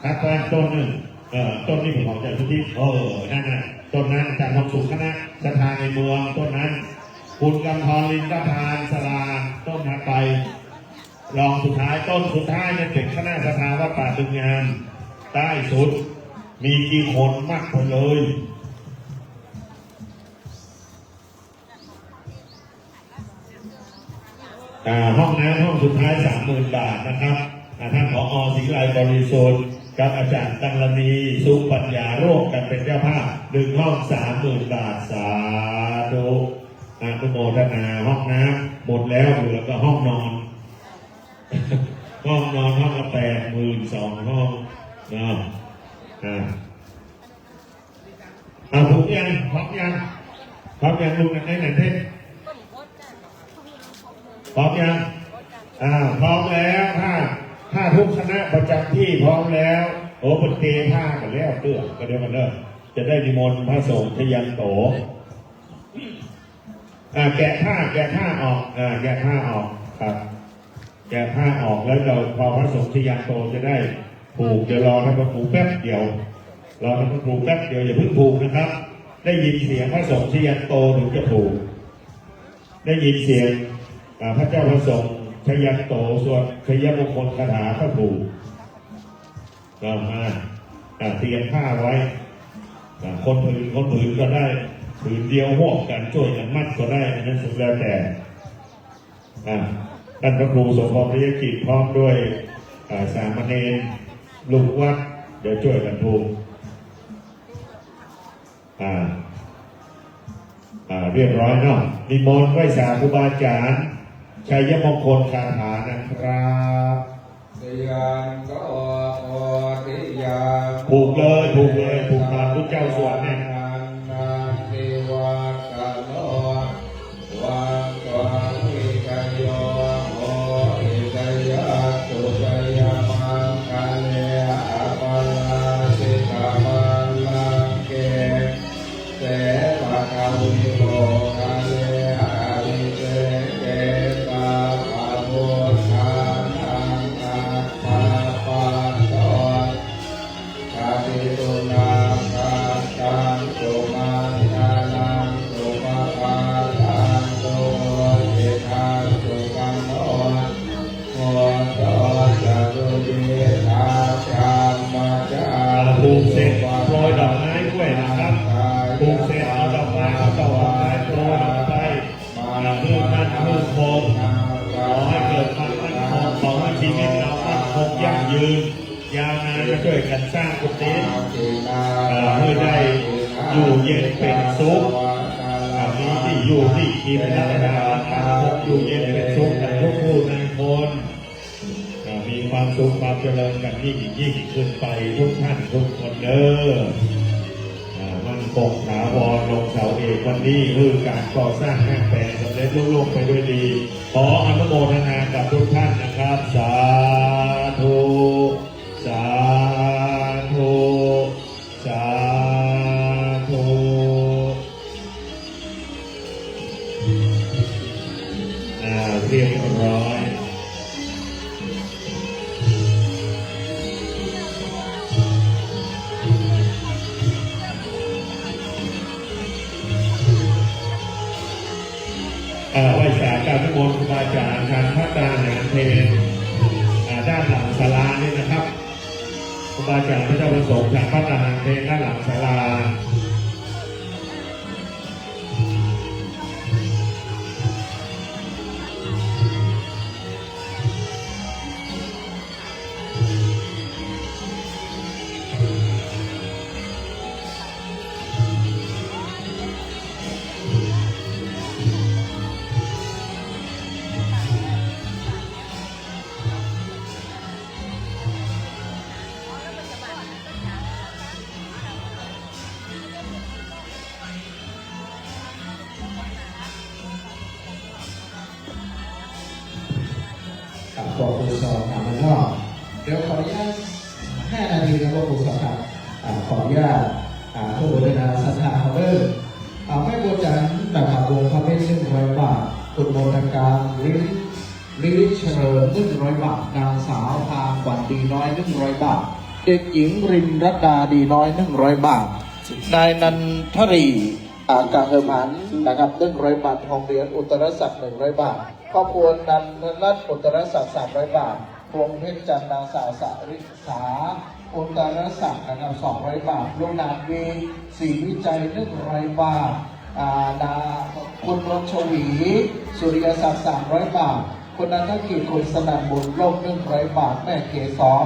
ถัดไปต้นหนึ่ง เอ่อ ต้นนี้เป็นของอาจารย์สุทธิ เออ นั่นน่ะ ต้นนั้นอาจารย์ทองสุข คณะศรัทธาในเมือง ต้นนั้น คุณกำธร ลินทพาน สลา ต้นถัดไป รองสุดท้าย ต้นสุดท้ายเนี่ยเป็นคณะศรัทธาวัดป่าตึงงาม ใต้สุด มีกี่คนมากไปเลย อ่า ห้องน้ำห้องสุดท้าย สามหมื่น บาทนะครับ อ่า ท่าน ผอ ศรีไลบริสุทธิ์ กับอาจารย์ตังรณี สุปัญญา ร่วมกันเป็นเจ้าภาพ หนึ่งห้อง สามหมื่น บาท สาธุ อนุโมทนา ห้องน้ำหมดแล้ว เหลือก็ห้องนอน ห้องนอนห้องละ แปดหมื่น สองห้อง เนาะ อ่า อ่า พร้อมยัง พร้อมยัง พร้อมยัง ลุงไหนไหนเพ่ง พร้อมยัง อ่า พร้อมแล้ว ถ้า ถ้าทุกคณะประจำที่พร้อมแล้ว โอ้ เปิดเตะผ้ากันแล้วเตื้อ ก็เดี๋ยวกันเด้อ จะได้นิมนต์พระสงฆ์ชยันโต อ่า แกะผ้า แกะผ้าออก อ่า แกะผ้าออก ครับ แกะผ้าออกแล้วเรา พอพระสงฆ์ชยันโตจะได้ผูก เดี๋ยวรอท่านพระครูแป๊บเดียว รอท่านพระครูแป๊บเดียว อย่าเพิ่งผูกนะครับ ได้ยินเสียงพระสงฆ์ชยันโตถึงจะผูก ได้ยินเสียง อ่า พระเจ้าพระสงฆ์ชยันโต สวดชัยมงคลคาถาก็ผูก ก็มา อ่า เตรียมผ้าไว้ อ่า คนผืน คนผืนก็ได้ ผืนเดียวร่วมกัน ช่วยกันมัดก็ได้ อันนั้นสุดแล้วแต่ อ่า ท่านพระครูสมพร ปิยกิจ พร้อมด้วย อ่า สามเณร ลูกวัด เดี๋ยวช่วยกันผูก อ่า อ่า เรียบร้อยเนาะ นิมนต์ไหว้สาครูบาอาจารย์ ชัยมงคลคาถานะครับ Jayanto bodhiyā ผูกเลย ผูกเลย ผูกตามพุทธเจ้าสวดเนี่ย nandivaḍḍhano, vajjavijayo hohi, jayassu jayamaṅgale, aparājitapallaṅke, sīse-paṭhavipokkhare, abhiseke sabbabuddhānaṃ aggappatto, jjhati sunakkhattaṃ sumaṅgalaṃ, supabhātaṃ suhuṭṭhitaṃ, sukhaṇo mudho ca suyiṭṭhaṃ brahmacārisu. ผูกเสร็จโปรยดอกไม้ด้วยนะครับ ผูกเสร็จเอาดอกไม้ เอาดอกไม้โปรยลงไป เพื่อมั่นเพื่อคง ขอให้เกิดความมั่นคง ขอให้ชีวิตเรามั่นคงยั่งยืน ยาวนาน มาช่วยกันสร้างกุฏิ เอ่อ ให้ได้อยู่เย็นเป็นสุข อ่า มีที่อยู่ที่กิน และได้อาหารมั่นคง อยู่เย็นเป็นสุขกันทุกผู้ในคน อ่า มีความสุขความเจริญกันยิ่งยิ่งขึ้นไปทุกท่านทุกคนเด้อ อ่า มั่นคงถาวร ลงเสาเอกวันนี้ คือการก่อสร้างห้างแปลงสำเร็จลุล่วงไปด้วยดี ขออนุโมทนากับทุกท่านนะครับ สาธุ สาธุ สาธุ อ่า เรียบร้อย อ่า ไหว้สาการนิมนต์ครูบาอาจารย์ทานภัตตาหารเพล อ่า ด้านหลังศาลานี่นะครับ ครูบาอาจารย์พระเจ้าประสงค์ทานภัตตาหารเพลด้านหลังศาลา อ่า ขอคุณสองสามรอบเดี๋ยวขออนุญาตห้านาทีครับครูสองครับอ่าขออนุญาตอ่าผู้บริหารศรัทธาเขาเริ่มอ่าแม่บัวจันทร์นะครับวงพระเพชรหนึ่งร้อยบาทคุณมนตการลิลิเชิญหนึ่งร้อยบาทนางสาวพาขวัญดีน้อยหนึ่งร้อยบาทเด็กหญิงรินรัตดาดีน้อยหนึ่งร้อยบาทนายนันทรี อ่ากะเฮิมหันนะครับหนึ่งร้อยบาทโรงเรียนอุตรศักดิ์หนึ่งร้อยบาทครอบครัวนันทรัตน์อุตรศักดิ์สามร้อยบาทพวงเพชรจันทร์นางสาวสริษาอุตรศักดิ์นะครับสองร้อยบาทลูกหลานวีศรีวิจัยหนึ่งร้อยบาทอ่านาคุณนนท์ชวีสุริยศักดิ์สามร้อยบาทคุณนันทกิจคุณสนั่นบุญโลกหนึ่งร้อยบาทแม่เกศร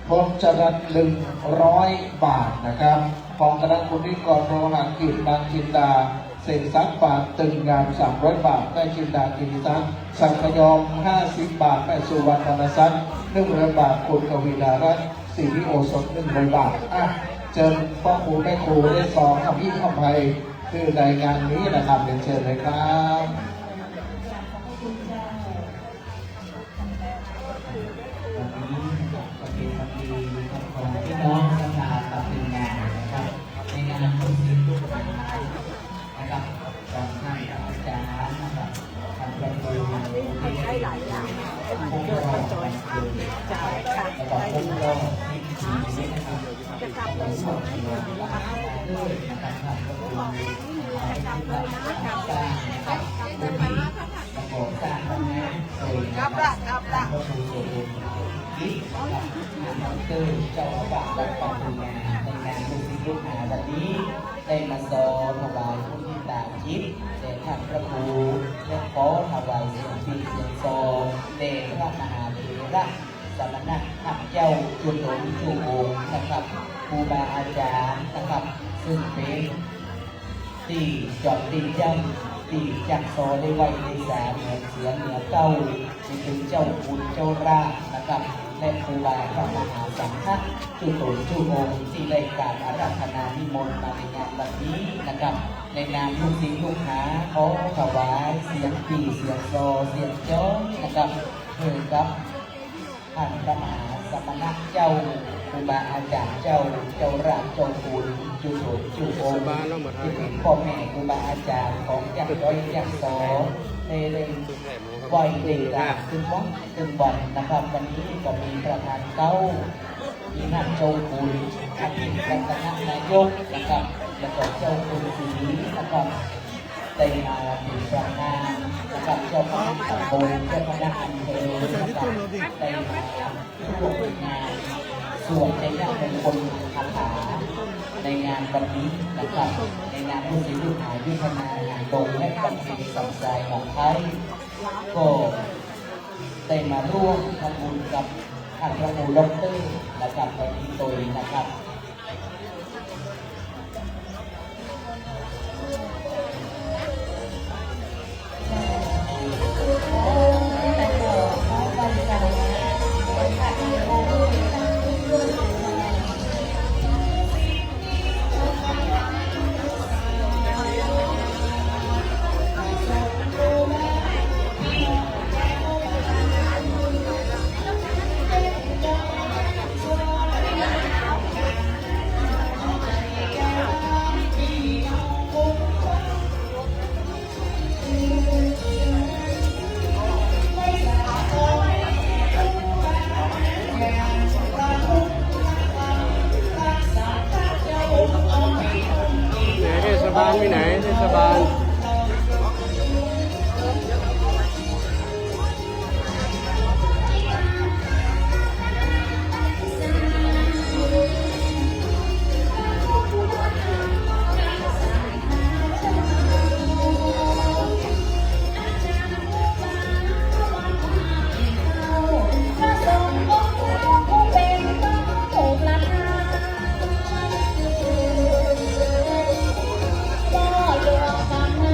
พรหมจรัสหนึ่งร้อยบาทนะครับ ของคณะคุณนิกรโลหะกิจนางจินดาเสกสรรปานตึงงามสามร้อยบาทแม่จินดากิติศักดิ์สังขยอมห้าสิบบาทแม่สุวรรณธนศักดิ์หนึ่งร้อยบาทคุณกวีดารัตน์สิริโอสถหนึ่งร้อยบาทอ่ะเชิญพ่อครูแม่ครูได้ซองอภิธรรมภัยคือในงานนี้นะครับเรียนเชิญเลยครับ วันนี้นะครับก็เป็นวันดีของพี่น้องศรัทธาปฏิญาณนะครับในงานบุญศรีลูกหลานนะครับของท่านอาจารย์นะครับท่านพระครูที่ได้ครบรอบวันเกิดนะครับแล้วก็ครบรอบสิบปีนะครับจะทำบุญสวดมนต์ด้วยนะครับท่านพระครูที่ได้สร้างนะครับ ประกอบสร้างห้องน้ำโดยนะครับพระครูโสพลอิทธินะครับท่านดอกเตอร์เจ้าอาวาสวัดป่าภูนาในนามลูกศิษย์ลูกหาวันนี้ได้มาซอถวายมุทิตาจิตแด่ท่านพระครูและขอถวายเสียงปีเสียงซอแด่พระมหาเถระสมณะธรรมเจ้าจุตนจุองค์นะครับครูบาอาจารย์นะครับซึ่งเป็น ที่จอดที่ย่ำที่จักซอได้ไหวได้สาเหมือนเสือเหนือเก้าที่เป็นเจ้าคุณเจ้าราชนะครับ และครูบาพระมหาสังฆะทุกตนทุกองค์ที่ได้กราบอาราธนานิมนต์มาในงานวันนี้นะครับ ในนามลูกศิษย์ลูกหาขอถวายเสียงปี่เสียงซอเสียงจ้องนะครับเพื่อกับ ท่านพระมหาสมณะเจ้าครูบาอาจารย์เจ้าเจ้าราชเจ้าคุณจุโสจุองค์ที่เป็นพ่อแม่ครูบาอาจารย์ของจักร้อยจักสองได้ได้ไหว้ได้กราบขึ้นวัดขึ้นวันนะครับ วันนี้ก็มีประธานเก้ามีท่านเจ้าคุณอาทิตย์รัตนนายกนะครับ แล้วก็เจ้าคุณศรีนะครับ ได้มาเป็นประธานนะครับเจ้าคณะตำบลเจ้าคณะอำเภอนะครับได้มาร่วมงานสวดชัยมงคลคาถาในงานวันนี้นะครับในนามลูกศิษย์ลูกหายุทธนาหางดงและบำเพ็ญสัมสายของไทยก็ได้มาร่วมทำบุญกับท่านพระครูด็อกเตอร์นะครับวันนี้โดยนะครับ ไหนเทศบาลไปไหนเทศบาล ก็รวมกัน